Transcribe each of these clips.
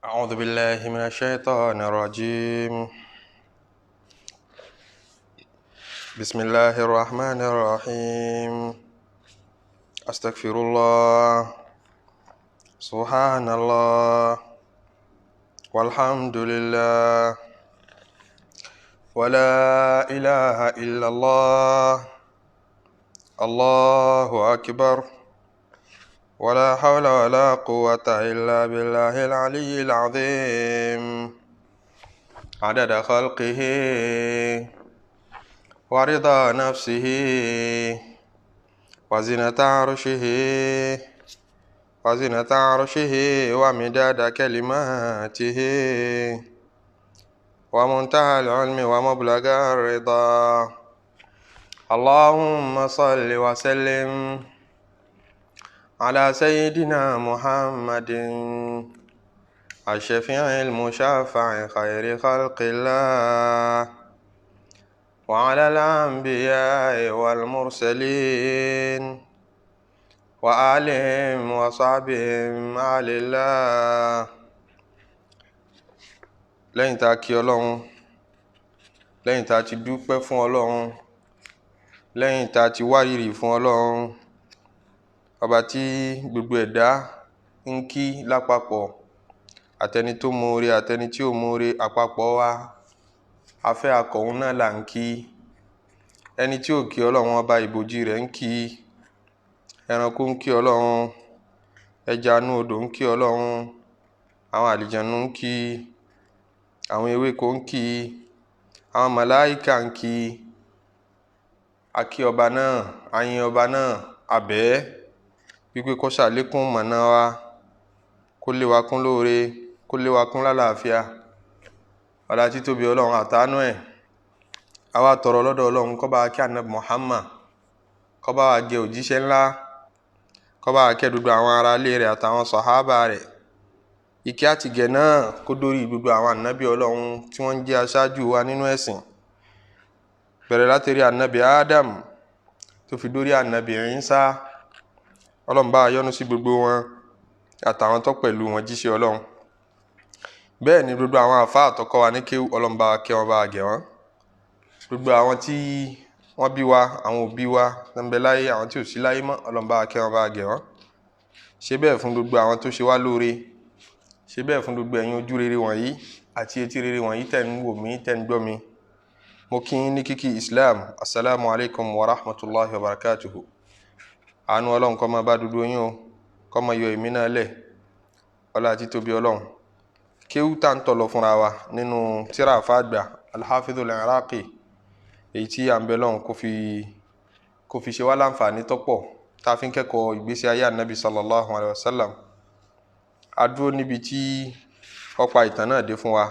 أعوذ بالله من الشيطان الرجيم. بسم الله الرحمن الرحيم. أستغفر الله، سبحان الله، والحمد لله، ولا إله إلا الله، الله أكبر، ولا حول ولا قوة إلا بالله العلي العظيم. عدد خلقه، ورضا نفسه، وزنة عرشه، وزنة عرشه، ومداد كلماته، ومنتهى العلم ومبلغ الرضا. اللهم صل وسلم على سيدنا محمد الشفيع المشفع خير خلق الله، وعلى الأنبياء والمرسلين، وآلهم وصحبهم آل الله. Lẹ́yìn tá a kí Ọlọ́run, lẹ́yìn tá a ti dúpẹ́ fún Ọlọ́run, lẹ́yìn tá a ti wárìrì fún Ọlọ́run, ọba tí gbogbo ẹ̀dá ń kí lápapọ̀, àtẹni tó moore àtẹni tí ò moore, àpapọ̀ wa afẹ́ akọ̀hún náà là ń kí. Ẹni tí ò kí Ọlọ́run ọba, ìbòjì rẹ̀ ń kí. Ẹranko ń kí Ọlọ́run, ẹja inú odò ń kí Ọlọ́run, àwọn àlìjànú ń kí, àwọn ewéko ń kí, àwọn màláìkà ń kí. A kí ọba náà, a yin ọba náà, a bẹ̀ ẹ́ wípé kó ṣàlékún mọ̀nà wa, kó lé wa kún lóore, kó lé wa kún lálàáfíà. Ọlá títóbi Ọlọ́run àtàánú ẹ̀. Àwa tọrọ lọ́dọ̀ Ọlọ́run kó bá wa kí Ànábì Muhammad, kó bá wa gẹ òjíṣẹ́ ńlá, kó bá wa kẹ́ gbogbo àwọn ará ilé rẹ̀ àtàwọn sàhábà rẹ̀. Ìkẹ́ àtìgẹ̀ náà kó dórí gbogbo àwọn ànábì Ọlọ́run tí wọ́n ń jẹ́ aṣáájú wa nínú ẹ̀sìn. Bẹ̀rẹ̀ láti rí ànábì Adam tó fi dórí ànábì Ìsá. Ọlọ́run bá wa yọ́nú sí gbogbo wọn àtàwọn tó pẹ̀lú wọn jíṣẹ́ Ọlọ́run. Bẹ́ẹ̀ ni gbogbo àwọn àfáà tó kọ́ wa ní kéwú, Ọlọ́run bá wa kẹ́ wọn, bá wa gẹ̀ wọ́n. Gbogbo àwọn tí wọ́n bí wa, àwọn òbí wa tó ń bẹ láyé, àwọn tí ò sí láyé mọ́, Ọlọ́run bá wa kẹ́ wọn, bá wa gẹ̀ wọ́n. Ṣe bẹ́ẹ̀ fún gbogbo àwọn tó ṣe wá lóore. Ṣe bẹ́ẹ̀ fún gbogbo ẹ̀yin ojú rere wọ̀nyí àti etí rere wọ̀nyí tẹ̀ ń wò mí, tẹ̀ ń gbọ́ mi. Mo kí yín ní kíkí Islam. Assalamu alaikum wa rahmatullahi wa barakatuhu. Àánú Ọlọ́run kó máa bá gbogbo yín o, kó máa yọ èmi náà lẹ̀. Ọlá títóbi Ọlọ́run. Kéwú tá ń tọ̀ lọ fúnra wa nínú tírà àfáàgbà Al-Hafidhul Iraqi, èyí tí à ń bẹ lọ́hùn kó fi ṣe wá láǹfààní tọ́pọ̀ tá a fi ń kẹ́kọ̀ọ́ ìgbésí ayé Ànábì sallallahu alayhi wa sallam. A dúró níbi tí ó pa ìtàn náà dé fún wa,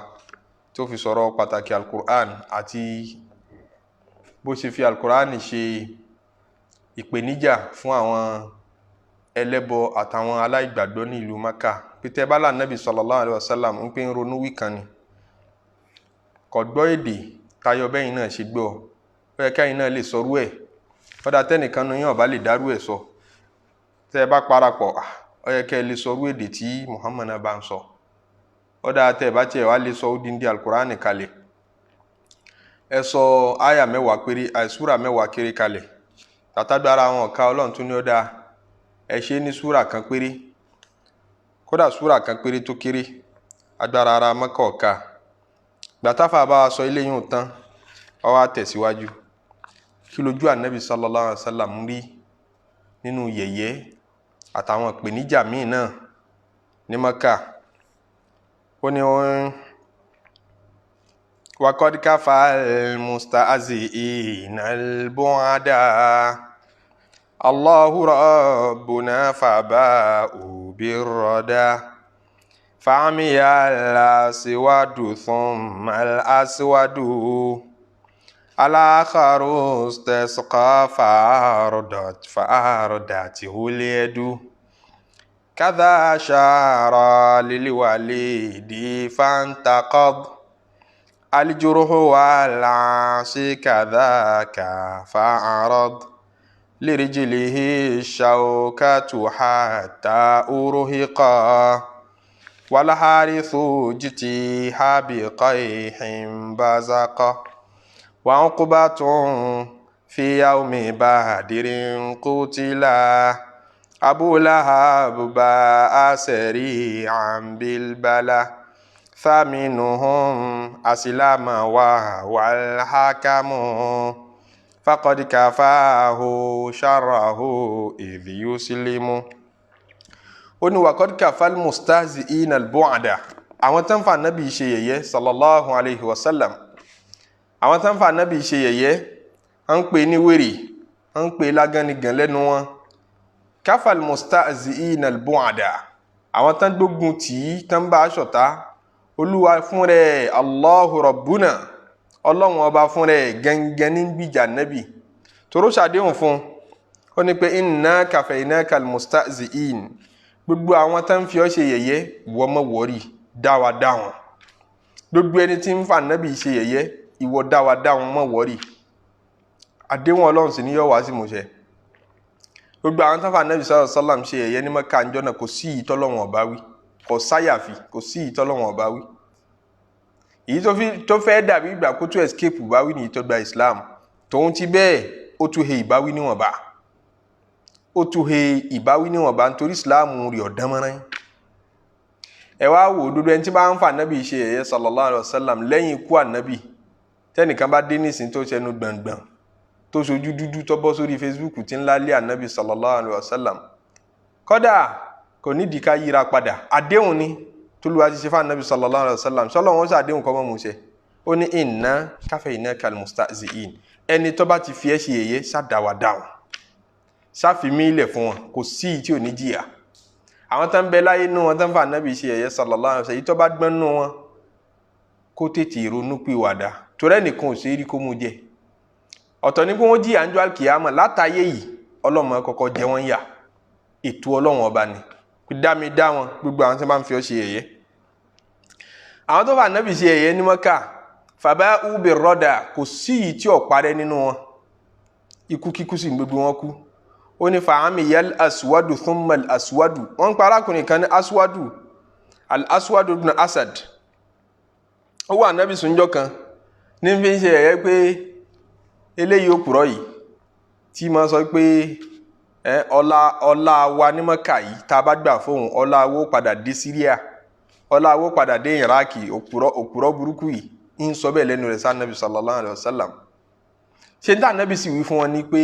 tó fi sọ̀rọ̀ pàtàkì Al-Qur'an àti bó ṣe fi Al-Qur'an ṣe ìpèníjà fún àwọn ẹlẹ́bọ àtàwọn aláìgbàgbọ́ ní ìlú Maka. Pété bá là Nábì sallallahu alayhi wa sallam ń pín ronú wí kan ni. Kò gbọ́ èdè tayọ bẹ́yìn náà ṣe gbọ́. Ó yẹ kẹ́yìn náà lè sọrú ẹ̀. Kódà tẹ́nìkan nu yín ò bá lè dárú ẹ̀ sọ. Tẹ́ ẹ bá parapọ̀, ó yẹ kẹ́ ẹ lè sọrú èdè tí Muhammad náà bá ń sọ. Kódà tẹ́ ẹ bá tiẹ̀ wá lè sọ odindi Al-Qur'ani kalẹ̀. Ẹ sọ àyà 10 péré, àìsúrà 10 kéré kalẹ̀. Tàtàgbára àwọn ọ̀ka Ọlọ́run tún ní ó dáa. Ẹ ṣe ní súrà kan péré. Kódà súrà kan péré tó kéré, agbára ara Mẹ́kà ọ̀ka. Gbàtàfà bá wa sọ ilé yìí tán, ó wá tẹ̀síwájú. Kí lójú Ànábì sallallahu alaihi wasallam rí nínú yẹ̀yẹ́ àtàwọn ìpèníjà míì náà ní Mẹ́kà. Ó ní wọ́n waqad kafal mustahzi'ina al-bu'ada. Allahu rabbuna faba'u birrada. Fa'amiya al-aswadu thumma al-aswadu. Al-akharu istasqa fa'ardathu al-yadu. Kadha ashara lil-walidi fantaqad. Al-jurhu wal-'asi kadhaka fa'arad. Lirijlihi ash-shawkatu hatta urhiqa. والحارث اجتيح بقيح بزق وعقبة في يوم بدر قتلا أبو لهب باء سريعا بالبلاء ثامنهم أسلم وهو الحكم فقد كفاه شره إذ يسلم. Ó ní وقد كفى المستهزئين البعد. Àwọn tó ń fa Nábì ṣe yẹ̀yẹ́ sallallahu alayhi wa sallam, àwọn tó ń fa Nábì ṣe yẹ̀yẹ́, à ń pè ní wèrè, à ń pè lágánigàn lẹ́nu wọn. كفى المستهزئين البعد, àwọn tó ń gbógun tì í, tó ń bá a ṣọ̀tá, Olúwa fún rẹ̀, Allahu Rabbuna, Ọlọ́run Ọba fún rẹ̀ gẹ́ngẹ́ ní gbìjà Nábì, toró ṣàdéhùn fún ó ní pé إنا كفيناك المستهزئين, gbogbo àwọn tó ń fi ọ́ ṣe yẹ̀yẹ́, ìwọ mọ̀ wọ́rì, dá wa dá wọn. Gbogbo ẹni tí ń fa Nábì ṣe yẹ̀yẹ́, ìwọ dá wa dá wọn, mọ̀ wọ́rì. Àdéhùn Ọlọ́run sì ní yọ̀ wá sí ìmúṣẹ. Gbogbo àwọn tó ń fa Nábì sallallahu alaihi wasallam ṣe yẹ̀yẹ́ ní Mẹ́kà ńjọ́ náà, kò sí ìtọ́lọ́wọ̀n ọba wí, kò sáyàfi, kò sí ìtọ́lọ́wọ̀n ọba wí. Èyí tó fẹ́ dàbí ìgbà kó tó escape ìbáwí ní ìtọ́gba Islam. Tòun ti bẹ́ẹ̀, ó tún he ìbáwí níwọ̀nba, ó tún he ìbáwí níwọ̀nba, nítorí Islam rẹ̀ ọ̀dánmọ́rán. Ẹ wá wò, dúdú ẹni tí bá ń fa Ànábì ṣe yẹ̀yẹ́ sallallahu alaihi wasallam lẹ́yìn ikú Ànábì, tẹ́nìkan bá dé nísìn tó ṣẹnu gbọ̀ngbọ̀n, tó ṣojú dúdú, tó bọ́ sórí Facebook tí ń lálé Ànábì sallallahu alaihi wasallam, kódà kò nídìí ká yíra padà. Àdéhùn ni tólúwa ti ṣe fún Ànábì sallallahu alaihi wasallam. Sọlọ wọn ṣàdéhùn kọ́ mọ́ mu ṣe. Ó ní إنا كفيناك المستهزئين. Ẹni tó bá ti fi ẹ́ ṣe yẹ̀yẹ́, ṣàdáwàdáhùn, ṣàfimí ilẹ̀ fún wọn, kò sí tí ò ní jìyà. Àwọn tó ń bẹ láyé nú wọn tó ń fa Ànábì ṣe yẹ̀yẹ́ sallallahu alaihi wasallam, èyí tó bá gbọ́n nú wọn, kó tètè ronú pìwàdà, torí ẹnìkan ò sí rí kó mú jẹ. Ọ̀tọ̀ ní kí wọ́n jìyà ń jọ àlùkìyámà, látàyè yìí Ọlọ́mọ kọ́kọ́ jẹ wọ́n yà. Ètò Ọlọ́run Ọba ni dá mi dá wọn. Gbogbo àwọn tí wọ́n bá ń fi ọ́ ṣe yẹ̀yẹ́, àwọn tó fa Ànábì ṣe yẹ̀yẹ́ ní Mọ́kà, فباءوا بالردى, kò sí yìí tí ò parẹ́ nínú wọn. Ikú kíkú sì gbogbo wọn kú. Ó ní فعمي الأسود ثم الأسود. Wọ́n ń pa arákùnrin kan ní Aswadu, al-Aswadu ibn Asad. Ó wà Ànábì sùnjọ́ kan ní fi ń ṣe yẹ̀yẹ́ pé eléyìí òpùrọ̀ yìí tí máa sọ pé ẹ ọlá ọlá wa ní Mọ́kà yìí, tá a bá gbà fóun, ọlá wo padà dé Síríà, ọlá wo padà dé Iraki. Òpùrọ̀, òpùrọ̀ burúkú yìí ń sọ bẹ́ẹ̀ lẹ́nu rẹ̀ sí Ànábì sallallahu alayhi wa sallam. Ṣé ní Ànábì sì wí fún wọn ni pé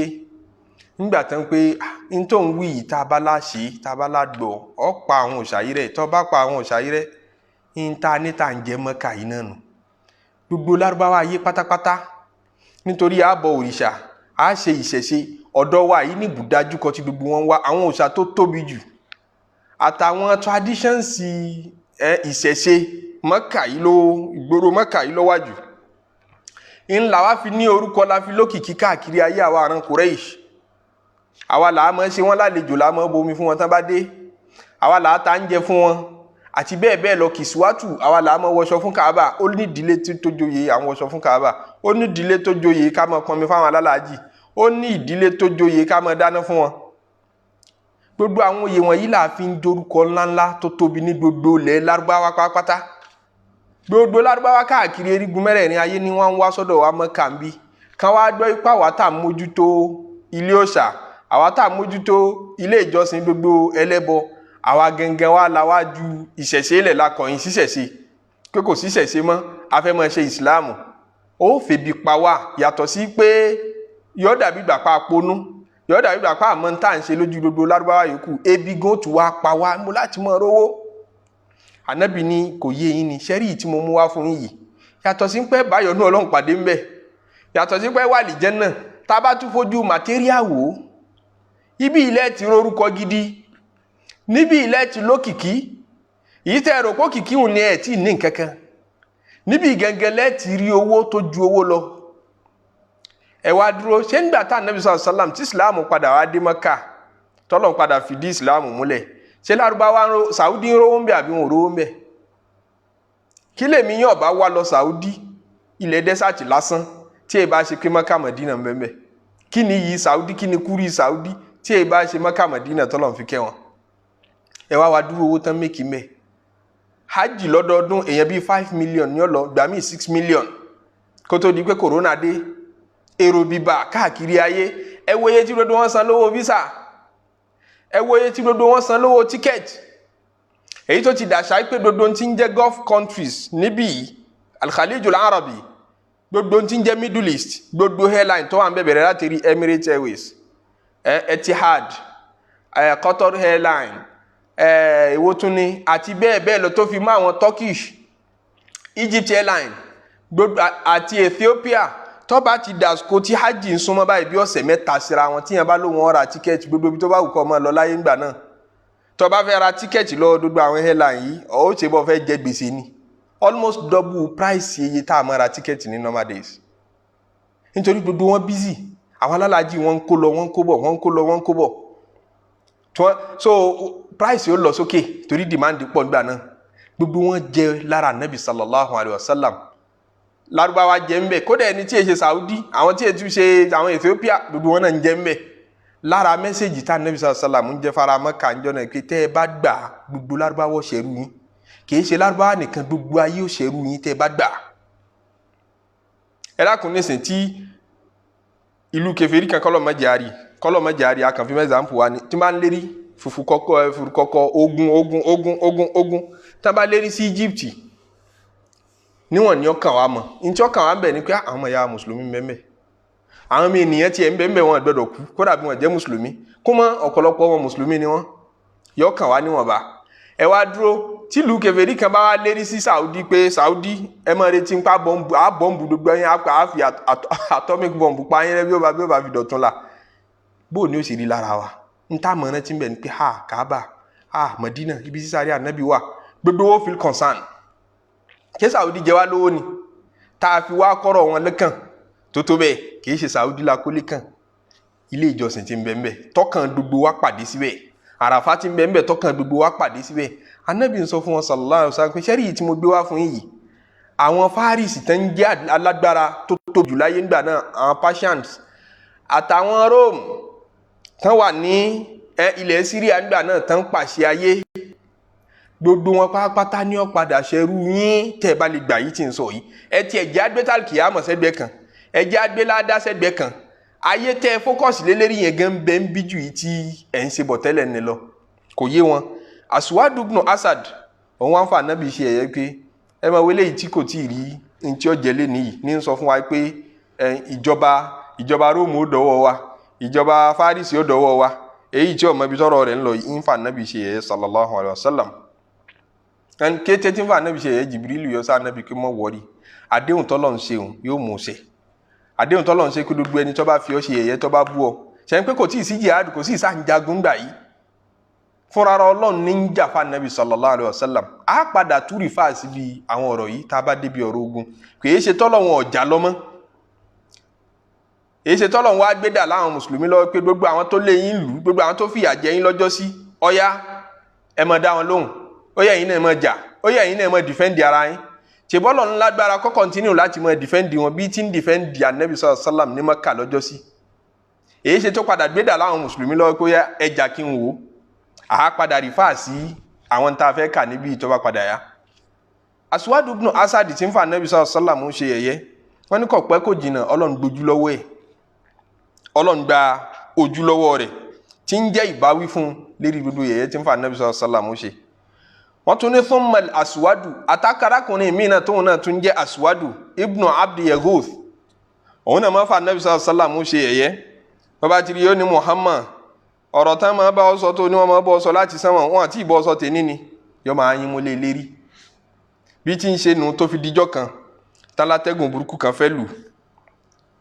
nígbà tán pé n tó ń wí yìí, tá a bá láṣẹ, tá a bá lágbọ̀, ọ́ pa àwọn òòṣà yìí rẹ̀. Tó bá pa àwọn òòṣà yìí rẹ̀, ń ta níta ń jẹ Mọ́kà yìí náà nù, gbogbo Lárúbáwá ayé pátápátá, nítorí ààbọ̀ òrìṣà, á ṣe ìṣẹ̀ṣe. Ọ̀dọ̀ wa yìí ní ibùdájú kan tí gbogbo wọn wá, àwọn òòṣà tó tóbi jù àtàwọn traditions ẹ ìṣẹ̀ṣe, Mọ́kà yìí ló, ìgboro Mọ́kà yìí ló wà jù. Ńlá wa fi ní orúkọ, la fi lókìkí káàkiri ayé. Àwa àrùn Quraysh, àwa là á mọ̀ ṣe wọ́n lálejò, là á mọ̀ bomi fún wọn tán bá dé, àwa là á ta ń jẹ fún wọn, àti bẹ́ẹ̀ bẹ́ẹ̀ lọ. Kìsíwátù, àwa là á mọ̀ wọṣọ fún Kaaba. Ó ní ìdílé tó joyè àwọn wọṣọ fún Kaaba, ó ní ìdílé tó joyè ká máa pọnmi fáwọn alálàájì, ó ní ìdílé tó joyè ká máa dáná fún wọn. Gbogbo àwọn oyè wọ̀nyí là fi ń dorúkọ ńláńlá tó tóbi ní gbogbo ilẹ̀ Lárúbáwá pátápátá. Gbogbo Lárúbáwá káàkiri erigun mẹ́rẹ̀ẹ̀rin ayé ni wọ́n ń wá sọ́dọ̀ wa Mọ́kà ń bí, kán wá gbọ́ ipá wa tá à ń mójútó ilé òòṣà, àwa tá à ń mójútó ilé ìjọsìn gbogbo ẹlẹ́bọ. Àwa gangan wa la wá ju ìṣẹ̀ṣe lẹ̀, la kọ̀yìn síṣẹ̀ṣe pé kò síṣẹ̀ṣe mọ́, a fẹ́ máa ṣe Ìsìláàmù. Ó febi pa wá, yàtọ̀ sí pé yóò dàbí ìgbà pa ponú, yóò dàbí ìgbà pa àmọ́ tá à ń ṣe lójú gbogbo Lárúbáwá yòókù. Ebi gan tún wá pa wá mo láti mọ rówó. Ànábì ní kò yé yín ni sẹ́rí tí mo mú wá fún yín yìí, yàtọ̀ sí pé báyọ̀ ní Ọlọ́run pàdé ń bẹ̀, yàtọ̀ sí pé wà lìjẹ́ náà, tá a bá tún fojú material wò ó, ibi ilẹ̀ ti rorúkọ gidi, níbi ilẹ̀ ti lókìkí. Èyí tẹ́ ẹ rò pé òkìkí òun ni, ẹ̀ tí ì ní nǹkan kan níbi gẹ́gẹ́ lẹ́ẹ̀ ti rí owó tó ju owó lọ. Ẹ wá dúró, ṣé nígbà tá Ànábì sallallahu alaihi wasallam tí Ìsìláàmù padà wá dé Mọ́kà, tọ́lọ̀ padà fìdí Ìsìláàmù múlẹ̀, ṣé Lárúbáwá Sàúdí ń rówó ń bẹ̀ àbí wọn ò rówó ń bẹ̀? Kí lèmi yàn bá wá lọ Sàúdí, ilẹ̀ desert lásán, tí ẹ bá ṣe pé Mọ́kà Mọ̀dínà ń bẹ́ẹ̀ bẹ́ẹ̀? Kí ni yìí Sàúdí? Kí ni kúrí Sàúdí tí ẹ bá ṣe Mọ́kà Mọ̀dínà tọ́lọ̀ fi kẹ́ wọn? Ẹ wá wá dúró, owó tán mékì mẹ́. Hajj lọ́dọọdún èèyàn bíi 5 million ní ó lọ, gbà míì 6 million kó tó di pé corona dé. Èrò bíbà káàkiri ayé. Ẹ wo iye tí gbogbo wọn san lówó visa, ẹ wo iye tí gbogbo wọn san lówó ticket. Èyí tó ti dàṣà pé gbogbo tí ń jẹ́ Gulf countries níbí yìí, Al-Khalijul Arabi, gbogbo tí ń jẹ́ Middle East, gbogbo airline tó wà ń bẹ̀rẹ̀ láti rí Emirates Airways, Etihad, Qatar Airline, èwo tún ni, àti bẹ́ẹ̀ bẹ́ẹ̀ lọ, tó fi mọ́ àwọn Turkish, Egypt Airline, gbogbo àti Ethiopia. Tó bá ti dàsìkò tí hajj ń súnmọ́ báyìí, bí ọ̀sẹ̀ 3 síra wọn, tíyẹn bá lóun ó ra ticket, gbogbo ibi tó bá wù kó máa lọ láyé ńgbà náà, tó bá fẹ́ ra ticket lọ gbogbo àwọn airline yìí, ọ̀ ó ṣe bọ́ fẹ́ jẹ gbèsè ni. Almost double price iye tá a máa ra ticket ní normal days, nítorí gbogbo wọn busy. Àwọn alálàájì, wọn ń kó lọ, wọn ń kó bọ̀, wọn ń kó lọ, wọn ń kó bọ̀. So price yóò lọ sókè torí demand pọ̀ nígbà náà. Gbogbo wọn jẹ lára Nabi sallallahu alayhi wa sallam. Lárúbáwá jẹ ńbẹ, kódà ẹni tí e ṣe Saudi, àwọn tí e tún ṣe àwọn Ethiopia, gbogbo wọn náà ń jẹ ńbẹ lára message tá Nabi sallallahu alayhi wa sallam ń jẹ fara Mẹ́kà ń jọ náà, pé tẹ́ ẹ bá gbà, gbogbo Lárúbáwá ṣẹrú yín. Kì í ṣe Lárúbáwá nìkan, gbogbo ayé ó ṣẹrú yín tẹ́ ẹ bá gbà. Ẹ dákun, nísìn tí ìlú kèfèrí kan, kọlọ mẹjàrí, kọlọ mẹjàrí, akànfi mẹsàn-án wa ni, tí wọ́n bá ń lérí fufu kọkọ, fufu kọkọ, ogun, ogun, ogun, ogun, ogun, tí wọ́n bá lérí sí Egypt, níwọ̀n ní ọkàn wa mọ̀. Ntí ọkàn wa ń bẹ̀ ni pé àwọn ọmọ ìyá mùsùlùmí ń bẹ ń bẹ, àwọn ọmọ ènìyàn tiẹ̀ ń bẹ ń bẹ, wọn gbọ́dọ̀ kú, kódà bí wọ́n jẹ́ mùsùlùmí kó mọ́. Ọ̀pọ̀lọpọ̀ wọn mùsùlùmí ni wọ́n, yọ kàn wá níwọ̀nba. Ẹ wá dúró, tìlú kèfèrí kan bá wá lérí sí Saudi pé Saudi, ẹ máa retí ń pa bọ́ǹbù, á bọ́ǹbù gbogbo ẹ̀yìn, á fi atomic bomb pa yín rẹ́, bí ó bá fi dọ̀tún la, bó ni ó sì rí lára wa? Ń tá mọ̀ràn tí ń bẹ̀ ni pé ha, Kaaba, ha, Madina, ibi sísáré ànábì wà, gbogbo wo feel concern. Ṣé Saudi jẹ wá lówó ni tá a fi wá kọ́rọ̀ wọn lẹ́kàn tó tó bẹ́ẹ̀? Kì í ṣe Saudi la kó lẹ́kàn. Ilé ìjọsìn tí ń bẹ ń bẹ, tọkàn gbogbo wa pàdé síbẹ̀, Àràfá tí ń bẹ ń bẹ, tọkàn gbogbo wa pàdé síbẹ̀. Anabi ń sọ fún wọn sallallahu alaihi wasallam pé sẹ́rí yìí tí mo gbé wá fún yìí, àwọn Fárísì tán ń jẹ́ alágbára tó tóbi jù láyé ńgbà náà, àwọn Persians àtàwọn Rome tán wà ní ilẹ̀ Syria ńgbà náà, tán pàṣẹ ayé, gbogbo wọn pátápátá ní ó padà ṣẹrú yín tẹ́ ẹ bá lè gbà yìí tí ń sọ yìí. Ẹ tiẹ̀ jẹ́ agbétàlì kìyàmọ̀ sẹ́gbẹ́ kan, ẹ jẹ́ agbéládá sẹ́gbẹ́ kan. Ayé tẹ́ ẹ focus lélẹ́rìí yẹn gan bẹ́ẹ̀ ń bí jù yìí tí ẹ̀ ń ṣe bọ̀ tẹ́lẹ̀ ní lọ. Kò yé wọn. Asuwadu ibn Asad, òun wá ń fa Ànábì ṣe ẹ̀yẹ pé ẹ máa wọlé yìí tí kò tí ì rí ní tí ó jẹ́ lé nìyí ní sọ fún wa pé ìjọba Róòmù ó dọwọ́ wa, ìjọba Fárísì ó dọwọ́ wa. Èyí tí ọmọ ibi tọrọ rẹ̀ ń lọ yìí ń fa Ànábì ṣe ẹ̀yẹ sallallahu alayhi wa sallam. Ẹn kété tí ń fa Ànábì ṣe ẹ̀yẹ, Jìbìrìlù yọ sí Ànábì pé mọ́ wọ́rí, àdéhùn tọ́lọ̀ ń ṣeun yóò mú un ṣe. Àdéhùn tọ́lọ̀ ń ṣe kí gbogbo ẹni tó bá fi ọ́ ṣe ẹ̀yẹ, tó bá bú ọ, ṣe ń pé kò tí ì sí jihad, kò sí ìsáǹjagun gbà yìí, fúnra Ọlọ́run ní ń jà fún Ànábì sallallahu alayhi wa sallam. Á padà túrì fáàsì bí àwọn ọ̀rọ̀ yìí tá a bá débi ọ̀rọ̀ ogun. Kì í ṣe tọ́lọ̀ wọn ọ̀jà lọ́mọ́, èyí ṣe tọ́lọ̀ wọn á gbé dà láwọn mùsùlùmí lọ́wọ́ pé gbogbo àwọn tó lé yín lù, gbogbo àwọn tó fìyà jẹ yín lọ́jọ́ sí, ọ̀yá, ẹ máa dá wọn lóhùn, ó yẹ ẹ̀yin náà máa jà, ó yẹ ẹ̀yin náà máa defend ara yín. Ṣèbọ́lọ̀ ńlágbára kọ́ continue láti máa defend wọn bí tí ń defend Ànábì sallallahu alaihi wasallam ní Mẹ́kà lọ́jọ́ sí? Èyí ṣe tó padà gbé dà láwọn mùsùlùmí lọ́wọ́ pé ẹja kí n wò ó, àá padà refer sí àwọn tá a fẹ́ kà níbi ìtọ́ba padà yá. Asuwadu ibn Asad tí ń fa Anabi sallallahu alaihi wasallam ń ṣe yẹ̀yẹ́, wọ́n ní kò pẹ́ kò jìnnà, Ọlọ́run gbójú lọ́wọ́ ẹ̀, Ọlọ́run gba ojú lọ́wọ́ rẹ̀, tí ń jẹ́ ìbáwí fún lérí gbogbo yẹ̀yẹ́ tí ń fa Anabi sallallahu alaihi wasallam ṣe. Wọ́n tún ní thumma Asuwadu àtàkàràkùnrin míì náà, tóun náà tún jẹ́ Asuwadu ibnu Abdi Yaghuth, òun náà máa fa Anabi sallallahu alaihi wasallam ṣe yẹ̀yẹ́. Bàbá tìrì yóò ní, "Muhammad, ọ̀rọ̀ tán máa bá ọ sọ tó ní wọ́n máa bọ́ ọ sọ láti sánmọ̀, wọn àti ìbọn sọ tèmi ni." Yọ máa yín mú lé lérí bí tí ń ṣe nu, tó fi dijọ́ kan tálátẹ́gùn burúkú kan fẹ́ lù,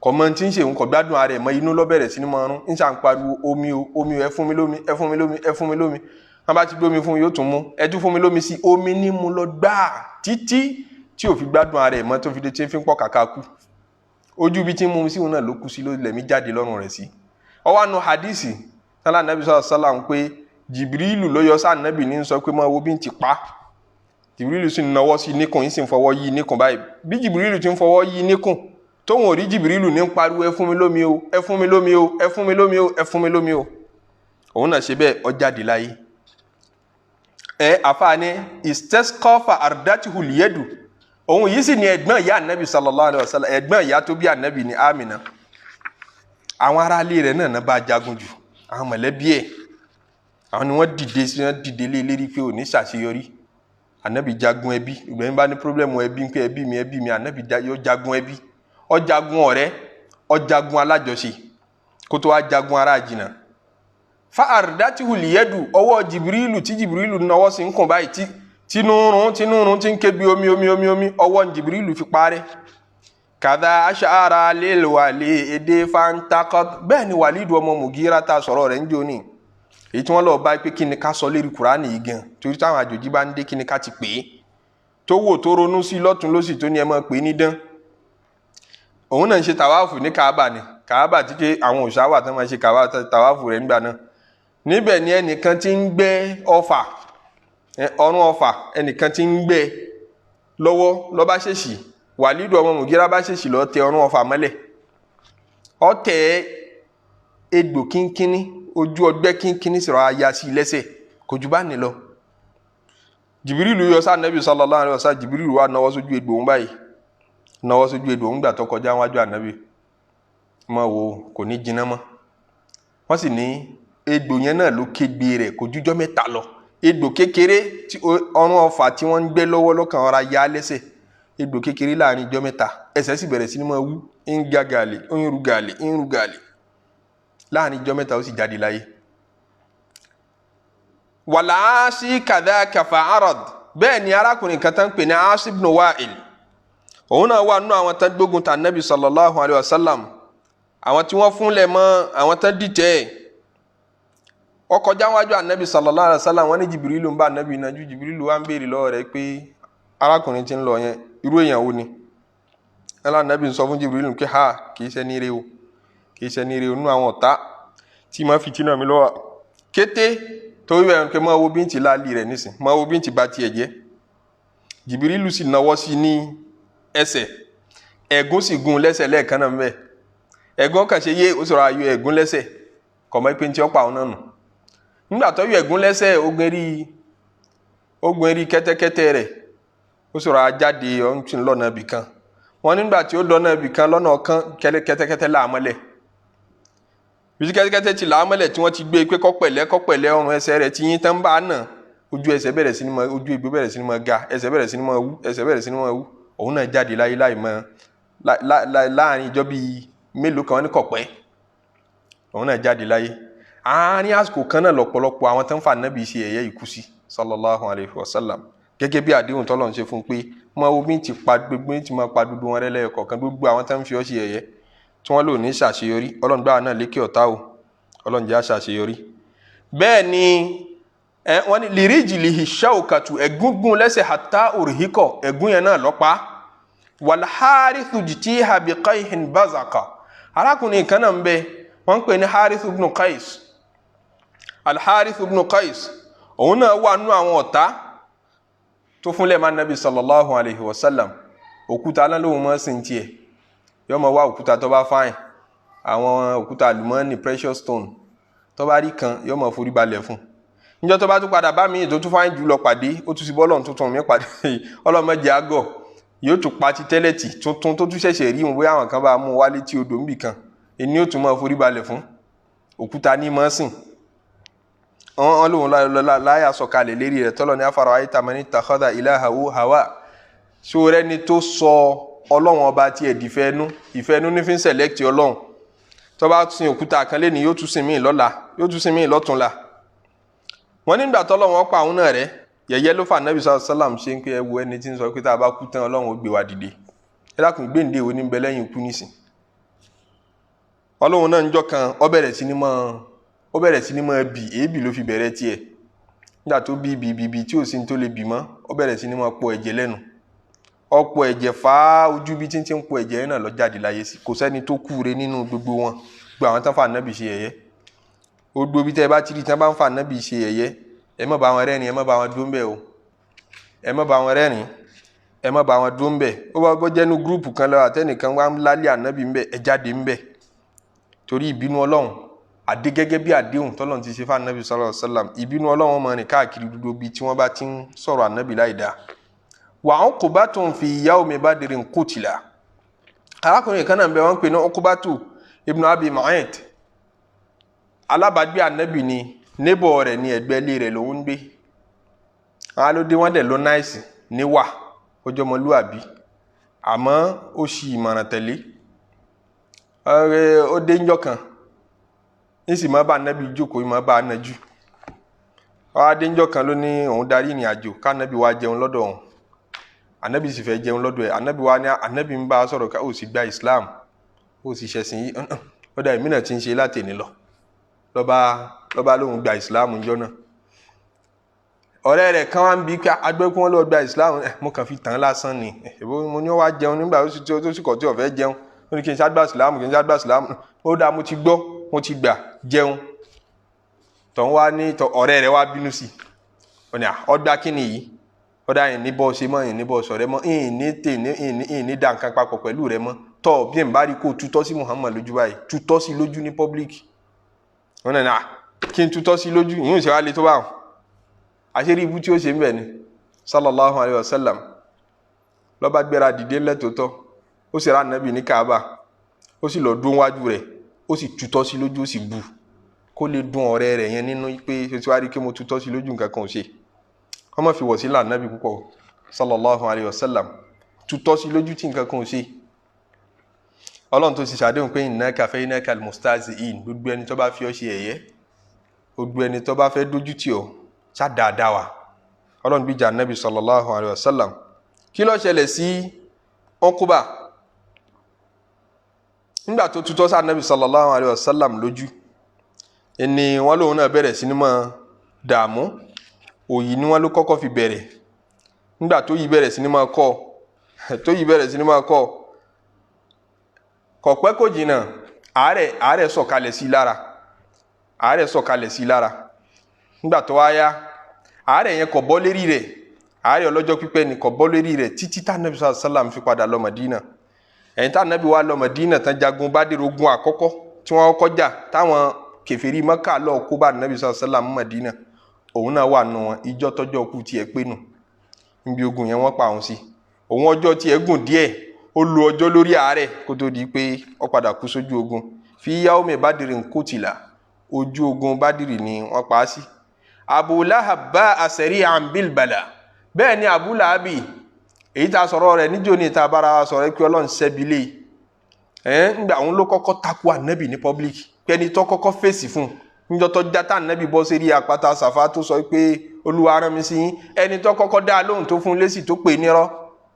kọ̀mọ́ tí ń ṣe òun, kò gbádùn ara ẹ̀ mọ́, inú ló bẹ̀rẹ̀ sí ní máa rún, ń ṣà ń pariwo, "Omi o, omi o, ẹ fún mi lómi, ẹ fún mi lómi, ẹ fún mi lómi." Wọ́n bá ti gbé omi fún un, yóò tún mú, "Ẹ tún fún mi lómi sí." Omi ní mu lọ gbáà títí tí ò fi gbádùn ara ẹ̀ mọ́, tó fi dé tí ń fi ń pọ̀ kàkà kú. Ojú ibi tí ń mú sí òun náà ló kú sí, ló lẹ̀mí jáde lọ́rùn rẹ̀ sí. Ó wà nù hadisi sálà nàbí sọ̀rọ̀ sálà ń pé Jìbìrìlù ló yọ sáà nàbì ní sọ pé máa wo bí n ti pa. Jìbìrìlù sì ń nawọ́ sí níkùn yìí, sì ń fọwọ́ yí níkùn báyìí. Bí Jìbìrìlù ti ń fọwọ́ yí níkùn, tóun ò rí Jìbìrìlù, ní ń pariwo, "Ẹ fún mi lómi o, ẹ fún mi lómi o, ẹ fún mi lómi o, ẹ fún mi lómi o." Òun náà ṣe bẹ́ẹ̀, ó jáde láyé. Ẹ àfààní istasqa fa ardatihu liyadu. Òun yìí sì ni ẹ̀gbọ́n ìyá anabi sallallahu alayhi wa sallam, ẹ̀gbọ́n ìyá tó bí anabi ní Amina. Àwọn aráalé rẹ̀ náà bá jagun jù, àwọn mọ̀lẹ́bí ẹ̀, àwọn ni wọ́n dìde sí, wọ́n dìde lé lérí pé òní ṣàṣeyọrí. Anabi jagun ẹbí. Ìgbẹ́yìn bá ní pírọ́blẹ́mù ẹbí ń pé ẹbí mi, ẹbí mi, anabi yóò jagun ẹbí, ó jagun ọ̀rẹ́, ó jagun alájọṣe, kó tó wá jagun ará jìnnà. Fa ardatihu liyadu, ọwọ́ Jìbìrìlù tí Jìbìrìlù náwó sí ń kùn báyìí, tí tinúrun tinúrun tí ń ké bí omi omi omi omi, ọwọ́ Jìbìrìlù fi parẹ́. Kàdá aṣáára lélwàlẹ̀ èdè fantakọ. Bẹ́ẹ̀ ni Wàlídù ọmọ Mùgírà tá a sọ̀rọ̀ rẹ̀ ń jó ní èyí tí wọ́n lọ bá pé kí ni ká sọ lérí Kùránì yìí gan, torí táwọn àjòjì bá ń dé, kí ni ká ti pè é, tó wò tó ronú sí lọ́tún lọ́sì, tó ní ẹ máa pè é ní dán. Òun náà ń ṣe tàwáàfù ní Kaaba, ní Kaaba tí ké àwọn òòṣà wà tó máa ṣe tàwáàfù rẹ̀ nígbà náà. Níbẹ̀ ni ẹnìkan ti ń gbẹ́ ọfà, ọrún ọfà, ẹnìkan ti ń gbẹ́ lọ́wọ́ lọ́ba ṣèṣì, Wàlídù ọmọ Mùgírà bá ṣèṣì lọ tẹ ọrún ọfà mọ́lẹ̀. Ọtẹ egbò kínkínní, ojú ọgbẹ́ kínkínní sọ̀rọ̀ aya sí lẹ́sẹ̀, kò jù bá ní lọ. Jìbìrìlù yọ sáà nẹ́bí sallallahu alaihi wasallam. Jìbìrìlù wà náwó sójú egbò ń báyìí, náwó sójú egbò ń gbà tó kọjá wájú ànábì mọ́ wo kò ní jiná mọ́. Wọ́n sì ní egbò yẹn náà ló kégbe rẹ̀, kò jújọ́ mẹ́ta lọ. Egbò kékeré tí ọrún ọfà tí wọ́n ń gbé lọ́wọ́ lọ́kàn ọ̀ra ya lẹ́sẹ̀, egbò kékeré láàrin ijọ́ mẹ́ta, ẹsẹ̀ sì bẹ̀rẹ̀ sí ní máa wú, ń ga gàlè, ń ru gàlè, ń ru gàlè. Láàrin ijọ́ mẹ́ta, ó sì jáde láyé. Wàláàsì kàdá kàfà arad. Bẹ́ẹ̀ ni arákùnrin kan tán ń pè ní Aasi ibn Wa'il, òun náà wà nínú àwọn tán gbógun ta nabi sallallahu alayhi wa sallam, àwọn tí wọ́n fúnlẹ̀ mọ́, àwọn tán dìtẹ̀. Ó kọjá wájú anabi sallallahu alayhi wa sallam. Wọ́n ní Jìbìrìlù ń bá anabi náà ju. Jìbìrìlù wá ń béèrè lọ́wọ́ rẹ̀ pé arákùnrin tí ń lọ yẹn, irú èèyàn wo ni? Ẹlá anabi ń sọ fún Jìbìrìlù pé ha, kì í ṣe ní ire o, kì í ṣe ní ire o, nínú àwọn ọ̀tá tí ma fi tínà mi lọ́wọ́. Kété torí bẹ́ẹ̀ pé máa wo bí ń ti láàlì rẹ̀ nísìn, máa wo bí ń ti ba tiẹ̀ jẹ́. Jìbìrìlù sì náwó sí ní ẹsẹ̀, ẹ̀gún sì gún lẹ́sẹ̀ lẹ́ẹ̀kan náà mbẹ́. Ẹ̀gún kàn ṣe yé, ó sọ̀rọ̀ ayọ̀ ẹ̀gún lẹ́sẹ̀, kọ̀mọ́ pé ń tí ó pa òun náà nù. Nígbà tó yọ ẹ̀gún lẹ́sẹ̀, ogun eri kẹ́tẹ́kẹ́tẹ́ rẹ̀, ó sọ̀rọ̀ ajáde ọ̀hún lọ́nà ibì kan. Wọ́n nígbà tí ó dọ́nà ibì kan lọ́nà kan, kẹ́tẹ́kẹ́tẹ́ làámọ́lẹ̀. Bí kẹ́tẹ́kẹ́tẹ́ ti làámọ́lẹ̀, tí wọ́n ti gbé pé kọ́pẹ̀lẹ́ kọ́pẹ̀lẹ́, ọrùn ẹsẹ̀ rẹ̀ ti yín tán bá nà, ojú ẹsẹ̀ bẹ̀rẹ̀ sí ní máa, ojú egbò bẹ̀rẹ̀ sí ní máa ga, ẹsẹ̀ bẹ̀rẹ̀ sí ní máa wú, ẹsẹ̀ bẹ̀rẹ̀ sí ní máa wú. Òun náà jáde láyé láì mọ láàrin ìjọ bíi mélòó kan ní kọ̀pẹ́, òun náà jáde láyé. Àárín àsìkò kan náà lọ́pọ̀lọpọ̀ àwọn tó ń fa nábì ṣe ẹ̀yẹ ikú sí sallallahu alayhi wa sallam, gẹ́gẹ́ bí àdéhùn tọ́lọ̀ ń ṣe fún un pé mọ omi ti pa gbogbo, ti máa pa gbogbo wọn rẹ́lẹ́ kọ̀ọ̀kan, gbogbo àwọn tó ń fi ọ́ ṣe ẹ̀yẹ tí wọ́n lò ní ṣàṣeyọrí. Ọlọ́run gbáà náà lékè ọ̀tá o, Ọlọ́run jẹ́ àṣàṣeyọrí. Bẹ́ẹ̀ ni ẹ wọ́n ní lìríjìlì ìṣàwòkàtù, ẹ̀gúngún lẹ́sẹ̀ hatta òrìhíkọ̀, ẹ̀gún yẹn náà lọ́pa. Wàlhárísù jìtì habi qaihin bazaka. Arákùnrin kan náà ń bẹ, wọ́n ń pè ní Harithu ibn Qais, Alharithu ibn Qais. Òun náà wà nínú àwọn ọ̀tá tó fúnlẹ̀ máa nabi sallallahu alayhi wa sallam. Òkúta alálòun mọ́ sí tiẹ̀, yóò máa wá òkúta tó bá fáyìn, àwọn òkúta àlùmọ́ọ́nì, precious stone, tó bá rí kan, yóò máa forí balẹ̀ fún. Níjọ́ tó bá tún padà bá mi tó tún fáyìn jù lọ pàdé, ó tún ti bọ́lọ̀ tuntun mi pàdé, ọlọ́mọdé àgọ̀, yóò tún pa ti tẹ́lẹ̀tì tuntun tó tún ṣẹ̀ṣẹ̀ rí wọn, bóyá àwọn kan bá mú wálé tí odò ń bì kan, èní ó tún máa forí balẹ̀ fún. Òkúta ní mọ́ sìn. Wọn lòun láyà sọ̀kalẹ̀ lérí rẹ̀ tọ́lọ̀ ní afárá ayé tamani takhadha ilahahu hawa. Sóòrẹ́ ni tó sọ Ọlọ́run ọba tiẹ̀ dìfẹ́nu, ìfẹ́nu ní fi ń select Ọlọ́run. Tó bá sin òkúta kan lé ní, yóò tún sin míì lọ́la, yóò tún sin míì lọ́túnla. Wọ́n nígbà tọ́lọ́run pa àwọn náà rẹ̀, yẹ̀yẹ́ ló fà Nábì sálàm ṣe ń pé ẹ wo ẹni tí ń sọ pé tá a bá kú tán, Ọlọ́run ó gbé wa dìde. Ẹ dákun, gbéǹde wo ní bẹ lẹ́yìn ikú nísìn? Ọlọ́run náà ń jọ kan, ó bẹ̀rẹ̀ sí ní mọ́ bì. Èébì ló fi bẹ̀rẹ̀ tiẹ̀. Nígbà tó bí bì bì bì tí ò sí ní tó lè bì mọ́, ó bẹ̀rẹ̀ sí ní mọ́ pọ̀ ẹ̀jẹ̀ lẹ́nu, ọ̀pọ̀ ẹ̀jẹ̀ fà á ojú bí tí ń ti ń pọ̀ ẹ̀jẹ̀ náà lọ jáde láyé sí. Kò sẹ́ni tó kúre nínú gbogbo wọn, gbogbo àwọn tán fà Nábì ṣe yẹ̀yẹ́. Gbogbo bí tẹ́ ẹ bá ti rí tán bá ń fà Nábì ṣe yẹ̀yẹ́, ẹ má bá wọn rẹ́rìn, ẹ má bá wọn dúró ń bẹ̀ o. Ẹ má bá wọn rẹ́rìn, ẹ má bá wọn dúró ń bẹ̀. Ó bá bọ́ jẹ́nu gúrúùpù kan lọ, àtẹnìkan wá ń lálẹ́ ànábì ń bẹ̀, ẹ jáde ń bẹ̀, torí ìbínú Ọlọ́run. Àdé gẹ́gẹ́ bí àdéhùn tọ́lọ́run ti ṣe fún anabi sallallahu alayhi wa sallam, ìbínú Ọlọ́run máa rìn káàkiri gbogbo ibi tí wọ́n bá ti ń sọ̀rọ̀ anabi láì dáa. Wa Uqbatun fi yawmi Badrin qutila. Arákùnrin kan náà ń bẹ, wọ́n ń pè ní Uqbatu ibn Abi Mu'ayt. Alábàágbé anabi ni, neighbor rẹ̀ ní ẹ̀gbẹ́ ilé rẹ̀ lòún ń gbé. Àwọn alóde wọn dẹ̀ ló náìsì níwà, ó jọmọlúàbí, àmọ́ ó ṣì ìmọ̀ràn tẹ̀lé. Ó dé ńjọ́ kan, nísì máa bá anabi jókòó, máa bá anajú. Ó dé ńjọ́ kan, ló ní òun darí ìrìn àjò, kánabi wá jẹun lọ́dọ̀ òun. Anabi sì fẹ́ jẹun lọ́dọ̀ ẹ̀. Anabi wá ní, anabi ń bá a sọ̀rọ̀ ká ó sì gba Islam, ó sì ṣẹ̀sìn yìí. Ó dà, èmi náà ti ń ṣe láti èní lọ. Lọ́ba lóun gba Islam ńjọ́ náà. Ọ̀rẹ́ rẹ̀ kan wá ń bi pé agbẹ́kún wọn lọ gba Islam. Mo kàn fi tàn án lásán ni. Mo ní ó wá jẹun nígbà tó sì kọ̀ tí ò fẹ́ jẹun. Ó ní kí n ṣá gba Islam, kí n ṣá gba Islam. Ó dà, mo ti gbọ́, mo ti gbà, jẹun. Tọ̀hún wá ní ọ̀rẹ́ rẹ̀ wá bínú sí i. Ó ní ọgbà kí ni yìí? Ó dà, yìí ní bọ́ ṣe mọ́, yìí ní bọ́ sọ̀rẹ́ mọ́, yìí ní tè ní yìí ní dà nǹkan papọ̀ pẹ̀lú rẹ mọ́. Tọ́ bí n bá rí kó tutọ́ sí Muhammad lójú báyìí, tutọ́ sí lójú ní public. Wọn náà kí n tutọ́ sí lójú, ìyún ìṣe wá le tó bá wọn. Àṣírí ibú tí ó ṣe ń bẹ̀ ni sallallahu alayhi wa sallam. Ló bá gbéra dìde lẹ́tọ̀ọ́tọ́, ó sì rà nàbì ní Kaaba, ó sì lọ dún wájú rẹ̀, ó sì tutọ́ sí lójú, ó sì bu kó lè dún ọ̀rẹ́ rẹ̀ yẹn nínú pé ṣe tí wàá rí kí mo tutọ́ sí lójú, nǹkan kan ò ṣe. Wọ́n má fi wọ̀ sí lànàbì púpọ̀ sallallahu alayhi wa sallam. Tutọ́ sí lójú tí nǹkan kan ò ṣe. Ọlọ́run tó ti ṣàdéhùn pé inna kafaynaka al-mustahzi'in, gbogbo ẹni tó bá fi ọ́ ṣe ẹ̀yẹ, gbogbo ẹni tó bá fẹ́ dójú tì ọ́, ṣá dáadáa wa. Ọlọ́run gbìjà nàbì sallallahu alayhi wa sallam. Kí ló ṣẹlẹ̀ sí Uqba nígbà tó tutọ́ sí anabi sallallahu alayhi wa sallam lójú? Ẹni wọn lòun náà bẹ̀rẹ̀ sí ní máa dààmú. Òyì ni wọn ló kọ́kọ́ fi bẹ̀rẹ̀. Nígbà tó yí bẹ̀rẹ̀ sí ní máa kọ́, tó yí bẹ̀rẹ̀ sí ní máa kọ́, kò pẹ́ kò jìnnà, àárẹ̀ sọ̀kalẹ̀ sí i lára, àárẹ̀ sọ̀kalẹ̀ sí i lára. Nígbà tó wá yá, àárẹ̀ yẹn kò bọ́ lérí rẹ̀. Àárẹ̀ ọlọ́jọ́ pípẹ́ ni, kò bọ́ lérí rẹ̀ títí tá anabi sallallahu alayhi wa sallam fi padà lọ Madina. Ẹ̀yìn tá anabi wá lọ Madina tán, jagun Bádìrì, ogun àkọ́kọ́ tí wọ́n kọjá táwọn kèfèrí Mẹ́kà lọ kó bá anabi sallallahu alayhi wa sallam Madina, òun náà wà nù wọn. Ìjọ tọjọ́ kú tiẹ̀ pé nù níbi ogun yẹn, wọ́n pa òun sí. Òun ọjọ́ tiẹ̀ gùn díẹ̀, ó lu ọjọ́ lórí àárẹ̀ kó tó di pé ó padà kú sójú ogun. Fi yawmi Badirin kutila, ojú ogun Bádìrì ni wọ́n pa á sí. Abu Lahab ba'a sari'an bil bala. Bẹ́ẹ̀ ni Abu Lahabi, èyí tá a sọ̀rọ̀ rẹ̀ níjó ní ìta bára wa sọ̀rọ̀ pé Ọlọ́run ṣẹ́bi lé ẹ̀. Ńgbà òun ló kọ́kọ́ takú ànábì ní public, pé ẹni tó kọ́kọ́ fèsì fún un níjọ́ tó já tá ànábì bọ́ sí rí àpáta Sàfà, tó sọ pé Olúwa rán mi sí yín, ẹni tó kọ́kọ́ dá lóhùn, tó fún un lésì, tó pè nírọ́,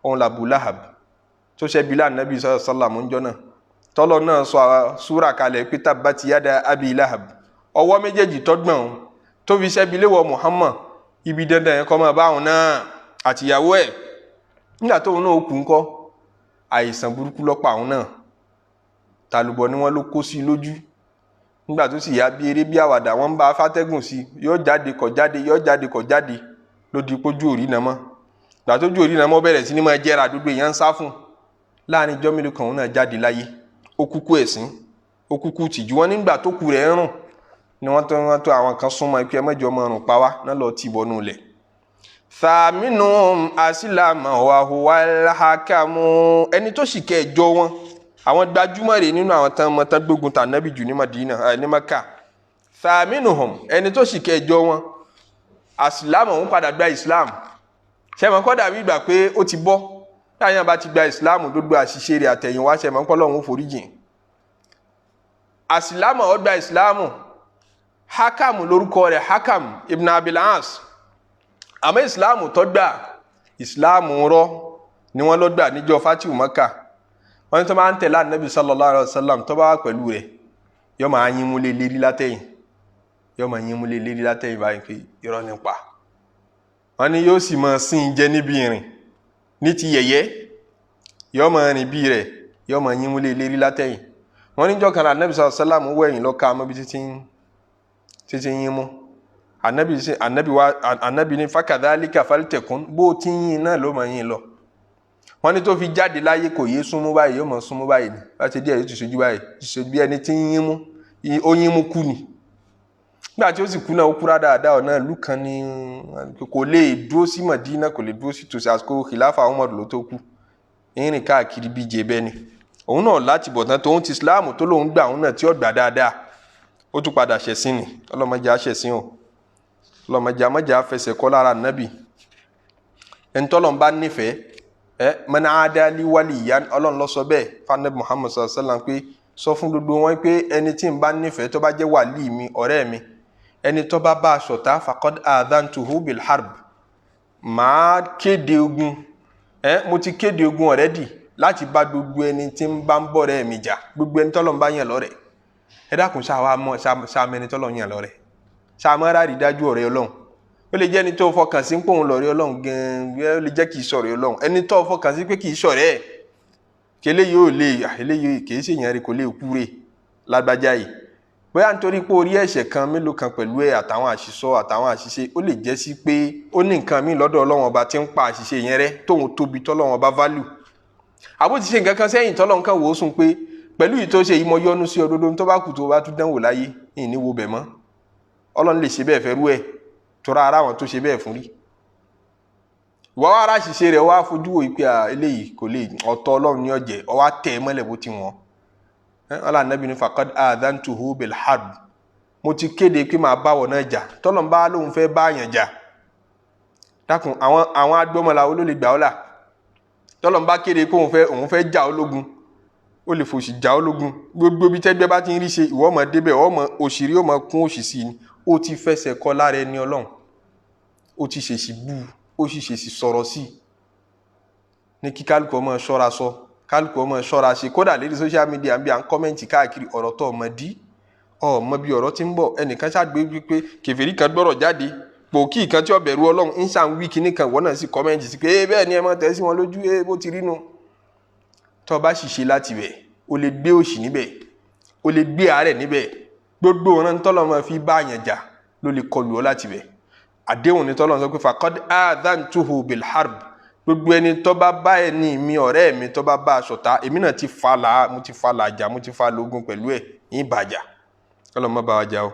òun l'Abu Lahab tó ṣẹ́bi lé ànábì sàlámù ńjọ́ náà. Tọ́lọ́ náà sọ súrà kalẹ̀ pé tabbati yada abi Lahab, ọwọ́ méjèèjì tọ́gbọ̀n tó fi ṣẹ́bi léwọ̀ Muhammad, ibi dandan yẹn kọ́ máa bá òun náà àtìyàwó ẹ̀. Nígbà tóun náà kú ńkọ́, àìsàn burúkú lọ́pàá òun náà. Tàlùbọ̀ ni wọ́n ló kó sí lójú. Nígbà tó sì yá, bí eré bí àwàdà, wọ́n ń bá afátẹ́gùn sí, yóò jáde kọ̀ jáde, yóò jáde kọ̀ jáde, ló di pójú òrí náà mọ́. Ìgbà tójú òrí náà mọ́, bẹ̀rẹ̀ sí ní máa jẹ́ra, àdúgbò èèyàn ń sá fún. Láàrin ijọ́ mélòó kan, òun náà jáde láyé. Ó kúkú ẹ̀sín, ó kúkú tìjú. Wọn nígbà tó kù rẹ̀ ń rùn ni wọ́n tó àwọn kan súnmọ́ ikú ẹ mẹ́jọ ọmọ rùn pa wá náà lọ́ọ́ tì bọ́nú ilẹ̀. Thaminum asilama wa huwal hakamu. Ẹni tó sì kẹjọ wọn, àwọn gbajúmọ̀ rẹ̀ nínú àwọn tán mọ́ tán gbógun tà nábì jù ní Madina, ní Maka. Thaminuhum, ẹni tó sì kẹjọ wọn, asilama, òun padà gba Islam. Sẹ́wọ̀n kọ́ dàbí ìgbà pé ó ti bọ́ táyà bá ti gba Islam, gbogbo àṣìṣe rẹ̀ àtẹ̀yìnwá, sẹ́wọ̀n kọ́ lọ́hún foríjìn. Asilama, ó gba Islam. Hakam lórúkọ rẹ̀, Hakam ibn Abil As. Àmọ́ Islam tó gbà, Islam rọ ni wọ́n lọ gbà níjọ́ Fatihu Maka. Wọ́n ní tó máa ń tẹ̀lé anabi sallallahu alayhi wa sallam, tó bá wà pẹ̀lú rẹ̀, yóò máa yín múlé lérí látẹ̀yìn, yóò máa yín múlé lérí látẹ̀yìn báyìí pé irọ́ nípa. Wọ́n ní yóò sì máa sìn jẹ níbi ìrìn ní ti yẹ̀yẹ́, yóò máa rìn bí rẹ̀, yóò máa yín múlé lérí látẹ̀yìn. Wọ́n níjọ́ kan, anabi sallallahu alayhi wa sallam wẹ̀yìn lọ́ka mọ́bi títí yín mú anabi sí. Anabi wa, anabi ní fakadhalika faltekun, bó o ti yín náà ló máa yín lọ. Wọ́n ní tó fi jáde láyé, kò yé súnmú báyìí, yóò máa súnmú báyìí ni. Láti díẹ̀, yóò ti sojú báyìí, ti sojú bí ẹni tí ń yín mú. Oyin mú kú ni. Nígbà tí ó sì kú náà, ó kúra dáadáa. Ọ̀nà ìlú kan ní, kò lè dúró sí Madina, kò lè dúró sí tòsí. Àsìkò khilafa Umar ló tó kú. Ìrìn káàkiri bíi jẹ bẹ́ẹ̀ ni òun náà láti bọ̀ tán tóun ti Islam tó lóun gbà, òun náà tí ó gbà dáadáa, ó tún padà ṣẹ̀sìn ni. Ọlọ́mọdé á ṣẹ̀sìn o, ọlọ́mọdé àmọ́jà fẹsẹ̀ kọ́ lára nábì. Ẹni tọ́lọ́n bá nífẹ̀ẹ́ ẹ, man aada li waliyan, Ọlọ́run ló sọ bẹ́ẹ̀ fanabi Muhammad sallallahu alaihi wasallam pé sọ fún gbogbo wọn pé ẹni tí ń bá nífẹ̀ẹ́, tó bá jẹ́ wàlí mi, ọ̀rẹ́ mi, ẹni tó bá bá a ṣọ̀tá, faqad adhantuhu bil harb, màá kéde ogun. Ẹ mo ti kéde ogun already láti bá gbogbo ẹni tí ń bá ń bọ̀ rẹ̀ mi jà, gbogbo ẹni tọ́lọ́n bá yàn lọ́rẹ̀. Ẹ dákun, ṣáà wá mọ ṣáà mẹni tọ́lọ́n yàn lọ́rẹ̀, ṣáà mọ́ rárí dájú ọ̀rẹ́ Ọlọ́run. Ó lè jẹ́ ẹni tó fọkàn sí pé òun lọ̀rẹ́ Ọlọ́run gan-an, ó lè jẹ́ kì í ṣọ̀rẹ́ Ọlọ́run. Ẹni tó fọkàn sí pé kì í ṣọ̀rẹ́ ẹ̀, kele yóò lè, eléyìí kì í ṣèyàn rí, kò lè kú rè lágbájá yìí. Bóyá nítorí pé orí ẹ̀ṣẹ̀ kan mélòó kan pẹ̀lú ẹ̀, àtàwọn àṣìṣọ àtàwọn àṣìṣe, ó lè jẹ́ sí pé ó ní nǹkan míì lọ́dọ̀ Ọlọ́run Ọba tí ń pa àṣìṣe yẹn rẹ́, tóun tóbi tọ́lọ́run Ọba value. Àbó ti ṣe nǹkan kan sẹ́yìn tọ́lọ́run kan wò ó sùn pé pẹ̀lú yìí tó ṣe yìí, mo yọ́nú sí òdodo, tó bá kù tó bá tún dánwò láyé, ìní wo bẹ̀ mọ́. Ọlọ́run lè ṣe bẹ́ẹ̀ fẹ́ rú ẹ̀ tora ara wọn tó ṣe bẹ́ẹ̀ fún rí. Ìwọ wá ara ṣìṣe rẹ̀, wá fojú wò pé eléyìí kò lè ọ̀tọ̀ Ọlọ́run ní ọ̀jẹ̀, ọ wá tẹ̀ ẹ́ mọ́lẹ̀ bó ti wọ́n. Ọlọ́run Ànábì ní faqad adhantuhu bil harb, mo ti kéde pé màá báwọ̀ náà jà. Tọ́lọ̀ ń bá lóun fẹ́ bá yàn jà, dákun, àwọn agbọ́mọlà wo ló lè gbà ọ́ là? Tọ́lọ̀ ń bá kéde pé òun fẹ́ jà ọ́ lógun, ó lè fòṣì jà ọ́ lógun. Gbogbo ibi tẹ́gbẹ́ bá ti ń rí ṣe, ìwọ ọmọ débẹ̀, ọmọ òṣìrí ó mọ kún òṣì sí ni. Ó ti fẹsẹ̀ kọ lára ẹni Ọlọ́run, ó ti ṣèṣì bú, ó sì ṣèṣì sọ̀rọ̀ sí ní kí kálukú ọmọ ṣọ́ra sọ, kálukú ọmọ ṣọ́ra ṣe. Kódà lérí social media, bí à ń comment káàkiri, ọ̀rọ̀ tó ọmọ dí ọmọ bí ọ̀rọ̀ ti ń bọ̀. Ẹnìkan ṣàgbé wípé kèfèrí kan gbọ́rọ̀ jáde, pòkì kan tí ó bẹ̀rù Ọlọ́run ń ṣàn wí kinní kan, ìwọ náà sì comment sí pé ee, bẹ́ẹ̀ ni, ẹ máa tẹ̀ sí wọn lójú, ee, bó ti rí nu. Tó o bá ṣìṣe láti bẹ̀, o lè gbé òṣì níbẹ̀, o lè gbé àárẹ̀ níbẹ̀. Gbogbo ọ̀ràn tọ́lọ́ máa fi bá àyàn jà ló lè kọlù ọ láti bẹ̀. Àdéhùn ni tọ́lọ́ sọ pé faqad adhantuhu bil harb, gbogbo ẹni tó bá bá ẹni mi, ọ̀rẹ́ mi, tó bá bá a ṣọ̀tá, èmi náà ti fa là, mo ti fa làjà, mo ti fa lógun pẹ̀lú ẹ̀, yín bàjá. Ọlọ́run má bá wa jà o.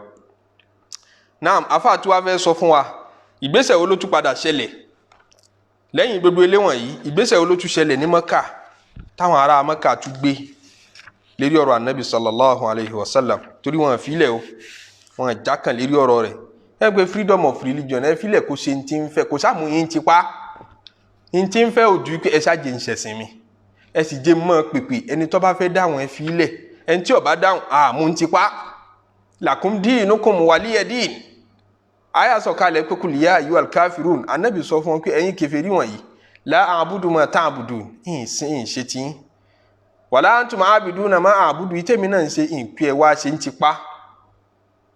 Naam, afa tí wàá fẹ́ sọ fún wa, ìgbésẹ̀ wo ló tún padà ṣẹlẹ̀ lẹ́yìn gbogbo ilé wọ̀nyí? Ìgbésẹ̀ wo ló tún ṣẹlẹ̀ ní Mọ́kà táwọn ará Mọ́kà tún gbé lérí ọ̀rọ̀ Anabi sallallahu alayhi wa sallam? Torí wọn filẹ̀ o, wọn jákàn lérí ọ̀rọ̀ rẹ̀. Ẹ pé freedom of religion, ẹ filẹ̀ kó ṣe ti ń fẹ́, kó sáàmù yín ti pa yín ti ń fẹ́ ojú pé ẹ ṣáàjẹ́ ń ṣẹ̀sìn mi, ẹ sì jẹ́ mọ́ pèpè. Ẹni tó bá fẹ́ dáhùn, ẹ filẹ̀. Ẹni tí ó bá dáhùn, àmú ń ti pa. Lakum dinukum waliya din. Àyà sọ̀kalẹ̀ pé kul ya ayyuhal kafirun, Anabi sọ fún wọn pé ẹ̀yin kèfèrí wọ̀nyí, la a'budu ma ta'budun, ìsìn ìṣe tí wala antum abiduna ma a'budu, ìtẹ̀mí náà ń ṣe ìpè ẹ̀ wá ṣe ń ti pa,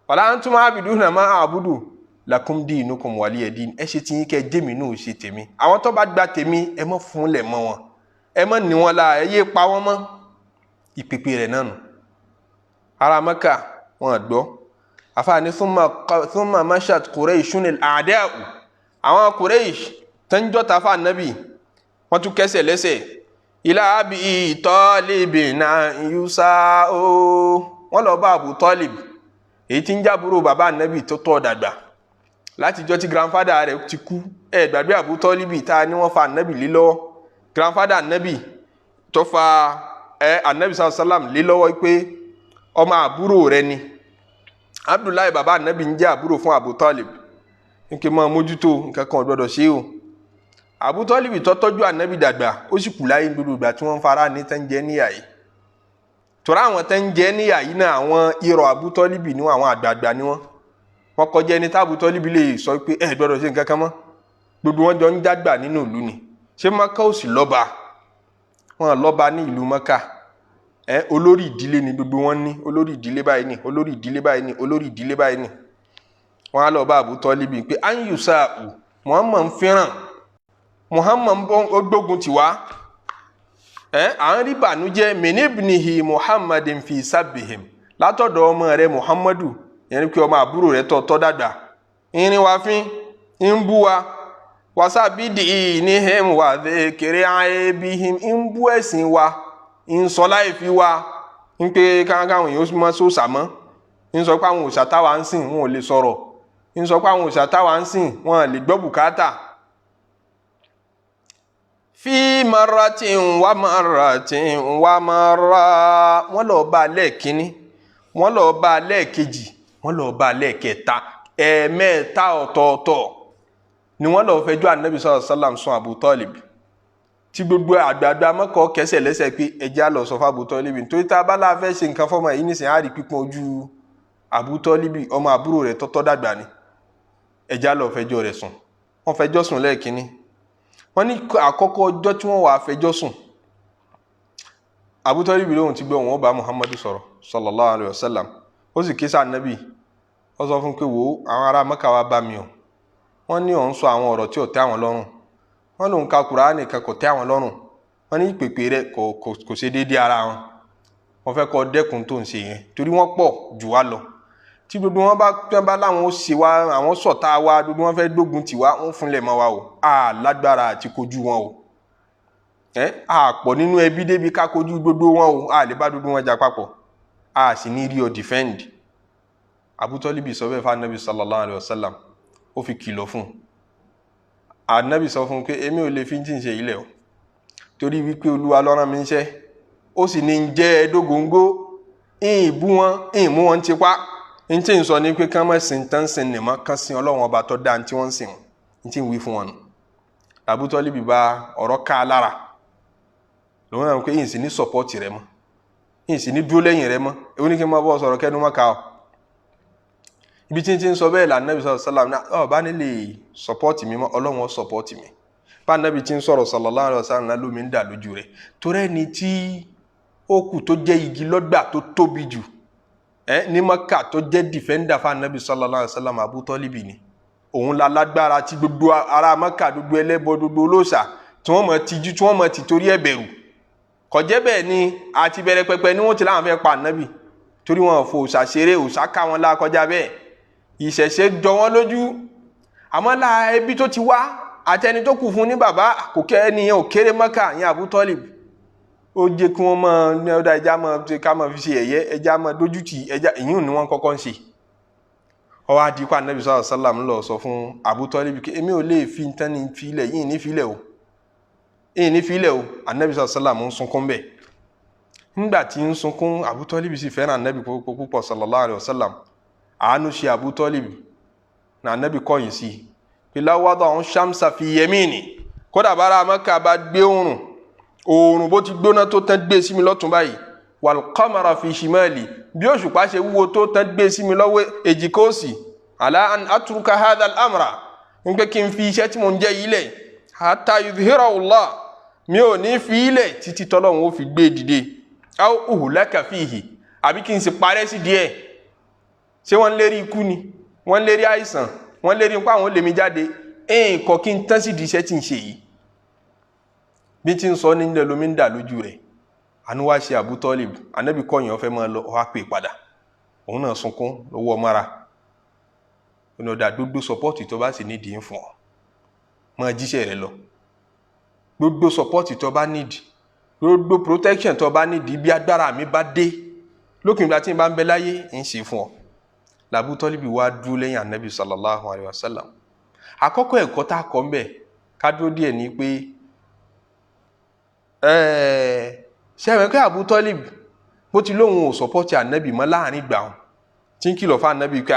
wala antum abiduna ma a'budu, lakum dinukum waliya din. Ẹ ṣe tí yín, kẹ́ jẹ́mi náà ṣe tèmi. Àwọn tó bá gba tèmi, ẹ mọ́ fún lẹ̀ mọ́ wọn, ẹ mọ́ ní wọn la, ẹ yé pa wọ́n mọ́. Ìpèpè rẹ̀ náà nù. Ará Mẹ́kà wọn gbọ́. Àfààní thumma mashat Qurayshun al-a'da'u, àwọn Quraysh tẹ́njọ́ tafa nabi, wọ́n tún kẹsẹ̀ lẹ́sẹ̀ ila Abi Talib náà yusa o, wọ́n lọ bá Abu Talib, èyí tí ń jábúrò bàbá anabi tó tọ́ dàgbà látijọ́ tí grandfather rẹ̀ ti kú. Ẹ gbàgbé Abu Talib tá a ní wọ́n fa anabi lé lọ́wọ́, grandfather anabi tó fa ẹ anabi sallam lé lọ́wọ́ pé ọmọ àbúrò rẹ̀ ni. Abdullahi bàbá anabi ń jẹ́ àbúrò fún Abu Talib, nke máa mójútó, nǹkan kan ò gbọdọ̀ ṣe o. Abu Talib tó tọ́jú anabi dàgbà, ó sì kù láyé gbogbo ìgbà tí wọ́n ń fara ní tẹ́ ń jẹ́ níyà yìí. Tọ́ra àwọn tẹ́ ń jẹ́ níyà yìí náà, àwọn irọ́ Abu Talib ni wọ́n, àwọn àgbààgbà ni wọ́n. Wọ́n kọjá ẹni tá Abu Talib lè sọ pé ẹ gbọdọ̀ ṣe nǹkan kan mọ́. Gbogbo wọn jọ ń jágbà nínú ìlú ni. Ṣé Maka ò sì lọ́ba? Wọn lọ́ba ní ìlú Maka. Ẹ olórí ìdílé ni gbogbo wọn ní, olórí ìdílé báyìí ni, olórí ìdílé báyìí ni, olórí ìdílé báyìí ni. Wọn á lọ bá Abu Talib pé anyusa u Muhammad ń fẹ́ràn, Muhammad ń bọ́, ó gbógun tì wá. Ẹ à ń rí bànújẹ́ minibnihi Muhammadin fi sabbihim, látọ̀dọ̀ ọmọ rẹ̀ Muhammadu, yẹn ni pé ọmọ àbúrò rẹ̀ tọ́ tọ́ dàgbà, irin wa fín ń bú wa, wasabidi nihim wa dhikri aibihim, ń bú ẹ̀sìn wa, ń sọ láì fi wa, ń pé káwọn èèyàn mọ́ sóòsà mọ́. Ń sọ pé àwọn òòṣà táwa ń sìn wọn ò lè sọ̀rọ̀, ń sọ pé àwọn òòṣà táwa ń sìn wọn ò lè gbọ́ bùkátà. Fi maratin wa maratin wa mara, wọ́n lọ bá a lẹ́ẹ̀kínní, wọ́n lọ bá a lẹ́ẹ̀kejì, wọ́n lọ bá a lẹ́ẹ̀kẹta, ẹ̀ẹ̀mẹ́ta ọ̀tọ̀ọ̀tọ̀ ni wọ́n lọ fẹjọ́ Ànábì sallallahu alaihi wasallam sùn Abu Talib, tí gbogbo àgbààgbà mọ́kọ́ kẹsẹ̀ lẹ́sẹ̀ pé ẹjẹ́ á lọ sọ fún Abu Talib, nítorí tá a bá láà fẹ́ ṣe nǹkan fọ́mọ yìí nísìnyí, á rí pípọ́n ojú Abu Talib, ọmọ àbúrò rẹ̀ tọ́tọ́ dàgbà ni, ẹjẹ́ á lọ fẹjọ́ rẹ̀ sùn. Wọ́n fẹjọ́ sùn lẹ́ẹ̀kínní, wọ́n ní àkọ́kọ́ ọjọ́ tí wọ́n wà fẹjọ́ sùn, Abu Talib lóhùn ti gbọ́ òun ó bá Muhammadu sọ̀rọ̀ sallallahu alayhi wa sallam. Ó sì ké sí Ànábì, ó sọ fún pé wò ó, àwọn ará Mẹ́kà wá bá mi o, wọ́n ní òun sọ àwọn ọ̀rọ̀ tí ò tẹ́ àwọn lọ́rùn, wọ́n lòun ka Kùránì kan kò tẹ́ àwọn lọ́rùn, wọ́n ní ìpèpè rẹ̀ kò ṣe déédéé ara wọn, wọ́n fẹ́ kọ́ dẹ́kun tó ń ṣe yẹn torí wọ́n pọ̀ jù wá lọ. Tí gbogbo wọn bá láwọn ó ṣe wá, àwọn ṣọ̀tá wa, gbogbo wọn fẹ́ gbógun tì wá, wọ́n fúnlẹ̀ mọ́ wa o, a lágbára àti kojú wọn o, a pọ̀ nínú ẹbí débi ká kojú gbogbo wọn o, a lè bá gbogbo wọn jà papọ̀, a sì ní rí ọ defend. Abu Talib sọ bẹ́ẹ̀ fún Anabi sallallahu alayhi wa sallam, ó fi kìlọ̀ fún un. Anabi sọ fún un pé èmi ò lè fi tí ń ṣe ilẹ̀ o, torí wípé Olúwa ló rán mi níṣẹ́, ó sì ní ń jẹ́ ẹ̀ẹ́dógóńgó, ìyìn bú wọn, ìyìn mú wọn tipa. N tí ń sọ ni pé kán má sìn tán sìn nìmọ́, kán sin Ọlọ́run ọba tó dáa tí wọ́n ń sìn wọn, n tí ń wí fún wọn nù. Abu Talib bá ọ̀rọ̀ ká a lára, lòun náà pé ìyìn sì ní sọ̀pọ̀tì rẹ mọ́, ìyìn sì ní dúró lẹ́yìn rẹ mọ́, èwo ní kí n máa bọ́ sọ̀rọ̀ kẹ́nu mọ́ ká ọ. Ibi tí n ti ń sọ bẹ́ẹ̀ là Ànábì sallallahu alaihi wasallam náà bá ní lè sọ̀pọ̀tì mi mọ́, Ọlọ́run ó sọ̀pọ̀tì mi. Bá Ànábì tí ń sọ̀rọ̀ sallallahu alaihi wasallam náà lómi ń dà lójú rẹ̀, torí ẹni tí ó kù tó jẹ́ igi lọ́gbà tó tóbi jù ní Mọ́kà tó jẹ́ dìfẹ́ndà fún Ànábì sallallahu alaihi wasallam, Abu Talib ni. Òun la lágbára tí gbogbo ará Mọ́kà, gbogbo ẹlẹ́bọ, gbogbo olóòṣà tí wọ́n mọ̀ tijú, tí wọ́n mọ̀ ti torí ẹ̀ bẹ̀rù. Kò jẹ́ bẹ́ẹ̀ ni àti bẹ̀rẹ̀ pẹpẹ ni wọ́n ti láwọn fẹ́ pa Ànábì, torí wọn fò òòṣà ṣeré, òòṣà ká wọn lá kọjá bẹ́ẹ̀, ìṣẹ̀ṣe jọ wọ́n lójú. Àmọ́ la ẹbí tó ti wá àtẹni tó kù fún ní bàbá kò kẹ́ ẹni yẹn ò kéré Mọ́kà yẹn Abu Talib, ó jẹ́ kí wọ́n máa ní ọ̀dà ẹja máa ká máa fi ṣe ẹ̀yẹ, ẹja máa dójútì ẹja, ìyún ni wọ́n kọ́kọ́ ń ṣe. Ó wá di pa Ànábì sallallahu alaihi wasallam lọ sọ fún Abu Talib pé èmi ò lè fi tán ní filẹ̀ yìí, ní filẹ̀ o, yìí ní filẹ̀ o. Ànábì sallallahu alaihi wasallam ń sunkún bẹ́ẹ̀. Nígbà tí ń sunkún, Abu Talib sì fẹ́ràn Ànábì púpọ̀ sallallahu alaihi wasallam. Àánú ṣe Abu Talib na Ànábì kọ̀yìn sí i pé law wada'u shamsa fi yamini, kódà bára Mẹ́kà bá gbé òòrùn, òòrùn bó ti gbóná tó tán gbé sí mi lọ́tún báyìí, wal qamara fi shimali, bí òṣùpá ṣe wúwo tó tán gbé sí mi lọ́wọ́ èjìká òsì, ala an atruka hadha al-amra, ń pé kí n fi iṣẹ́ tí mo ń jẹ́ yìí lẹ̀, hatta yudhhirahu Allah, mi ò ní fi ilẹ̀ títí tọ́lọ́run ó fi gbé dìde, aw uhlaka fihi, àbí kí n sì parẹ́ sí díẹ̀. Ṣé wọ́n ń lérí ikú ni, wọ́n ń lérí àìsàn, wọ́n ń lérí ipá àwọn olè mi jáde, ẹ̀ẹ́n kọ́ kí n tán sí di iṣẹ́ tí ń ṣe yìí. Bí tí ń sọ nílẹ̀ lómi ń dà lójú rẹ̀. Àánú wá ṣe Abu Talib, Ànábì kọ̀yìn ọ̀fẹ́ máa lọ, ọ̀há pè padà, òun náà sunkún lọ́wọ́ mọ́ra. Ọ̀nà ọ̀dà gbogbo support tó bá sì nídìí ń fún ọ, máa jíṣẹ́ rẹ lọ. Gbogbo support tó bá nídìí, gbogbo protection tó bá nídìí, bí agbára mi bá dé lókun ìgbà tí n bá ń bẹ láyé, ń ṣe fún ọ. L'Abu Talib wá dúró lẹ́yìn Ànábì sallallahu alayhi wa sallam. Àkọ́kọ́ ẹ̀kọ́ tá a kọ́ ń bẹ̀ ká dúró díẹ̀ ní pé ṣé ẹ mọ̀ pé Abu Talib bó ti lóun ò support Ànábì mọ́ láàrin ìgbà wọn tí ń kìlọ̀ fún Ànábì pé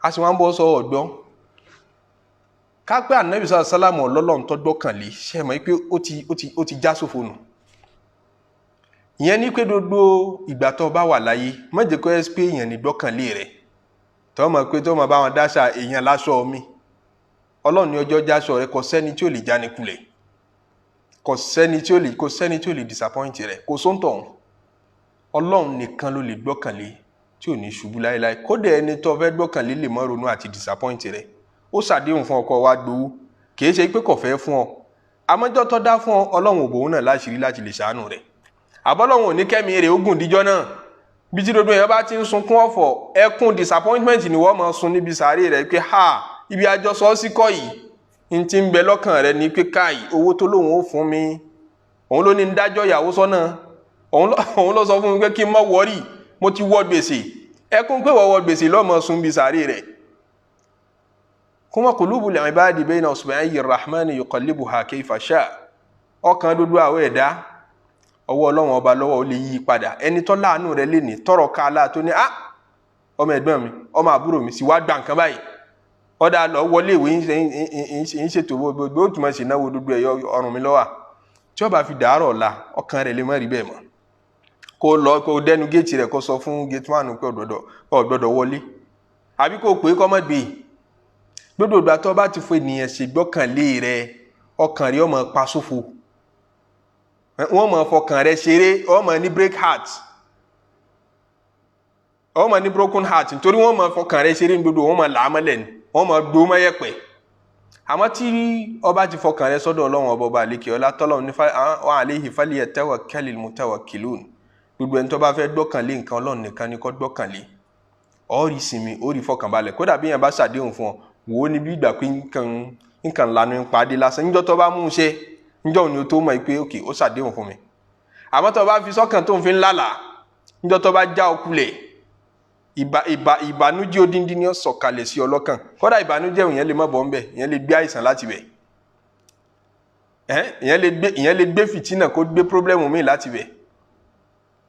a sì wá ń bọ́ sọ ọ̀gbọ́n ká pé Ànábì sallallahu alayhi wa sallam ọlọ́lọ́run tó gbọ́kànlé, ṣé ẹ mọ̀ pé ó ti já sófo nù. Ìyẹn ní pé gbogbo ìgbà tó bá wà láyé, má jẹ́ kó ẹ́ pé èèyàn ní gbọ́kànlé rẹ̀ tó mọ̀ pé tó mọ̀ bá wọn dáṣà èèyàn láṣọ mi. Ọlọ́run ní ọjọ́ jáṣọ rẹ, kò sẹ́ni tí ò lè já ní kulẹ̀, kò sẹ́ni tí ò lè, kò sẹ́ni tí ò lè disappoint rẹ, kò sóńtọ̀. Ọlọ́run nìkan ló lè gbọ́kànlé tí ò ní ṣubú láéláé. Kódà ẹni tó fẹ́ gbọ́kànlé lè má ronú àti disappoint rẹ. Ó ṣàdéhùn fún ọkọ wa gbowó, kì í ṣe pé kò fẹ́ fún ọ, àmọ́jọ́ tó dá fún ọ, Ọlọ́run ò bòun náà láṣìírí láti lè ṣàánú rẹ̀, àbọ́lọ́run ò ní kẹ́mi rẹ̀ ogun díjọ́ náà. Bí tí gbogbo èèyàn bá ti ń sunkún ọ̀fọ̀, ẹkún disappointment ni wọ́n máa sun níbi sàárè rẹ̀ pé ha, ibi àjọsọ sí kọ́ yìí, n ti ń bẹ lọ́kàn rẹ̀ ní pé káì, owó tó lóun ó fún mi, òun ló ní ń dájọ́ ìyàwó sọ́nà, òun ló sọ fún mi pé kí n má worry, mo ti wọ́ gbèsè. Ẹkún pé wọ́wọ́ gbèsè lọ́mọ sun bí sàárè rẹ̀. Kuma qulubul ibadi bayna usbu'ayyi rahmani yuqallibuha kayfa sha. Ọkàn dúdú àwọn ẹ̀dá ọwọ́ Ọlọ́run ọba lọ́wọ́, ó lè yí padà. Ẹni tó láàánú rẹ̀ lè ní tọrọ ká aláà tó ní á ọmọ ẹ̀gbọ́n mi, ọmọ àbúrò mi sì wá gbà nǹkan báyìí, ọ̀dà lọ wọlé ìwé ń ṣètò gbogbo ó tún máa ṣe náwó dúdú ẹ̀yọ ọrùn mi lọ́wọ́. Tí ó bá fi dàárọ̀ ọ̀la, ọkàn rẹ̀ lè má rí bẹ́ẹ̀ mọ́. Kó lọ kó dẹnu géètì rẹ̀, kó sọ fún géètì man pé ọ̀gbọ́dọ̀ wọlé, àbí kó pè é kó má gbé e. Gbogbo ìgbà tó bá ti fún ènìyàn ṣègbọ́kànlé rẹ, ọkàn rẹ ó máa pa sófo. Wọ́n máa fọkàn rẹ ṣeré, ó máa ní break heart, ó máa ní broken heart, nítorí wọ́n máa fọkàn rẹ ṣeré ní gbogbo, wọ́n máa là á mọ́lẹ̀ ni, wọ́n máa gbó mọ́yẹ̀pẹ̀. Àmọ́ tí ọba ti fọkàn rẹ sọ́dọ̀ Ọlọ́run ọba, ọba àlekè ọlá tọ́lọ́run ní wa alayhi falyatawakkalil mutawakkilun. Gbogbo ẹni tó bá fẹ́ gbọ́kànlé nǹkan, Ọlọ́run nìkan ni kó gbọ́kànlé. Ó rí sinmi, ó rí fọkànbalẹ̀. Kódà bí yẹn bá ṣàdéhùn fún ọ, wò ó ní bí ìgbà pé nǹkan lanu ń padì lásán. Níjọ́ tó bá mú un ṣe, níjọ́ òní o tó mọ̀ pé ok, ó ṣàdéhùn fún mi. Àmọ́ tó bá fi sọ́kàn tó ń fi ń lálàá, níjọ́ tó bá já ọkulẹ̀, ìbànújẹ́ odindi ni ó sọ̀kalẹ̀ sí ọlọ́kàn. Kódà ìbànújẹ́ ìyẹn lè má bọ̀ ńbẹ̀, ìyẹn lè gbé àìsàn láti bẹ̀, ìyẹn lè gbé fìtínà, kó gbé problem míì láti bẹ̀.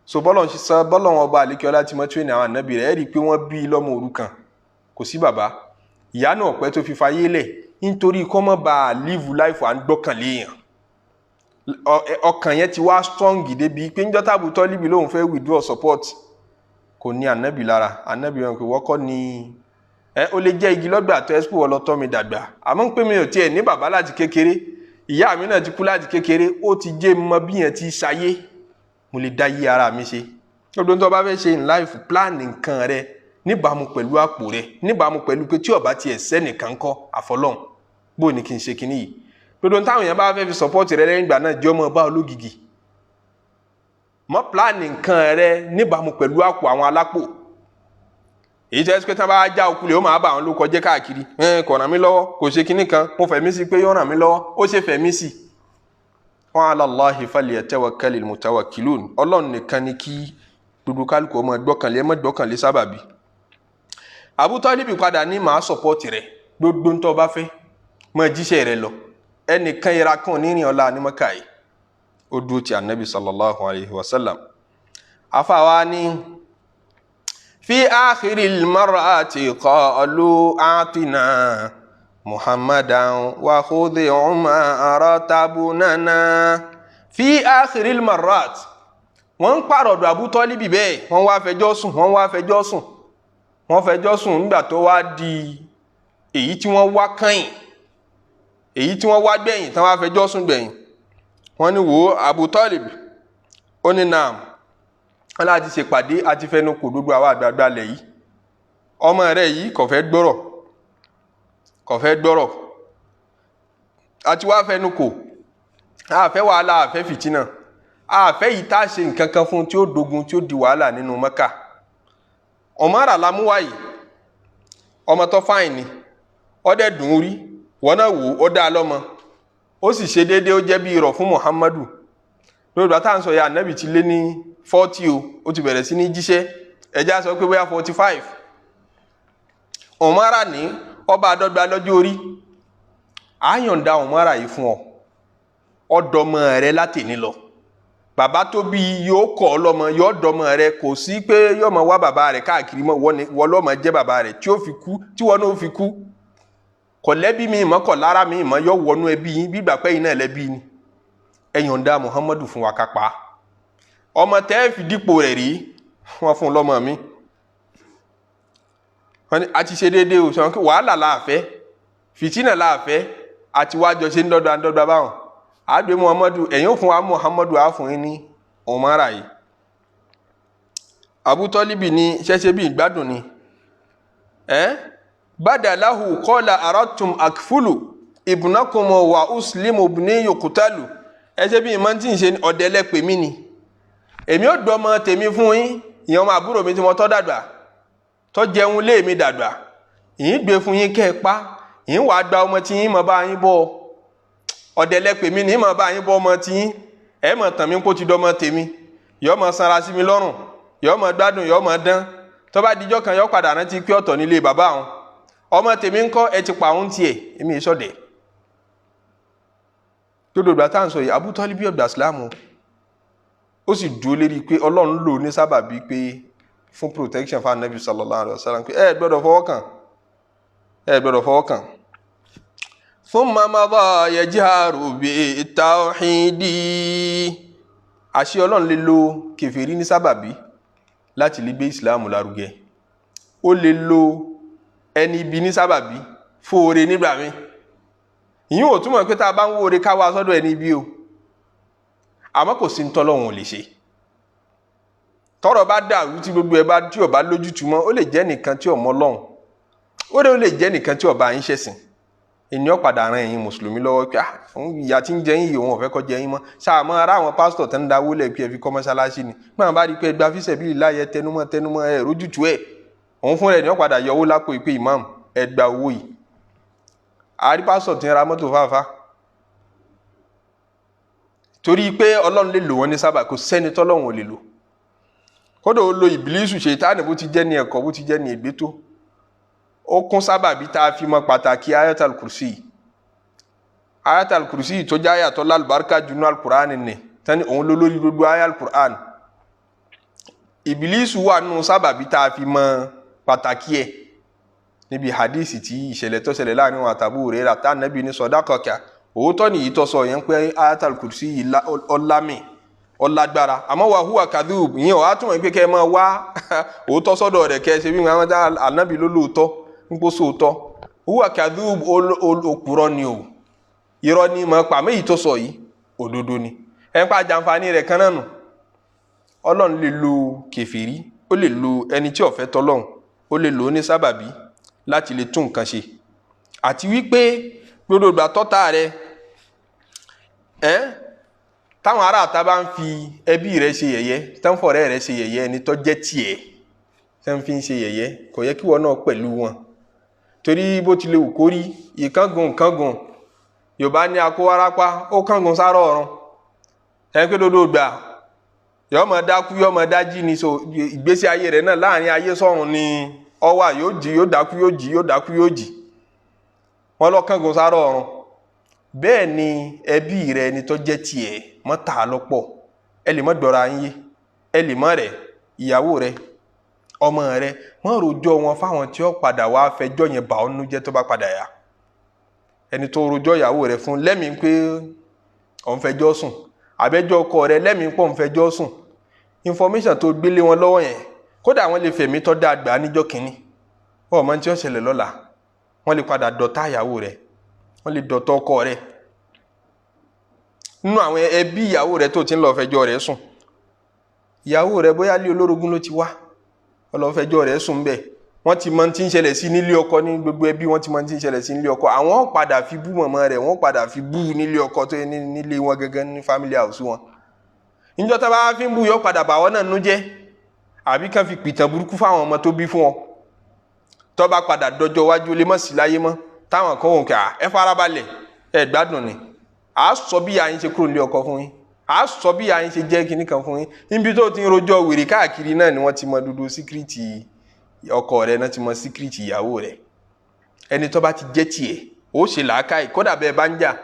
So bọ́lọ̀ ń sọ, bọ́lọ̀ wọn ọba àlékè ọlá tí mo tún ní àwọn ànábì rẹ̀, ẹ̀ rí i pé wọ́n bí lọ́mọ òrukàn, kò sí bàbá, ìyá náà pẹ́ tó fi fayé lẹ̀, nítorí kọ́ mọ́ bá a live life à ń gbọ́kànlé yàn. Ọkàn yẹn ti wá strong débi pé níjọ́ tábù tọ́líbi lóun fẹ́ withdraw support, kò ní ànábì lára. Ànábì wọn pé wọ́kọ́ ni ẹ ó lè jẹ́ igi lọ́gbà tó ẹ́sìpò wọ́n lọ tọ́ mi dàgbà, àmọ́ ń pè mí ò tiẹ̀ ní bàbá láti kékeré, ìyá mi náà ti kú láti kékeré, ó ti jẹ́ mọ bí yẹn ti ṣayé, mo lè dá yí ara mi ṣe. Gbogbo tó bá fẹ́ ṣe in life, plan nǹkan rẹ níbàámu pẹ̀lú àpò rẹ, níbàámu pẹ̀lú pé tí ó bá tiẹ̀ sẹ́nìkan kọ́ àfọlọ́hún, bó ní kí n ṣe kinní yìí. Gbogbo táwọn èèyàn bá fẹ́ fi support rẹ lẹ́yìn ìgbà náà, jẹ́ ọmọ bá ológìgì mọ́. Plan nǹkan rẹ níbàámu pẹ̀lú àpò àwọn alápò. Èyí tẹ́ ẹ́ pé tí wọ́n bá já okulè, ó máa bá àwọn ló kọjá káàkiri, kò ràn mí lọ́wọ́, kò ṣe kinní kan, mo fẹ̀mí sí pé yóò ràn mí lọ́wọ́, ó ṣe fẹ̀mí sí. Wa ala Allahi falyatawakkalil mutawakkilun. Ọlọ́run nìkan ni kí gbogbo kálukú ọmọ gbọ́kànlé, ẹ má gbọ́kànlé sábàbí. Abu Talibi padà ní màá support rẹ, gbogbo ń tó bá fẹ́, máa jíṣẹ́ rẹ lọ, ẹnìkan yẹra kan onírìn ọ̀la ní Mọ́kà yìí. Ó dúró ti anabi sallallahu alayhi wa sallam. Afáwa ní fi akhiril mar'ati qalu atina Muhammadan wa khudhi Umara tabunana. Fi akhiril mar'at, wọ́n ń pàrọ̀dọ̀ Abu Talibi bẹ́ẹ̀, wọ́n wá fẹjọ́ sùn, wọ́n wá fẹjọ́ sùn, wọ́n fẹjọ́ sùn. Nígbà tó wá di èyí tí wọ́n wá kẹ́yìn, èyí tí wọ́n wá gbẹ̀yìn, tí wọ́n wá fẹjọ́ sùn gbẹ̀yìn, wọ́n ní wò ó, Abu Talib. Ó ní naam. Wọ́n láti ṣèpàdé àti fẹnu kò gbogbo àwọn àgbààgbà lẹ̀ yìí, ọmọ rẹ̀ yìí kò fẹ́ gbọ́rọ̀, kò fẹ́ gbọ́rọ̀, àti wá fẹnu kò, àfẹ́ wàhálà, àfẹ́ fìtínà, àfẹ́ yìí tá a ṣe nǹkan kan fún tí ó dogun, tí ó di wàhálà nínú Mẹ́kà. Umar lamuwa yìí, ọmọ tó fine ni, ó dẹ̀ dùn ún rí, wọn náà wò ó dá a lọ́mọ, ó sì ṣe déédéé, ó jẹ́ bí irọ́ fún Muhammadu. Lórí ìgbà tá à ń sọ ya, anabi ti lé ní 40 o, ó ti bẹ̀rẹ̀ sí ní jíṣẹ́, ẹ̀já sọ pé bóyá 45. Umara ní ọba àdọ́gba lọ́jọ́ orí, àyànda Umara yìí fún ọ, ọdọmọ rẹ látẹ̀ní lọ. Bàbá tó bí yóò kọ́ ọ lọ́mọ, yóò dọmọ rẹ, kò sí pé yóò máa wá bàbá rẹ káàkiri mọ́. Wọ́n lọ́mọ jẹ́ bàbá rẹ tí ó fi kú, tí wọ́n náà fi kú. Kò lẹ́bí mi mọ́, kò lára mi mọ́, yóò wọnú ẹbí yín bí ìgbà pẹ́yìn náà lẹ́bí ni. Ẹ yọ̀ǹda Muhammadu fún wa kápá ọmọ tẹ́ ẹ fi dípò rẹ̀ rí. Wọ́n fún un lọ́mọ mi, wọ́n ní a ti ṣe déédéé o, sọ pé wàhálà la fẹ́, fìtínà la fẹ́, àti wájọ ṣe ń dọ́gba ń dọ́gba báwọn àgbẹ̀ Muhammadu. Ẹ̀yin ò fún wa Muhammadu, á fún yín ní Umara yìí. Abu Tọ́líbì ní ṣẹ́ṣẹ́ bí ìgbádùn ni ẹ́ badalahu qala aradtum akfulu ibnakum wa uslimu ibni yuqtalu. Ẹ ṣe bí ìmọ̀ tí ń ṣe ọ̀dẹ́lẹ́pẹ̀ mí ni, èmi ò dọ́mọ tèmi fún yín, ìyẹn ọmọ àbúrò mi tí mo tọ́ dàgbà, tó jẹun lé mi dàgbà, ìyín gbé fún yín kẹ́ ẹ pa, ìyín wàá gba ọmọ tí yín mọ̀ bá yín bọ́. Ọ̀dẹ̀lẹ́pẹ̀ mi ní mọ̀ bá yín bọ́ ọmọ tí yín, ẹ mọ̀ tàn mí kó ti dọ́mọ tèmi, yọ mọ̀ sanra sí mi lọ́rùn, yọ mọ̀ gbádùn, yọ mọ̀ dán. Tó bá dijọ́ kan, yọ padà rántí pé ọ̀tọ̀ nílé bàbá àwọn ọmọ tèmi ń kọ́ ẹ ti pa òun tiẹ̀, èmi ìsọdẹ̀. Gbogbo ìgbà tá à ń sọ yìí, Abu Talib ọ̀gbà Ìsìlámù, ó sì dúró lérí pé Ọlọ́run lò ní sábàbí pé fún protection fún Anabi sallallahu alayhi wa sallam, pé ẹ gbọ́dọ̀ fọwọ́ kàn, ẹ gbọ́dọ̀ fọwọ́ kàn. Thumma madha yajharu bi tawhidi. Àṣé Ọlọ́run lè lo kèfèrí ní sábàbí láti lè gbé Ìsìlámù lárugẹ. Ó lè lo ẹni ibi ní sábàbí fóore nígbà míì. Ìyín ò túmọ̀ pé tá a bá ń wóore ká wá sọ́dọ̀ ẹni ibi o, àmọ́ kò sí ń tọ́lọ́hun ò lè ṣe. Tọ́rọ̀ bá dàrú, tí gbogbo ẹ bá tí ò bá lójútu mọ́, ó lè jẹ́ nìkan tí ò mọ Ọlọ́hun, ó lè jẹ́ nìkan tí ò bá yín ṣẹ̀sìn, ènìyàn padà ran ẹ̀yin mùsùlùmí lọ́wọ́ pé ìyà tí ń jẹ yín yìí, òun ò fẹ́ kó jẹ yín mọ́. Sáà mọ́ ara àwọn pásítọ̀ tó ń dáwó lẹ̀ pé ẹ fi kọ́ mọ́ṣáláṣí ni gbọ́n bá rí i pé gba fíṣẹ̀ láyẹ tẹnumọ́ tẹnumọ́ ẹ rójútu ẹ̀, òun fúnra ẹ̀ ní ó padà yọ owó lápò ìpè imam, ẹ gba owó yìí. Àrí pásítọ̀ tí ń ra mọ́tò fáfá torí pé Ọlọ́run lè lò wọ́n ní sábà. Kò sẹ́ni tọ́lọ́run ò lè lò. Kódà ó lo Ìbílísù, Ṣètánì, bó ti jẹ́ ní ẹ̀kọ́, bó ti jẹ́ ní ègbé tó, ó kún sábàbí tá a fi mọ pàtàkì Ayatul Kursi. Ayatul Kursi tó jẹ́ àyà tó lálùbáríkà jù nínú Alukur'an ni tani òun ló lórí gbogbo àyà Alukur'an. Ìbílísù wà nínú sábàbí tá a fi mọ pàtàkì ẹ̀ níbi hadisi tí ìṣẹ̀lẹ̀ tó ṣẹlẹ̀ láàrin wọn àtàbí Hurairah, tá nàbí ní sọdákọ̀kà, òótọ́ nìyí tó sọ yẹn pé Ayatul Kursi yìí ọlámì ọlágbára, àmọ́ wà húwà kadhub. Ìyẹn ọ̀ á túmọ̀ pé kẹ́ ẹ máa wá òótọ́ sọ́dọ̀ rẹ̀, kẹ́ ẹ ṣe bí wọn dá ànábì ló lóòótọ́ ń kó sóòótọ́. Húwà kadhub, òpùrọ́ ni o, irọ́ ni mọ̀ pa méyì tó sọ yìí òdodo ni. Ẹ̀ ń pa àjàǹfààní rẹ̀ kan náà nù. Ọlọ́run lè lo kèfèrí, ó lè lo ẹni tí ó fẹ́ tọ́lọ́run, ó lè lò ó ní sábàbí láti lè tún nǹkan ṣe. Àti wípé gbogbo ìgbà tọ́ta rẹ ẹ́ táwọn ará àta bá ń fi ẹbí rẹ ṣe yẹ̀yẹ́, tẹ́ńfọ̀rẹ́ rẹ ṣe yẹ̀yẹ́, ẹni tó jẹ́ tiẹ̀ tẹ́ ń fi ń ṣe yẹ̀yẹ́, kò yẹ kí wọ́n náà pẹ̀lú wọn. Torí bó ti lè wù kó rí, ìkángun ìkángun, Yorùbá ní akówárápá ó kángun sáró ọ̀run. Ẹ̀ pé dodo gbà yọọ mọ dákú, yọọ mọ dájí ni. So ìgbésí ayé rẹ náà láàrin ayé sọ́run ni ó wà, yóò jí, yóò dákú, yóò jí, yóò dákú, yóò jí. Wọn lọ kángun sáró ọ̀run. Bẹ́ẹ̀ ni ẹbí rẹ ni tó jẹ́ tiẹ̀ mọ́ tà á lọ́pọ̀. Ẹ lè mọ́ dọ̀ra yín yé, ẹ lè mọ́ rẹ̀ ìyàwó rẹ, ọmọ rẹ, mọ́ rojọ́ wọn fáwọn tí ó padà wá fẹjọ́ yẹn bà ọ́ nínú jẹ́ tó bá padà yá. Ẹni tó rojọ́ ìyàwó rẹ fún lẹ́mìí pé òun fẹjọ́ sùn, àbẹ́jọ́ ọkọ rẹ lẹ́mìí pé òun fẹjọ́ sùn, information tó gbélé wọn lọ́wọ́ yẹn, kódà wọ́n lè fẹ̀mí tó dáa gbà á níjọ́ kínní, wọ́n mọ tí ó ṣẹlẹ̀ lọ́la. Wọ́n lè padà dọ̀tá ìyàwó rẹ, wọ́n lè dọ̀tá ọkọ rẹ. Nínú àwọn ẹbí ìyàwó rẹ tó ti ń lọ fẹjọ́ rẹ sùn, ìyàwó rẹ bóyá lé olórogún ló ti wá, ó lọ fẹjọ́ rẹ sùn bẹ́ẹ̀, wọ́n ti mọ tí ń ṣẹlẹ̀ sí nílé ọkọ. Ní gbogbo ẹbí wọ́n ti mọ tí ń ṣẹlẹ̀ sí nílé ọkọ. Àwọn padà fi bú mọ̀mọ́ rẹ̀, wọ́n padà fi bú nílé ọkọ tó yẹ nílé wọn gẹ́gẹ́ ní family house wọn. Níjọ́ tá bá fi ń bú, yọ padà bà wọ́n náà nú jẹ́, àbí kàn fi pìtàn burúkú fáwọn ọmọ tó bí fún ọ. Tó bá padà dọjọ́ iwájú, lè mọ̀ sí láyé mọ́, táwọn kan wọ́n kà ẹ farabalẹ̀, ẹ gbádùn ni, à á sọ bí àyín ṣe kúrò nílé ọkọ fún yín, à á sọ bí àyín ṣe jẹ́ kinní kan fún yín. Níbi tó ti ń rojọ́ wèrè káàkiri náà ni wọ́n ti mọ dúdú secret ọkọ rẹ náà, ti mọ secret ìyàwó rẹ. Ẹni tó bá ti jẹ́ tiẹ̀, ó ṣe làákàyè. Kódà bẹ́ẹ̀ bá ń jà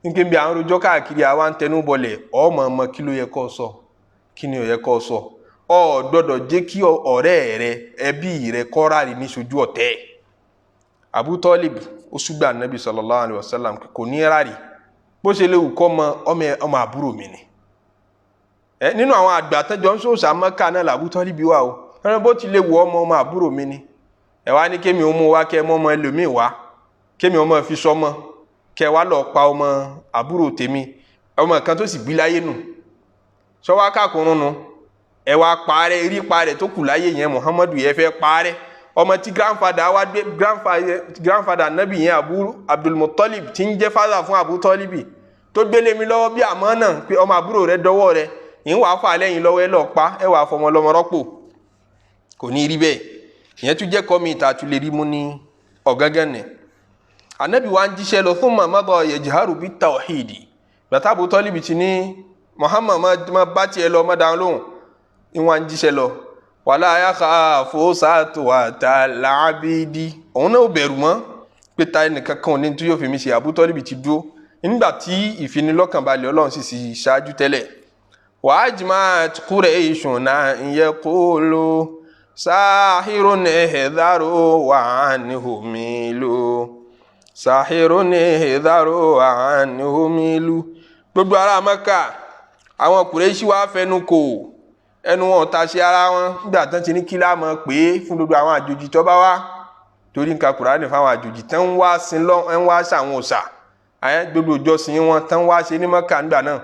nígbà bí à ń rojọ́ káàkiri, àwa ń tẹnu bọlẹ̀, ọmọ ọmọ kí ló yẹ kó sọ, kí ni ò yẹ kó sọ. Ọ gbọ́dọ̀ jẹ́ kí ọ̀rẹ́ rẹ, ẹbí rẹ kọ́ra rí níṣojú ọ̀tẹ̀. Abu Talib ó ṣùgbọ́n Anabi sallallahu alayhi wa sallam kò ní rárí bó ṣe léwu kọ́ mọ ọmọ àbúrò mi ni. Ẹ nínú àwọn àgbà tẹ́jọ́ ń sòsà Mẹ́kà náà l'Abu Talib wà o. Ẹni bó ti lè wọ ọmọ ọmọ àbúrò mi ni, ẹ wá ní kémi ó mú wá, kẹ mọ́ ọmọ ẹlòmíì wá, kémi ọmọ fi sọmọ, kẹ wá lọ pa ọmọ àbúrò tèmi, ọmọ kan tó sì bí láyé nù, sọwá kákùnrún nu, ẹ wá parẹ́ erí parẹ́ tó kù láyé yẹn. Muhammadu yẹn fẹ́ parẹ́ ọmọ tí grandfather wa gbé, grandfather nabi yẹn, Abu Abdul Muttalib, tí ń jẹ́ father fún Abu Talibi, tó gbélé mi lọ́wọ́ bí àmọ́ náà pé ọmọ àbúrò rẹ dọwọ́ rẹ, ìń wàá fà lẹ́yìn lọ́wọ́, ẹ lọ́ọ́ pa, ẹ wàá fọmọ lọ́mọ rọ́pò. Kò ní rí bẹ́ẹ̀. Ìyẹn tún jẹ́ kọ́ mi ìta tún lè rí mú ní ọ̀gángan ni. Anabi wa ń jíṣẹ́ lọ fún mamadu yajharu bi tawhidi. Bàtà Abu Talibi ti ní Muhammad má bá tiẹ̀ lọ, má dáhùn lóhùn, ìwọ̀n ń jíṣẹ́ lọ. Wàlá yakhafu sátwata làbídì, òun náà ò bẹ̀rù mọ́ pé ta ẹnìkan kan ò ní tí yóò fi mí ṣe. Abu Talib ti dúró nígbà tí ìfinilọ́kànbalẹ̀ Ọlọ́run sì sì ṣáájú tẹ́lẹ̀. Wa ajma'at Qurayshun an yaqulu sahirun ihdharu wa anhu milu, sahirun ihdharu wa anhu milu. Gbogbo ará Mẹ́kà, àwọn Kùrẹ́ṣì wá fẹnu kò, ẹnu wọn ta sí ara wọn nígbà tán ti ní kí láàmú pé fún gbogbo àwọn àjòjì tó bá wá, torí nǹkan Kùránì fáwọn àjòjì tán ń wá sin lọ, ń wá sàwọn òòṣà ayé gbogbo ìjọsìn wọn tán wá ṣe ní Mẹ́kà nígbà náà.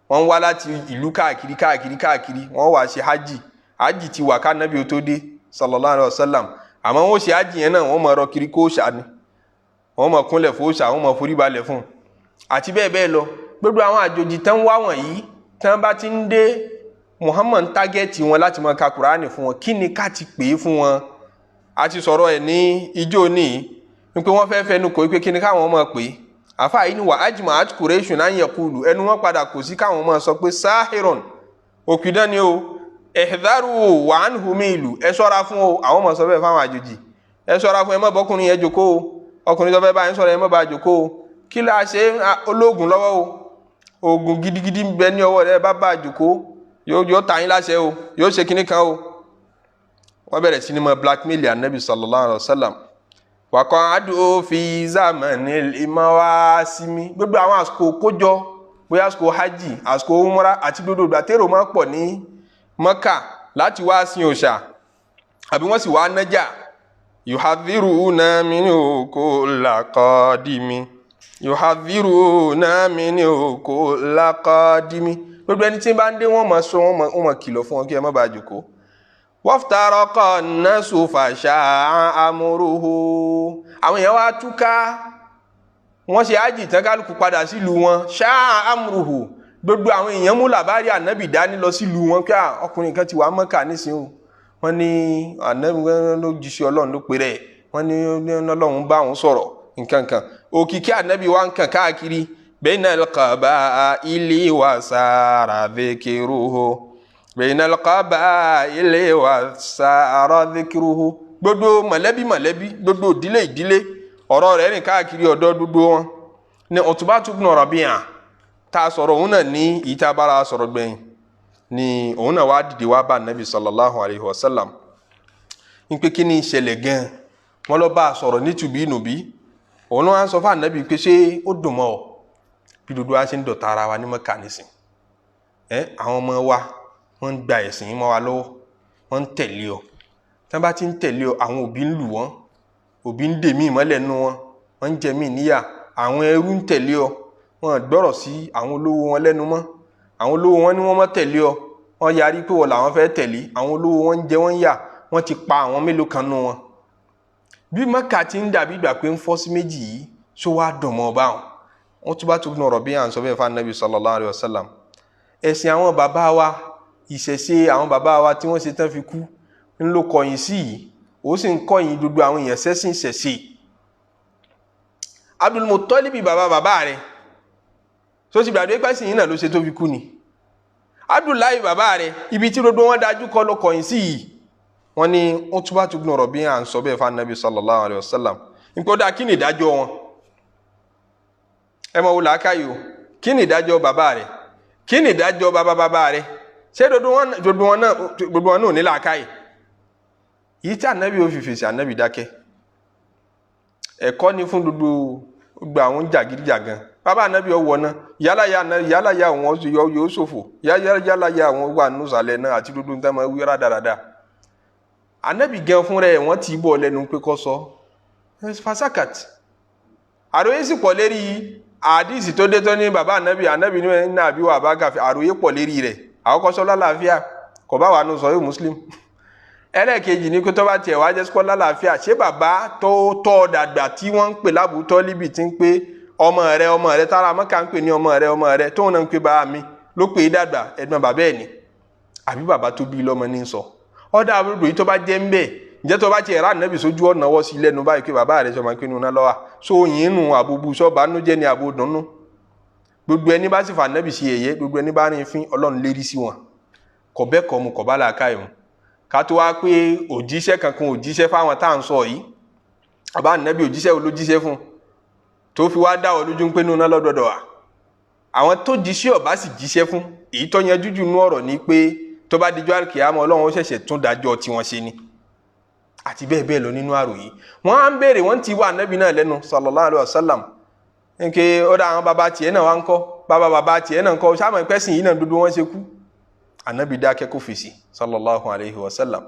Wọ́n wá láti ìlú káàkiri káàkiri káàkiri, wọ́n wá ṣe hajj. Hajj ti wà ká nábì ó tó dé sallallahu alaihi wasallam, àmọ́ wọ́n ṣe hajj yẹn náà, wọ́n mọ̀ ọ̀rọ̀ kiri kó òòṣà ni, wọ́n mọ̀ kúnlẹ̀ fún òòṣà, wọ́n mọ̀ forí balẹ̀ fún un àti bẹ́ẹ̀ bẹ́ẹ̀ lọ. Gbogbo àwọn àjòjì tán wá wọ̀nyí, tán bá ti ń dé, Muhammad ń target wọn láti máa ka Kùránì fún wọn. Kí ni ká ti pè é fún wọn? A ti sọ̀rọ̀ ẹ̀ ní ijó ní wípé wọ́n fẹ́ẹ́ fẹnu kò wípé kí ni káwọn máa pè é. Àfa yìí ni wa ajma'at Qurayshun an yaqulu, ẹnu wọn padà kò sí káwọn máa sọ pé sahirun, òpìdán ni o, ihdharu wa anhu milu, ẹ ṣọ́ra fún o. Àwọn máa sọ bẹ́ẹ̀ fáwọn àjòjì, ẹ ṣọ́ra fún, ẹ má bọ́kùnrin yẹn jókòó o, ọkùnrin tó fẹ́ bá yín sọ̀rọ̀, ẹ má bá jókòó o. Kí la ṣe ológun lọ́wọ́ o, oògùn gidigidi ń bẹ ní ọwọ́ rẹ, bá bá jókòó yóò ta yín láṣẹ o, yóò ṣe kinní kan o. Wọ́n bẹ̀rẹ̀ sí ni mọ blackmail anabi sallallahu alayhi wa sallam. Waqa'adu fi zamanil mawasimi, gbogbo àwọn àsìkò kójọ, bóyá àsìkò hajj, àsìkò umra àti gbogbo ìgbà tèrò máa pọ̀ ní Mọ́kà láti wá sin òòṣà àbí wọ́n sì wá nájà. Yuhadhiruna minhu kulla qadimi, yuhadhiruna minhu kulla qadimi. Gbogbo ẹni tí ń bá ń dé, wọ́n máa sọ, wọ́n máa kìlọ̀ fún wọn kí ẹ má bàa jòkó. Waftaraqa an-nasu fasha'a amruhu, àwọn èèyàn wá túká, wọ́n ṣe ájì tán, kálukú padà sílùú wọn. Sha'a amruhu, gbogbo àwọn èèyàn mú làbárí ànábì dání lọ sílùú wọn pé ọkùnrin kan ti wà Mọ́kà nísìnyí o, wọ́n ní ànábì ló jíṣẹ́ Ọlọ́run ló pe rẹ̀, wọ́n ní Ọlọ́run bá òun sọ̀rọ̀ nǹkan kan. Òkìkí ànábì wa ń kàn káàkiri. Bainal qaba'ili wa sara dhikruhu, bainal qaba'ili wa sara dhikruhu. Gbogbo mọ̀lẹ́bí mọ̀lẹ́bí, gbogbo ìdílé ìdílé, ọ̀rọ̀ rẹ̀ rìn káàkiri ọ̀dọ̀ gbogbo wọn. Ní Utbatu ibn Rabi'a tá a sọ̀rọ̀ òun náà ní ìta bára sọ̀rọ̀ gbẹ̀yìn ni òun náà wá dìde wá bá nàbì sallallahu alayhi wa sallam ń pé kí ni ìṣẹ̀lẹ̀ gan. Wọ́n lọ bá a sọ̀rọ̀ nítubí nùbí. Òun náà wá ń sọ fún ànábì pé ṣé ó dùn mọ́ ọ bí gbogbo wa ṣe ń dọ̀tá ara wa ní Mẹ́kà nísìn ẹ? Àwọn ọmọ wa, wọ́n ń gba ẹ̀sìn mọ́ wa lọ́wọ́, wọ́n ń tẹ̀lé ọ. Tí wọ́n bá ti ń tẹ̀lé ọ, àwọn òbí ń lù wọ́n, òbí ń dè míì mọ́lẹ̀ nú wọn, wọ́n ń jẹ míì níyà. Àwọn ẹrú ń tẹ̀lé ọ, wọ́n gbọ́rọ̀ sí àwọn olówó wọn lẹ́nu mọ́. Àwọn olówó wọn ní wọ́n mọ́ tẹ̀lé ọ, wọ́n yarí pé wọ́n làwọn fẹ́ tẹ̀lé. Àwọn olówó wọn ń jẹ wọ́n yà, wọ́n ti pa àwọn mélòó kan nú wọn. Bí Mẹ́kà ti ń dàbí ìgbà pé ń fọ́ sí méjì yìí, ṣó wàá dùn mọ́ ọba wọn? Wọ́n tún bá tún nù ọ̀rọ̀ bí à ń sọ bẹ́ẹ̀ fún anabi sallallahu alayhi wa sallam. Ẹ̀sìn àwọn bàbá wa, ìṣẹ̀ṣe àwọn bàbá wa tí wọ́n ṣe tán fi kú ń ló kọ̀yìn sí yìí, ó sì ń kọ̀yìn gbogbo àwọn èèyàn sẹ́sìn ìṣẹ̀ṣe. Abdul Muttalibi, bàbá bàbá rẹ̀, tó ti gbàgbé pẹ́sìn yìí náà ló ṣe tó fi kú ni. Abdullahi bàbá rẹ̀, ibi tí gbogbo wọn dájú kọ ló kọ̀yìn sí yìí. Wọ́n ní Utbatu ibn Rabi'a ń sọ bẹ́ẹ̀ fún anabi sallallahu alayhi wa sallam nípa ó dáa. Kí ni ìdájọ́ wọn? Ẹ mọ̀ wò làákàyè o. Kí ni ìdájọ́ bàbá rẹ̀? Kí ni ìdájọ́ bàbá bàbá rẹ̀? Ṣé gbogbo wọn náà ní làákàyè yìí tí anabi ò fi fèsì? Anabi dákẹ́. Ẹ̀kọ́ ni fún gbogbo àwọn jàgídíjàgan. Bàbá anabi ọwọ́ náà, yálà yálà ya àwọn yóò ṣòfò, yálà ya àwọn wà nùsàlẹ̀ náà àti gbogbo nǹkan máa wí rádaràda. Anabi gan fúnra ẹ̀, wọ́n ti bọ̀ lẹ́nu pé kó sọ fasakat. Àròyé sì pọ̀ lérí àdìsí tó dé tó ní bàbá anabi, anabi ní ní àbí wà bá gàfẹ́. Àròyé pọ̀ lérí rẹ̀. Àkọ́kọ́ sọ lálàáfíà, kò bá wà nù sọ yóò Muslim. Ẹlẹ́ẹ̀kejì ní kó tó bá tiẹ̀ wá jẹ́ sọ́kọ́ lálàáfíà, ṣé bàbá tó tọ́ dàgbà tí wọ́n ń pè lábùtọ́ líbi tí ń pé ọmọ rẹ, ọmọ rẹ, tára Mọ́kà ń pè ní ọmọ rẹ, ọmọ rẹ, tóun náà ń pè bá mi ló pè é dàgbà, ẹ̀gbọ́n bàbá ẹ̀ ni àbí bàbá tó bí lọ́mọ ní sọ? Ọ̀dà àbúrò yìí tó bá jẹ́ ń bẹ̀, ǹjẹ́ tó bá tiẹ̀ rà nẹ́bì sójú ọ̀nà wọ́ sí lẹ́nu báyìí pé bàbá rẹ̀ sọ ma pé nínú lọ́wọ́ so yín nù àbúbú sọ́ba nú jẹ́ ní àbò dùnnú? Gbogbo ẹni bá sì fà nẹ́bì sí ẹ̀yẹ, gbogbo ẹni bá rìn fín, Ọlọ́run lérí sí wọn, kọ̀ bẹ́ẹ̀ kọ́ mu, kọ̀ bá làákàyè mu. Ká tó wá pé òjíṣẹ́ kankan òjíṣẹ́ fáwọn tá à ń sọ yìí, àbá ànábì òjíṣẹ́ wo ló jíṣẹ́ fún tó fi wá dá ọ lójú pé nínú lọ́dọọdọ wa? Àwọn tó jíṣẹ́ ọba sì jíṣẹ́ fún, èyí tó yanjú jù nú ọ̀rọ̀ ni pé tó bá dijọ́ àlùkìyámọ̀, Ọlọ́run ó ṣẹ̀ṣẹ̀ tún dájọ́ tiwọn ṣe ni, àti bẹ́ẹ̀ bẹ́ẹ̀ lọ nínú àròyé. Wọ́n á ń béèrè, wọ́n ti wá ànábì náà lẹ́nu sallallahu alaihi wasallam nke ó dá àwọn bàbá tiẹ̀ náà wá ń kọ́, bàbá bàbá tiẹ̀ náà ń kọ́, sáàmù ìpẹ́sìn yìí náà dúdú wọ́n ṣe kú. Ànábì dákẹ́, kó fèsì sallallahu alaihi wasallam.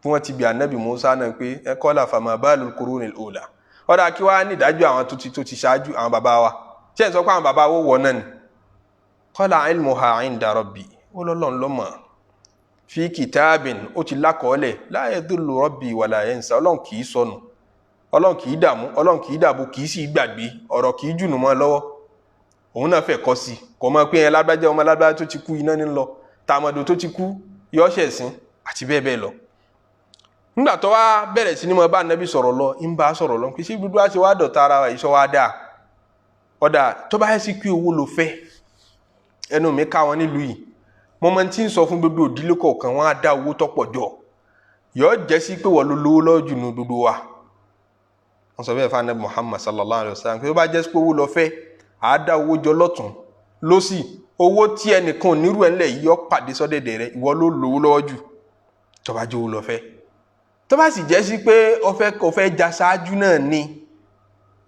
Bí wọ́n ti bi ànábì Musa náà pé ẹ qala fama balul qurunil ula, ó dá kí wàá ní ìdájọ́ àwọn tó ti ṣáájú, àwọn bàbá wa, ṣé ẹ̀ sọ pé àwọn bàbá wo wọ̀ náà ni? Qala ilmuha inda rabbi, ó lọ́lọ́run lọ́mọ, fi kitabin, ó ti lákọọ́lẹ̀, la yadullu rabbi wala yansa. Ọlọ́run kì í sọnù, Ọlọ́run kì í dààmú, Ọlọ́run kì í dààbò, kì í sì gbàgbé ọ̀rọ̀, kì í jùnú mọ́ lọ́wọ́. Òun náà fẹ́ kọ́ sí kò mọ̀ pé ẹ lágbájá, ọmọ lágbájá tó ti kú, iná ní lọ, tàmọ̀dò tó ti kú yọ ṣẹ̀sín, àti bẹ́ẹ̀ bẹ́ẹ̀ lọ. Nígbà tó wá bẹ̀rẹ̀ sí ni mo bá Ànábì sọ̀rọ̀ lọ, ń bá sọ̀rọ̀ lọ pé ṣé gbogbo àti wàá dọ̀tá ara wa ìṣọ́ wa dáa? Ọ̀dà, tó bá yẹ sí pé owó ló fẹ́, ẹnu mi ká wọn nílùú yìí, mo máa ti ń sọ fún gbogbo òdílé kọ̀ọ̀kan, wọn á dá owó tọ́pọ̀ jọ, yọ jẹ́ sí pé wọ́n ló lówó lọ́wọ́ jù nù gbogbo wa. Wọ́n sọ bẹ́ẹ̀ fún Ànábì Muhammad sallallahu alayhi wa sallam pé tó bá jẹ́ sí pé owó lọ fẹ́, à á dá owó jọ lọ́tún lọ́sì, owó tí ẹnìkan ò nírú ẹ̀ ńlẹ̀ yìí, yọ pàdé sọ́dẹ̀dẹ̀ rẹ, ìwọ ló lówó lọ́wọ́ jù, tó bá jẹ́ owó lọ fẹ́. Tó bá sì jẹ́ sí pé ó fẹ́ kó fẹ́ ja ṣáájú náà ni,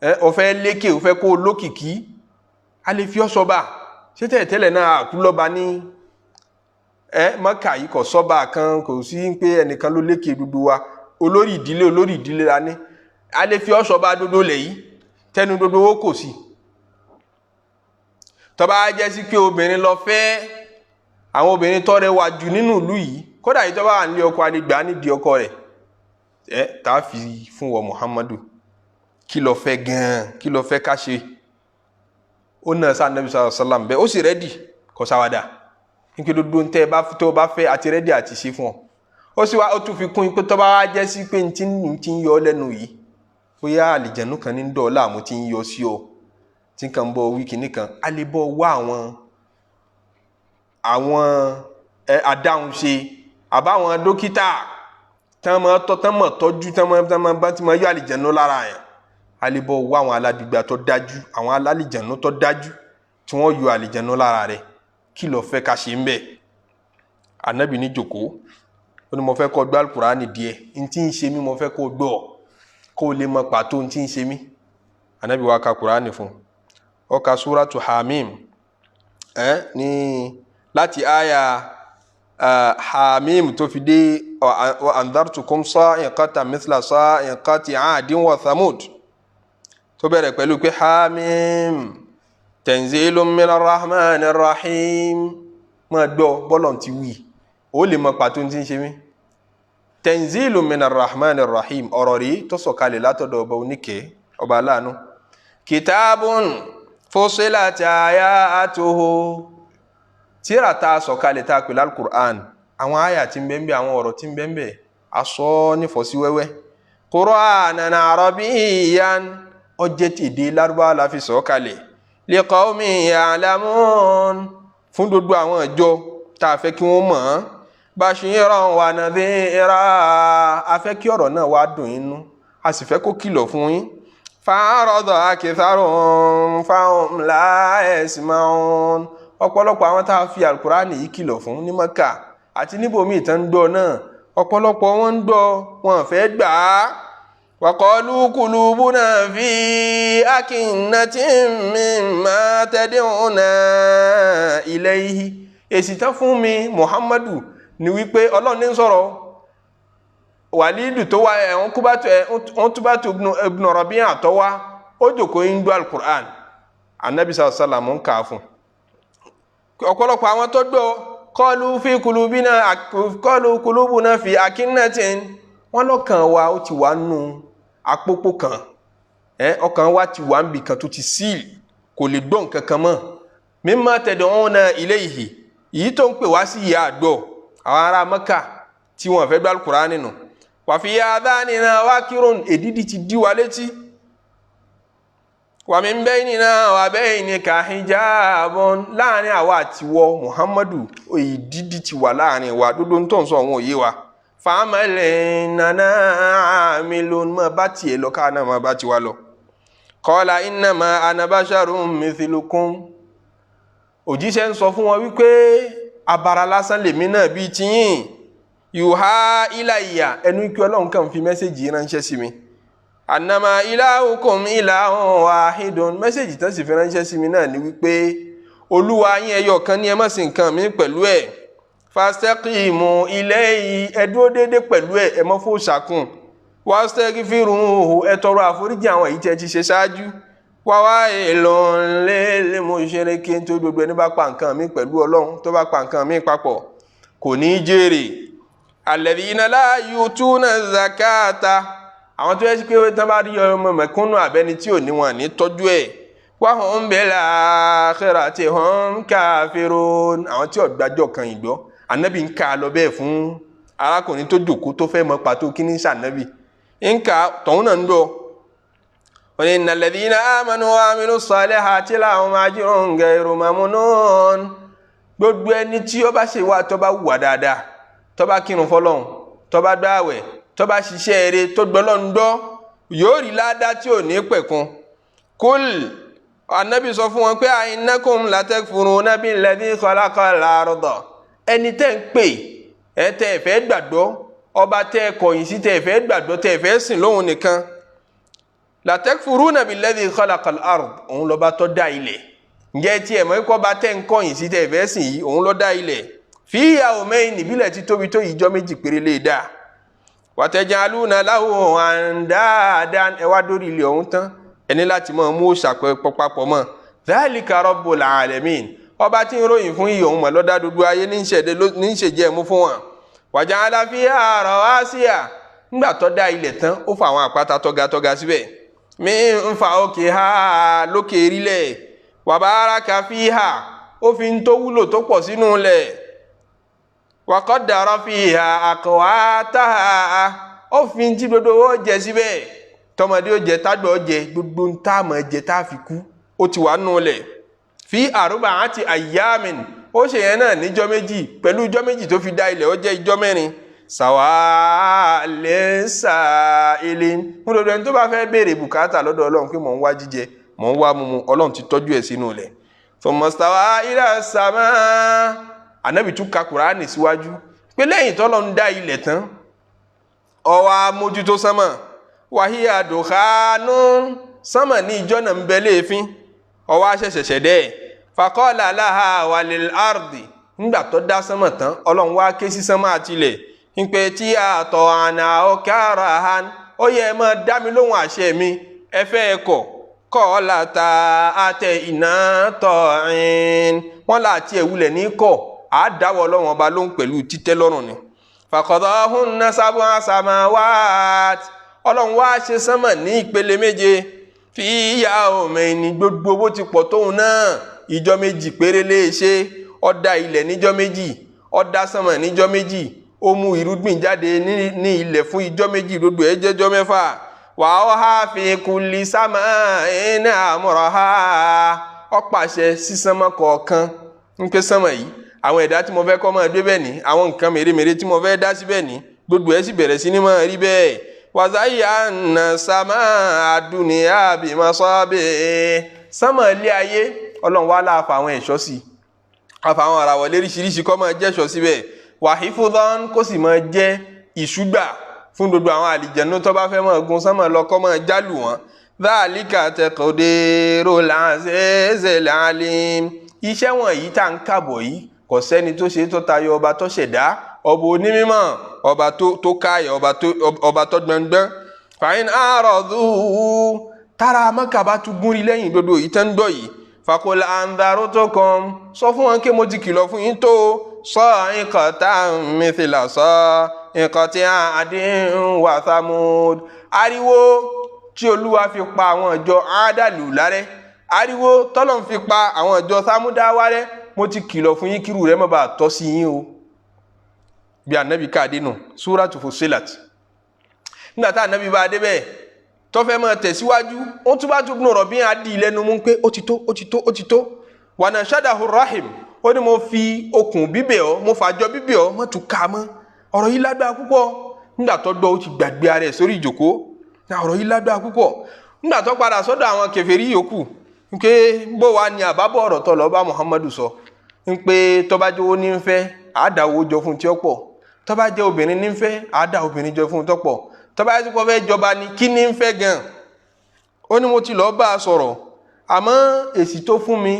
ẹ ó fẹ́ lékè, ó fẹ́ kó o lókìkí, a lè fi ọ́ sọba. Ṣé tẹ́lẹ̀tẹ́lẹ̀ náà àkú lọ́ba ní ẹ Mọ́kà yìí, kò sọ́ba kan, kò sí pé ẹnìkan ló lékè gbogbo wa. Olórí ìdílé, olórí ìdílé la ní, a lè fi ọ́ sọba dodo lẹ̀ yìí, tẹnu dodo owó kò sí. Tó bá jẹ́ sí pé obìnrin lọ fẹ́, àwọn obìnrin tó rẹwà jù nínú ìlú yìí, kódà yìí tó bá wà nílé ọkọ, a lè gbà á nídìí ọkọ rẹ̀, ẹ tá a fi fún wọ Muhammadu. Kí ló fẹ́ gan-an? Kí ló fẹ́ ká ṣe? Ó náà sá Anabi sallallahu alaihi wasallam bẹ́ẹ̀, ó sì ready, kò sáwádà nípa dodo ń tẹ́ ẹ bá tó bá fẹ́, àti ready àti ṣe fún ọ. Ó sì wá, ó tún fi kún pé tó bá wá jẹ́ sí pé ntí ń yọ lẹ́nu yìí, bóyá àlìjẹ̀nú kan ní ń dọ̀ láàmú tí ń yọ sí ọ, tí kan bọ̀ wí kinní kan, a lè bọ̀ wá àwọn ẹ adáhùn ṣe, àbáwọn dókítà tán máa tọ́, tán mọ̀ tọ́jú, tán máa bá tí máa yọ àlìjẹ̀nú lára yẹn. A lè bọ̀ wá àwọn aládùúgbà tó dájú, àwọn alálìjẹ̀nú tó dájú tí wọ́n yọ àlìjẹ̀nú lára rẹ̀. Kí ló fẹ́ ká ṣe ń bẹ̀? Anabi ní jòkó, ó ní mo fẹ́ kó gbọ́ Alukurani díẹ̀, n tí ń ṣe mí, mo fẹ́ kó gbọ́, kó lè mọ pàtó n tí ń ṣe mí. Anabi wa ka Kurani fún. Ó ka suratu Hamim, ẹ ní láti aya Hamim tó fi dé wa andhartukum sa'iqatan mithla sa'iqati 'adin wa Thamud, tó bẹ̀rẹ̀ pẹ̀lú pé Hamim tanzilun minar rahmanir rahim. Máa gbọ́ bọ́lọ̀ ti wí, ó lè mọ pàtó tí ń ṣe mí. Tanzilun minar rahmanir rahim, ọ̀rọ̀ rí tó sọ̀kalẹ̀ látọ̀dọ̀ ọba oníkẹ́, ọba aláàánú. Kitabun fussilat ayatuhu, tíra tá a sọ̀kalẹ̀ tá a pè lálùkùrán, àwọn àyà tí ń bẹ ń bẹ, àwọn ọ̀rọ̀ tí ń bẹ ń bẹ, aṣọ nífọ̀sí wẹ́wẹ́. Qur'anan arabiyyan, ó jẹ́ tèdè Lárúbáwá la fi sọ̀kalẹ̀. Liqawmin ya'lamun, fún gbogbo àwọn ìjọ tá a fẹ́ kí wọ́n mọ̀ ọ́n. Bashiran wa nadhira, a fẹ́ kí ọ̀rọ̀ náà wá dùn yín nú, a sì fẹ́ kó kìlọ̀ fún yín. Fa'arada aktharuhum fahum la yasma'un. Ọ̀pọ̀lọpọ̀ àwọn tá a fi Alukurani yìí kìlọ̀ fún ní Mẹ́kà àti níbòmíì tán ń gbọ́ náà, ọ̀pọ̀lọpọ̀ wọn ń gbọ́, wọn fẹ́ gbà á. Waqalu qulubuna fi akinnatin mimma tad'una ilayhi. Èsì tán fún mi Muhammadu ni wípé Ọlọ́run ní sọ̀rọ̀. Wàlídù tó wá ẹ̀ wọ́n túbà tó ibn Rabi'a tó wá, ó jòkó ń gbọ́ Alukur'an, Anabi sallallahu alaihi wasallam ń kà á fún ọ̀pọ̀lọpọ̀ àwọn tó gbọ́. Qalu fi qulubina, qalu qulubuna fi akinnatin, wọ́n lọ́kàn wa ó ti wà nù àpòpò kan, ẹ ọkàn wa ti wà níbì kan tó ti síìlì, kò lè gbọ́ nǹkan kan mọ́. Mimma tad'una ilayhi, èyí tó ń pè wá sí ìyá àgbọ̀. Àwọn ará Mẹ́kà tí wọ́n fẹ́ gbọ́ Al-Qur'an nínú wa fi adhanina waqirun, èdìdì ti dí wa létí. Wa min baynina wa baynika hijabun, láàrin àwa àtiwọ Muhammadu, èdìdì ti wà láàrin wa, dúdú tó ń sọ àwọn òye wa. Fàámàlẹ̀ nana amilun, mọ̀ bá tiẹ̀ lọ, káà náà mọ̀ bá tiwa lọ. Qala innama ana basharun mithlukum. Òjíṣẹ́ ń sọ fún wọn wípé abara lásán lèmi náà bíi tiyín. Yuha ilayya, ẹnu ikú Ọlọ́run kàn fi message ránṣẹ́ sí mi. Annama ilahukum ilahun wahidun. Message tán sì fi ránṣẹ́ sí mi náà ni wípé Olúwa yín ẹyọ kan ní, ẹ má sìn nǹkan mi pẹ̀lú ẹ̀. Fastaqimu ilayhi, ẹ dúró déédéé pẹ̀lú ẹ̀, ẹ mọ́ fún ṣàkùn. Wastaghfiruhu, ẹ tọrọ àforíjì àwọn èyí tí ẹ ti ṣe ṣáájú. Wa wailun lil mushrikin, tó gbogbo ẹni bá pa nǹkan mi pẹ̀lú Ọlọ́run, tó bá pa nǹkan mi papọ̀, kò ní í jèrè. Alladhina la yutuna zakata, àwọn tó yẹ pé tán bá rí ọmọ mẹ̀kúnnù àbẹ́ni tí ò ní wọn ní tọ́jú ẹ̀. Wa hum bil akhirati hum kafirun, àwọn tí ò gbàjọ́ kan ìgbọ́. Ànábì ń kà á lọ bẹ́ẹ̀ fún arákùnrin tó jòkó tó fẹ́ mọ pàtó kí ní sànábì ń kà tọ̀hún náà ń lọ. Wọ́n ní innal ladhina amanu wa amilu salihati lahum ajrun ghayru mamnun. Gbogbo ẹni tí ó bá ṣe wá, tó bá wùwà dáadáa, tó bá kírun fọlọ́hun, tó bá gbààwẹ̀, tó bá ṣiṣẹ́ eré, tó gbọ́ Ọlọ́run gbọ́, yóò rí ládá tí ò ní pẹ̀kun. Kul, Ànábì sọ fún wọn pé a'innakum latakfuruna billadhi khalaqal arda. Ẹni tẹ́ ń pè ẹ, tẹ́ ẹ fẹ́ gbàgbọ́, ọba tẹ́ ẹ kọ̀yìn sí, tẹ́ ẹ fẹ́ gbàgbọ́, tẹ́ ẹ fẹ́ sìn lóhun nìkan. Latakfuruna billadhi khalaqal ard, òun lọ́ba tó dá ilẹ̀. Ǹjẹ́ tí ẹ̀ mọ̀ ikọ́ bá tẹ́ ń kọ̀yìn sí, tẹ́ ẹ fẹ́ sìn yìí, òun ló dá ilẹ̀. Fi yawmayn, níbílẹ̀ tí tóbi tó ìjọ 2 péré lè dá. Watajaluna lahu andadan, ẹ wá dórí ilẹ̀ ọ̀hún tán, ẹni láti mọ̀ mú òòṣà papọ̀ mọ́. Dhalika rabbul alamin, ọba tí ń ròyìn fún iyọ̀ òun mọ̀ lọ́dá dúdú ayé ní ń ṣèjẹ́ mú fún wọn. Waja'ala fiha rawasiya, ńgbà tó dá ilẹ̀ tán, ó fa àwọn àpáta tọ́ga síbẹ̀. Min fawqiha, lókè erílẹ̀. Wa baraka fiha, ó fi ń tó wúlò tó pọ̀ sínú ilẹ̀. Wa qaddara fiha aqwataha, ó fi ń tí gbogbo owó jẹ síbẹ̀, tọmọdé ó jẹ, tágbà ó jẹ, gbogbo ń tá àmọ́ jẹ tá a fi kú, ó ti wà nù lẹ̀. Fi arba'ati ayyamin, ó ṣe yẹn náà níjọ́ 2, pẹ̀lú ijọ́ 2 tó fi dá ilẹ̀, ó jẹ́ ijọ́ 4. Sawa lis-sa'ilin, fún gbogbo ẹni tó bá fẹ́ béèrè bùkátà lọ́dọ̀ Ọlọ́run pé mò ń wá jíjẹ, mò ń wá mímu, Ọlọ́run ti tọ́jú ẹ̀ sínú ilẹ̀. Thumma stawa ila sama, Ànábì tún ka Kùránì síwájú pé lẹ́yìn tọ́lọ́run dá ilẹ̀ tán, ó wá mójútó sánmà. Wàhíyà dùkánú, sánmà ní ìjọ náà ń bẹ léèfín, ó wá ṣẹ̀ṣẹ̀ dẹ́. Faqala laha walil ardi, nígbà tó dá sánmà tán, Ọlọ́run wá ké sí sánmà àtilẹ̀ ń pé tí a tọ̀ àná ọ̀kára han, ó yẹ ẹ máa dá mi lóhùn àṣẹ mi, ẹ fẹ́ ẹ kọ̀. Kọ́ ta àtẹ iná tọ̀ ẹ̀ẹ́n, wọ́n là àti ẹ̀wulẹ̀ ní kọ̀, á dáwọ́ Ọlọ́run ọba lóhùn pẹ̀lú títẹ́ lọ́rùn ni. Faqadahunna sab'a samawat, Ọlọ́run wá ṣe sánmà ní ìpele 7. Fi yawmayn, gbogbo bó ti pọ̀ tóun náà, ìjọ 2 péré lè ṣe. Ó dá ilẹ̀ níjọ́ 2, ó dá sánmà níjọ́ 2, ó mú irúgbìn jáde ní ilẹ̀ fún ìjọ 2, gbogbo ẹ̀ jẹ́jọ́ 6. Wa awha fi kulli sama'in amraha, ó pàṣẹ sí sánmà kọ̀ọ̀kan ń pé sánmà yìí, àwọn ẹ̀dá tí mo fẹ́ kọ́ máa dé bẹ́ẹ̀ ní, àwọn nǹkan mèremère tí mo fẹ́ dá síbẹ̀ ní, gbogbo ẹ̀ sì bẹ̀rẹ̀ sí ní máa rí bẹ́ẹ̀. Wazayyana samaa dunya bimasabih, sánmà ilé ayé, Ọlọ́run wá láàfà àwọn ẹ̀ṣọ́ sí, àfà àwọn àràwọ̀ léríṣiríṣi kọ́ máa jẹ́ṣọ́ síbẹ̀. Wàhífúdán, kó sì máa jẹ́ ìṣúgbà fún gbogbo àwọn àlìjẹ̀nú tó bá fẹ́ máa gun sánmà lọ, kọ́ máa jálù wọn. Dhalika taqdirul azizil alim, iṣẹ́ wọ̀nyí tá à ń kàbọ̀ yìí, kò sẹ́ni tó ṣe tó tayọ ọba tó ṣẹ̀dá, ọba onímọ̀, ọba tó káyà, ọba tó gbọ̀ngbọ̀n. Fa'in a'radu, tára Mẹ́kà bá tún gúnrí lẹ́yìn gbogbo yìí tẹ́ ń gbọ́ yìí, faqul anzartukum, sọ fún wọn kí mo ti kìlọ̀ fún yín tó, sa'iqatan mithla sa'iqati 'adin wa thamud. Ariwo tí Olúwa fi pa àwọn ìjọ Ádàlù lárẹ́, ariwo tọ́lọ́run fi pa àwọn ìjọ Sámúdáwá rẹ́, mo ti kìlọ̀ fún yín kírù rẹ̀ má bàa tọ́ sí yín o. Bí Ànábì káàdé nù Suratu Fussilat. Nígbà tá Ànábì bá dé bẹ́ẹ̀ tó fẹ́ máa tẹ̀síwájú, ó tún bá tún rọ̀ bí adì lẹ́nu mú pé ó ti tó, ó ti tó, ó ti tó. Wa nashadahu rahim, ó ní mo fi okùn bíbẹ̀ ọ́, mo fàjọ bíbẹ̀ ọ́, mọ́ tún ká mọ́. Ọ̀rọ̀ yìí lágbára púpọ̀. Nígbà tó gbọ́, ó ti gbàgbé ara ẹ̀ sórí ìjòkó. Ọ̀rọ̀ yìí lágbára púpọ̀. Nígbà tó padà sọ́dọ̀ àwọn kèfèrí yòókù pé bó wàá ní àbábọ̀ ọ̀rọ̀ tó lọ bá Muhammadu sọ, ń pé tó bá jẹ́ owó ní ń fẹ́, àádá owó jọ fún tí ó pọ̀. Tó bá jẹ́ obìnrin ní ń fẹ́, àádá obìnrin jọ fún tó pọ̀. Tó bá jẹ́ pé ó fẹ́ jọba ni, kí ní ń fẹ́ gan? Ó ní mo ti lọ bá a sọ̀rọ̀, àmọ́ èsì tó fún mi,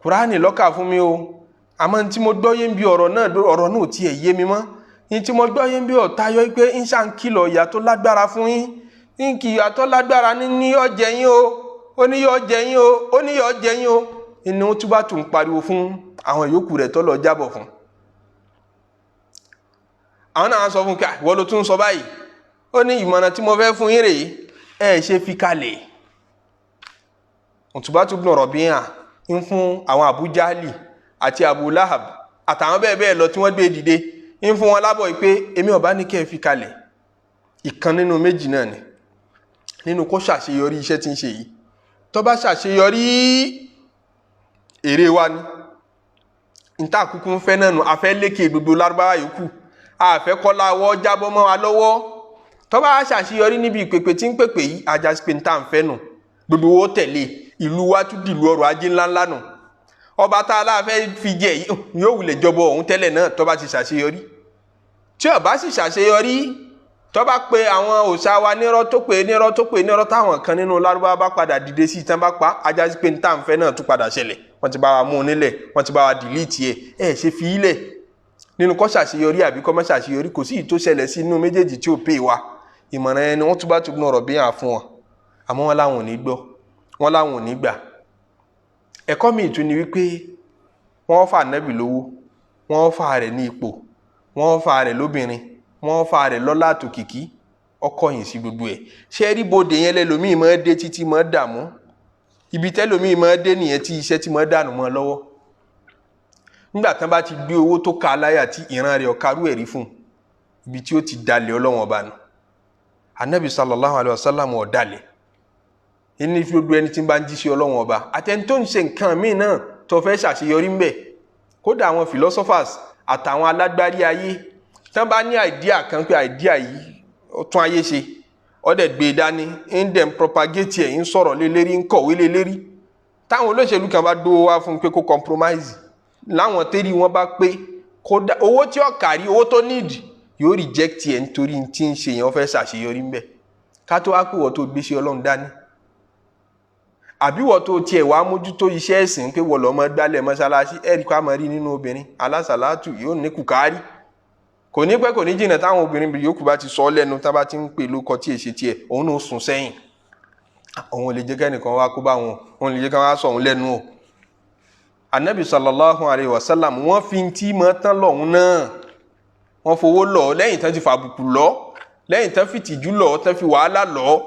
Kùránì lọ́kà fún mi o. Àmọ́ tí mo gbọ́ yé ń bi ọ̀rọ̀ náà, ọ̀rọ̀ náà ò tiẹ̀ yé mi mọ́. Ní tí mo gbọ́ yé ń bi ọ̀tá yọ pé ń ṣà ń kìlọ̀ ìyà tó lágbára fún yín, ń kì ìyà tó lágbára ní yọ jẹ yín o, ó ní yọ jẹ yín o, ó ní yọ jẹ yín o. Inú túbà tún pariwo fún àwọn yòókù rẹ̀ tó lọ jábọ̀ fún. Àwọn náà sọ fún kí ìwọ ló tún sọ báyìí. Ó ní ìmọ̀ràn tí mo fẹ́ fún yín rèé, ẹ ṣe fi kalẹ̀. Utbatu ibn Rabi'a ń fún àwọn Abu Jahli àti Abu Lahab àtàwọn bẹ́ẹ̀ bẹ́ẹ̀ lọ tí wọ́n gbé dìde, ń fún wọn lábọ̀ yìí pé èmi ọ̀bá ní kẹ́ ẹ fi kalẹ̀. Ìkan nínú méjì náà ni, nínú kó ṣàṣeyọrí iṣẹ́ tí ń ṣe yìí. Tó bá ṣàṣeyọrí, èrè wa ni níta kúkú ń fẹ́ náà nù. Afẹ́ lékè gbogbo lárúbáwá yòókù, àfẹ́ kọ́lá wọ́ jábọ́ mọ́ wa lọ́wọ́. Tó bá ṣàṣeyọrí níbi ìpèpè tí ń pèpè yìí, ajásí pé níta ń fẹ́ nù, gbogbo owó tẹ̀lé, ìlú wa tún dìlú ọrọ̀ ajé ńláńlá nù. Ọba tá a láfẹ́ fi jẹ yìí yóò wulẹ̀ jọbọ òun tẹ́lẹ̀ náà. Tó bá ti ṣàṣeyọrí, tí ó bá sì ṣàṣeyọrí, tó bá pe àwọn òòṣà wa nírọ́, tó pe nírọ́, tó pe nírọ́, táwọn kan nínú lárúbáwá bá padà dìde sí ìtàn bá pa, ajásí pé níta ń fẹ́ náà tún padà ṣẹlẹ̀. Wọ́n ti bá wa mú un nílẹ̀, wọ́n ti bá wa delete ẹ̀. Ẹ̀ ṣe fi í lẹ̀. Nínú kó ṣàṣeyọrí àbí kó má ṣàṣeyọrí, kò sí ìyí tó ṣẹlẹ̀ sí inú méjèèjì tí ò pè wá. Ìmọ̀ràn ẹni wọ́n tún bá tún ọ̀rọ̀ bí hàn fún wọn, àmọ́ wọn láwọn ò ní gbọ́, wọn láwọn ò ní gbà. Ẹ̀kọ́ mi ìtún ni wípé wọ́n fà nẹ́bì lówó, wọ́n fà rẹ̀ ní ipò, wọ́n fà rẹ̀ lóbìnrin, wọ́n fà rẹ̀ lọ́lá àtòkìkí, ọkọ̀ yìí sí gbogbo ẹ̀. Ṣé rí bòde yẹn lẹ́lòmíì máa dé títí máa dààmú? Ibi tẹ́lòmíì máa dé nìyẹn tí iṣẹ́ tí máa dànù mọ́ lọ́wọ́. Nígbà tán bá ti gbé owó tó ka aláyà tí ìran rẹ̀ ọ̀karú ẹ̀rí fún, ibi tí ó ti dalẹ̀ Ọlọ́wọ́n ọba nù. Anabi sallallahu alayhi wa sallam ọ̀dàlẹ̀ ní gbogbo ẹni tí ń bá ń jíṣẹ́ Ọlọ́wọ́n ọba, àtẹni tó ń ṣe nǹkan míì náà tó fẹ́ ṣàṣeyọrí ń bẹ̀. Kódà àwọn philosophers àtàwọn alágbárí ayé tán bá ní idea kan pé idea yìí ó tún ayé ṣe, ó dẹ̀ gbé e dání, ń dẹ̀ ń propagate ẹ̀, ń sọ̀rọ̀ lé lérí, ń kọ̀wé lé lérí, táwọn olóṣèlú kan bá dówó wá fún un pé kó compromise láwọn tẹ́rí wọn bá pé kódà owó tí ó kárí, owó tó need, yóò reject ẹ̀ nítorí tí ń ṣe yẹn, wọ́n fẹ́ ṣàṣeyọrí ń bẹ̀. Ká tó wá pé wọ́n tó gbéṣẹ́ Ọlọ́run dání, àbí wọ́n tó tiẹ̀ wá mójútó iṣẹ́ ẹ̀sìn pé wọ́n lọ́ mọ́ gbálẹ̀ mọ́ṣáláṣí, ẹ̀rí ká máa rí nínú obìnrin alásàlátù yóò ní kùkárì. Kò ní pẹ́, kò ní jìnnà, táwọn obìnrin yòókù bá ti sọ ọ́ lẹ́nu, tá bá ti ń pè lóko tí èsì tiẹ̀, òun náà sùn sẹ́yìn. Òun ò lè jẹ́ kẹ́nìkan wá kó bá wọn, òun lè jẹ́ kí wọ́n á sọ òun lẹ́nu o. Anabi sallallahu alayhi wa sallam, wọ́n fi tí mọ́ tán lọ́hún náà, wọ́n fowó lọ, lẹ́yìn tán ti fàbùkù lọ, lẹ́yìn tán fi tìjú lọ, tán fi wàhálà lọ,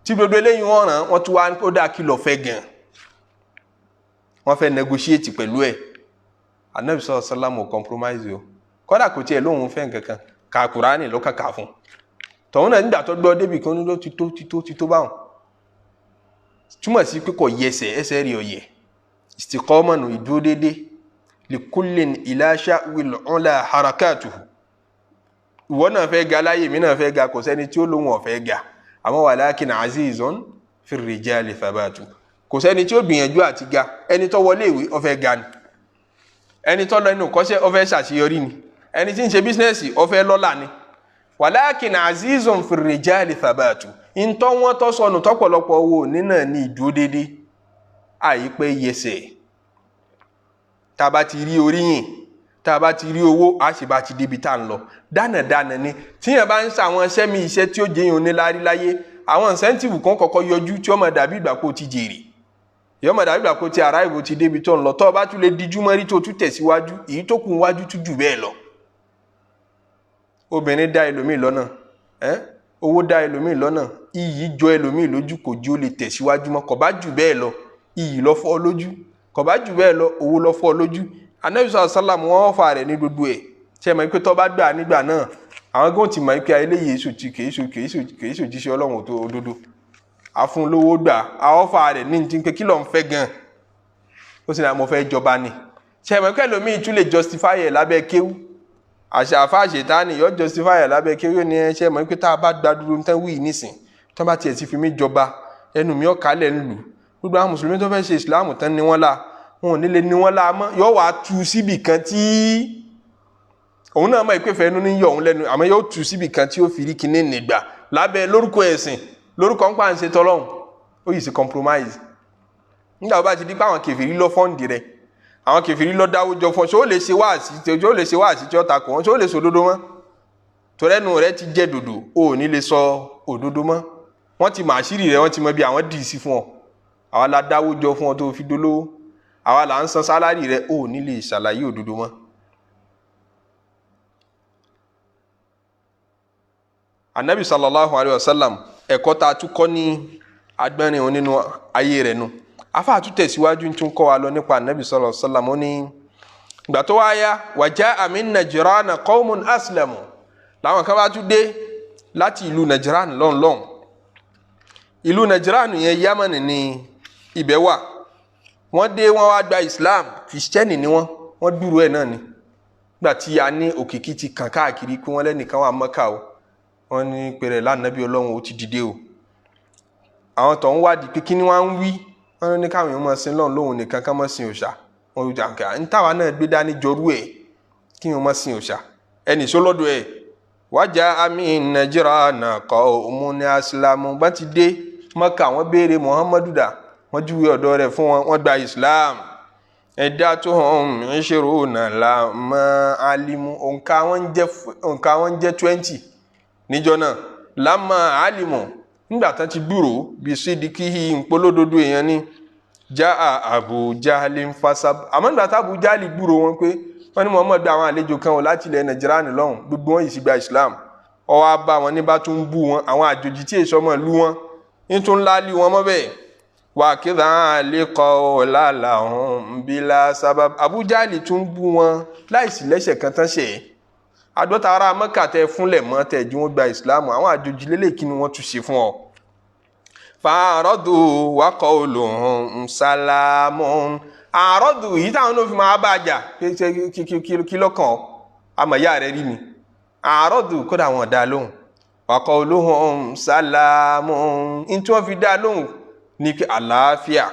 tí gbogbo eléyìí wọ́n ràn wọ́n tún wá, ó dáa, kí lọ fẹ́ gan? Wọ́n fẹ́ negotiate pẹ̀lú ẹ̀. Anabi sallallahu alayhi wa sallam ò compromise o. Kódà kò tiẹ̀ lóun fẹ́ nǹkan kan, ka Kùránì ló kàkà fún tọ̀hún náà. Nígbà tó gbọ́ débì kan ló ti tó, ti tó, ti tó báwọn, túmọ̀ sí pé kò yẹsẹ̀, ẹsẹ̀ rí ọ̀yẹ̀. Istiqama nù, ìdúró déédéé. Likullin ila sha'wil ula harakatuhu. Ìwọ náà fẹ́ ga láyé, mi náà fẹ́ ga, kò sẹ́ni tí ó lóun ọ̀fẹ́ ga. Àmọ́ walakin azizun fi rijali thabatu. Kò sẹ́ni tí ó gbìyànjú àti ga. Ẹni tó wọlé ìwé, ó fẹ́ ga ni. Ẹni tó lọ inú kọ́ṣẹ́, ó fẹ́ ṣàṣeyọrí ni. Ẹni tí ń ṣe business, ó fẹ́ lọ́lá ni. Walakin azizun fi rijali thabatu. Ntọ́ wọn tọ́ sọnù tọ́pọ̀lọpọ̀ owó nínà ní ìdúró déédéé, àyípẹ́ yẹsẹ̀. Tá a bá ti rí oríyìn, tá a bá ti rí owó, a sì bá ti débi tá à ń lọ dánadáná ni. Tíyẹn bá ń ṣàwọn iṣẹ́ mi, iṣẹ́ tí ó jẹyàn oníláárí láyé, àwọn incentive kan kọ́kọ́ yọjú tí ó máa dàbí ìgbà kó o ti jèrè, yóò máa dàbí ìgbà kó o ti arrive, ti débi tó ń lọ. Tó o bá tún lè dijú mọ́rí, tó o tún tẹ̀síwájú, èyí tó kù wájú tún jù bẹ́ẹ̀ lọ. Obìnrin dá ẹlòmíì lọ́nà ẹ́, owó dá ẹlòmíì lọ́nà, iyì jọ ẹlòmíì lójú, kò jí ó lè tẹ̀síwájú mọ́. Kò bá jù bẹ́ẹ̀ lọ, iyì lọ fọ́ lójú. Kò bá jù bẹ́ẹ̀ lọ, owó lọ fọ́ lójú. Anabi sọ̀rọ̀ sálàmù, wọ́n fà rẹ̀ ní gbogbo ẹ̀. Ṣe mọ̀ pé tó bá gbà nígbà náà, àwọn gómìnà ti mọ̀ pé eléyìí èso ti kìí ṣe òjíṣẹ́ Ọlọ́run tó òdodo. Àfúnlówó gbà, àwọn fà rẹ̀ ní ti pé kí ló ń fẹ́ gan? Ó sì ní àmọ́ fẹ́ jọba ni. Ṣe mọ̀ pé ẹlòmíì tún lè justify ẹ̀ lábẹ́ kéwú. Àṣà àfa àṣetánì yóò justify ẹ̀ lábẹ́ kí ó ní ẹṣẹ́ mọ̀ pé tá a bá gba dúró tán wí nísìn, tó bá tiẹ̀ ti fi mí jọba, ẹnu mi ọ̀kálẹ̀ ń lù. Gbogbo àwọn mùsùlùmí tó fẹ́ ṣe ìsìláàmù tán ni wọ́n la, wọn ò ní lè ní wọ́n la mọ́. Yóò wá tu síbì kan tí òun náà mọ̀ ìpè fẹ́ ní yọ òun lẹ́nu, àmọ́ yóò tu síbì kan tí ó fi rí kinní nìgbà lábẹ́ lórúkọ ẹ̀sìn, lórúkọ ń pa ń ṣe tọ́lọ́hún, ó yìí sí compromise. Nígbà tó bá ti di pé àwọn kèfèrí lọ fund rẹ̀, àwọn kèfèrí lọ dáwó jọ fún ọ, ṣé ó lè ṣe wáàsí tí ó lè ṣe wáàsí tí ó takò wọn? Ṣé ó lè sọ òdodo mọ́? Torẹ́nu rẹ ti jẹ́ dòdò, ó ò ní lè sọ òdodo mọ́. Wọ́n ti mọ àṣírí rẹ, wọ́n ti mọ bí àwọn dì í sí fún ọ. Àwa la dáwó jọ fún ọ tó fi dolówó, àwa là ń san salary rẹ, ó ò ní lè ṣàlàyé òdodo mọ́. Anabi sallallahu alayhi wa sallam, ẹ̀kọ́ tá a tún kọ́ ní agbẹ́rin òun nínú ayé rẹ̀ nu. Afa tún tẹ̀síwájú, tún kọ́ wa lọ nípa anabi sallallahu alayhi wa sallam. Ó ní ìgbà tó wá yá, wa ja'a min Najrana qawmun aslamu, làwọn kan bá tún dé láti ìlú Najran lọ́nlọ́n. Ìlú Najran yẹn, Yamani ní ibẹ̀ wà. Wọ́n dé, wọ́n wá gba Islam. Kìrìsìtẹ́nì ni wọ́n, wọ́n dúró ẹ̀ náà ni. Nígbà tí a ní òkìkí ti kàn káàkiri pé wọ́n lẹ́nìkan wà Mọ́kà o, wọ́n ní pẹ̀rẹ̀ lánàbí Ọlọ́run ó ti dìde o. Àwọn tó ń wádìí pé kí ni wọ́n ń wí, wọ́n ní káwọn èèyàn máa sin Ọlọ́run lóhùn nìkan, ká máa sin òòṣà. Wọ́n yóò jàǹkà ń táwa náà gbé dání jọrú ẹ̀, kí wọ́n máa sin òòṣà ẹnì sólọ́dọ̀ ẹ̀. Wájà àmì Najrana qawmun aslamu, bá ti dé Mọ́kà, wọ́n béèrè Muhammadu dà, wọ́n júwe ọ̀dọ̀ rẹ̀ fún wọn, wọ́n gba Islam. Iddatuhum ishruna lamma alimu, òǹkà wọn jẹ́ 20 níjọ́ náà. Lamma alimu, nígbà tán ti gbúrò bí sídìkìhì ńpolódodo èèyàn ní já Abu Jahli ń fasab. Àmọ́ nígbà tá Abu Jahli gbúrò wọn pé wọ́n ní Muhammad gba àwọn àlejò kan wọ̀ láti ilẹ̀ Nàìjíríà lọ́hùn, gbogbo wọn yìí sì gba Islam, ó wá bá wọn ní bá tún bú wọn, àwọn àjòjì tí èso ọmọ ìlú wọn ń tún lálé wọn mọ́ bẹ́ẹ̀. Wà kíra lẹ́kọ̀ọ́ làlàhùn bílà sábà, Abu Jahli tún bú wọn láìsí lẹ́sẹ̀ kan tán ṣe é. Àdọ́ta ará Mẹ́kà tẹ fúnlẹ̀ mọ́ tẹ̀ jí wọ́n gba ìsìláàmù, àwọn àjòjì lélẹ̀, kí ni wọ́n tún ṣe fún ọ. Fàárọ̀dù wákọ̀ olùhùn sálámù, àárọ̀dù yìí táwọn náà fi máa bá a jà kí lọ́kàn àmọ̀ ìyá rẹ̀ rí ni. Àárọ̀dù kódà wọn dá lóhùn, wákọ̀ olùhùn sálámù, ní tí wọ́n fi dá lóhùn ní kí àlàáfíà.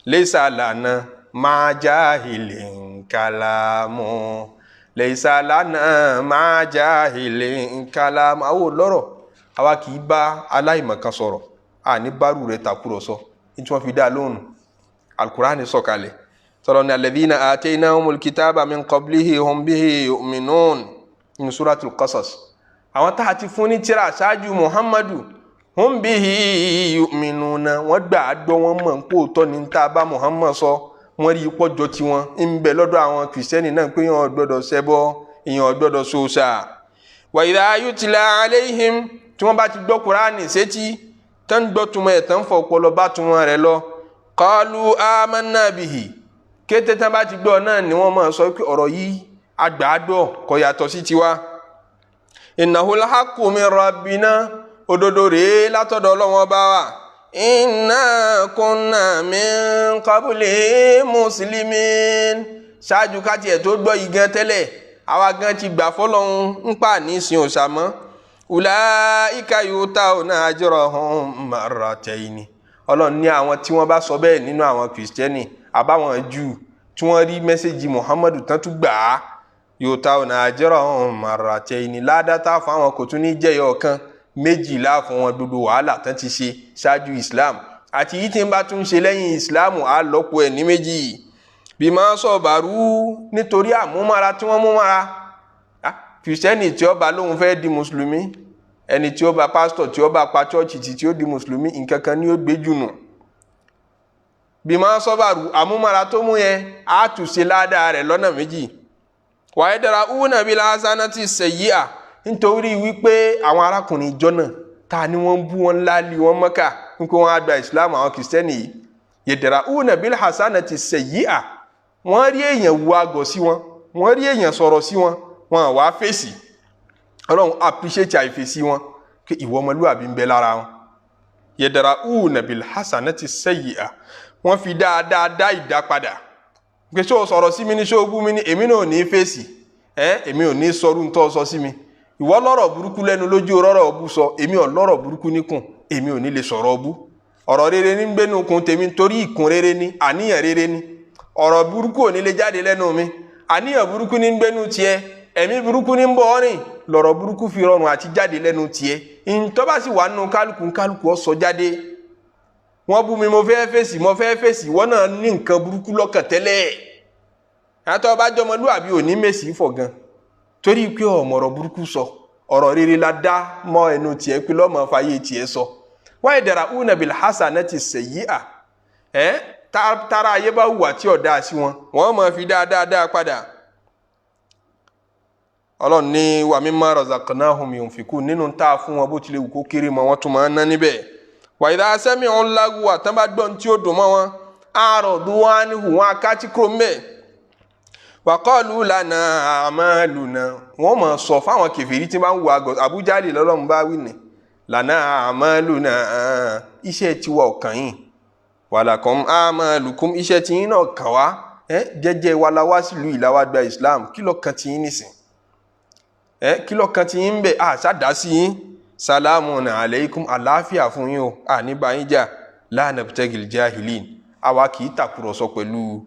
Laysa lana máa jahilin kalamu, laysa lana máa jahilin kalamu. Àwọn olọ́rọ̀, àwa kì í bá aláìmọ̀kan sọ̀rọ̀, àní bárù rẹ̀ tàkúrọ̀sọ. Ní tí wọ́n fi dá lóhùn, alukur'ani sọ̀kalẹ̀ sọ̀rọ̀ ní alladhina ataynahumul kitaba min qablihi hum bihi yu'minun, ní suratul Qasas. Àwọn tá a ti fún ní tírà ṣáájú Muhammadu, hum bihi yu'minuna, wọ́n gbà á gbọ́, wọ́n mọ̀ pé òótọ́ ní tá a bá Muhammad sọ. Wọ́n rí ipọ́jọ tiwọn ń bẹ lọ́dọ̀ àwọn kìrìsìtẹ́nì náà pé èèyàn gbọ́dọ̀ ṣẹbọ, èèyàn gbọ́dọ̀ ṣòṣà. Wa idha yutla alayhim, tí wọ́n bá ti gbọ́ Kùránì sétí tán, gbọ́ túmọ̀ ẹ̀ tán, fọ ọpọlọ bá túmọ̀ rẹ̀ lọ, qalu amanna bihi, kété tán bá ti gbọ́ náà ni wọ́n máa sọ pé ọ̀rọ̀ yìí àgbàdo kò yàtọ̀ sí tiwa. Innahul haqqu min rabbina, òdodo rèé látọ̀dọ̀ Ọlọ́wọ́n bá wa. Inna kunna min qabli muslimin, ṣáájú ká tiẹ̀ tó gbọ́ yìí gan tẹ́lẹ̀, àwa gan ti gbà fọlọ́hún ń pa nísìn òòṣà mọ́. Ulaika yutawna ajrahum marrataini, Ọlọ́run ní àwọn tí wọ́n bá sọ bẹ́ẹ̀ nínú àwọn kìrìsìtẹ́nì àbáwọn Júù tí wọ́n rí message Muhammadu tán tún gbà á, yutawna ajrahum marrataini, ládàtà fún àwọn kò tún ní jẹ́yọ̀ kan, méjìlá fún wọn. Gbogbo wàhálà tán ti ṣe ṣáájú Islam àti yìí tí ń bá tún ṣe lẹ́yìn Islam, á lọ́pọ̀ ẹ̀ ní méjì. Bima sọ̀bàrú, nítorí àmúmára tí wọ́n mú mára. Kìrìsìtẹ́nì tí ó bá lóun fẹ́ di mùsùlùmí, ẹni tí ó bá pásítọ̀ tí ó bá pa chọ́ọ̀chì tí ó di mùsùlùmí, nǹkan kan ni ó gbé jù nù. Bima sọ̀bàrú, àmúmára tó mú yẹn, á tún ṣe ládàá rẹ̀ lọ́nà méjì. Wàá dára únà bí lásánà ti ṣèyí à, nítorí wípé àwọn arákùnrin ìjọ náà ta ni wọ́n ń bú wọn láàlì wọn Mọ́kà wípé wọ́n á gba Ìsìlámù, àwọn kìrìsìtẹ́nì yìí, yẹ̀dẹ̀rà únà bí lásánà ti ṣèyí à, wọ́n rí èèyàn wu àgọ̀ sí wọn, wọ́n rí èèyàn sọ̀rọ̀ sí wọn, wọn wá fèsì. Ọlọ́run appreciate àìfèsì wọn kí ìwọ ọmọlúwàbí ń bẹ lára wọn. Yẹ̀dẹ̀rà únà bí lásánà ti ṣèyí à, wọ́n fi dáadáa dá ìdá padà pé ṣó sọ̀rọ̀ sí mi ní, ṣó bú mi ní, èmi náà ò ní fèsì. Ẹ èmi ò ní sọrú ń tọ́ sọ sí mi. Ìwọ lọ́rọ̀ burúkú lẹ́nu lójú rọ́rọ̀ ọbú sọ, èmi ò lọ́rọ̀ burúkú níkùn, èmi ò ní lè sọ̀rọ̀ ọbú. Ọ̀rọ̀ rere ní gbénu kun tèmi, torí ìkùn rere ní, àníyàn rere ní. Ọ̀rọ̀ burúkú ò ní lè jáde lẹ́nu mi. Àníyàn burúkú ní gbénu tiẹ̀, ẹ̀mí burúkú ní ń bọ̀ ọ́ rìn, lọ̀rọ̀ burúkú fi rọrùn àti jáde lẹ́nu tiẹ̀. Ntọ́ bá sì wà nù kálukú, kálukú ó sọ jáde. Wọ́n bú mi, mo fẹ́ fèsì, mo fẹ́ fèsì. Wọ́n náà ní nǹkan burúkú lọ́kàn tẹ́lẹ̀. Àtọ́ bá jọmọlúwàbí ò ní mèsì fọ̀ gan, torí pé ọ̀mọ̀rọ̀ burúkú sọ. Ọ̀rọ̀ rere la dá mọ́ ẹnu tiẹ̀ pé lọ́mọ fàyè tiẹ̀ sọ. Wáyé dara una bil hasanati sayyi'a. Ẹ tara ayé bá wùwà tí ọ̀dà sí wọn, wọ́n máa fi dáadáa dáa padà. Ọlọ́run ní wa mimma razaqnahum yunfikun, nínú tá a fún wọn, bó tilẹ̀ wù kó kéré mọ́, wọ́n tún máa ń ná níbẹ̀. Wa idha sami'u lagwa, tán bá gbọ́n tí ó dùn mọ́ wọn, a'radu anhu, wọn akátí kúrò mbẹ́. Wa qalu lana a'maluna, wọ́n máa sọ fáwọn kèfèrí tí wọ́n ń wo àgọ́ Abu Jahli lọ́lọ́run bá wí ní lana a'maluna, iṣẹ́ tiwa ọ̀kan yìí, walakum a'malukum, iṣẹ́ tiyín náà kàn wá. Jẹ́jẹ́ wa la wá sílùú ìlà wa gba Islam, kí ló kan tiyín nísìn? Kí ló kan tiyín ń bẹ̀? À ṣáàdá sí yín. Salamun aleikum, àlàáfíà fún yín o, à ní bá yín jà. La nabtagil jahilin, àwa kì í tàkùrọ̀sọ pẹ̀lú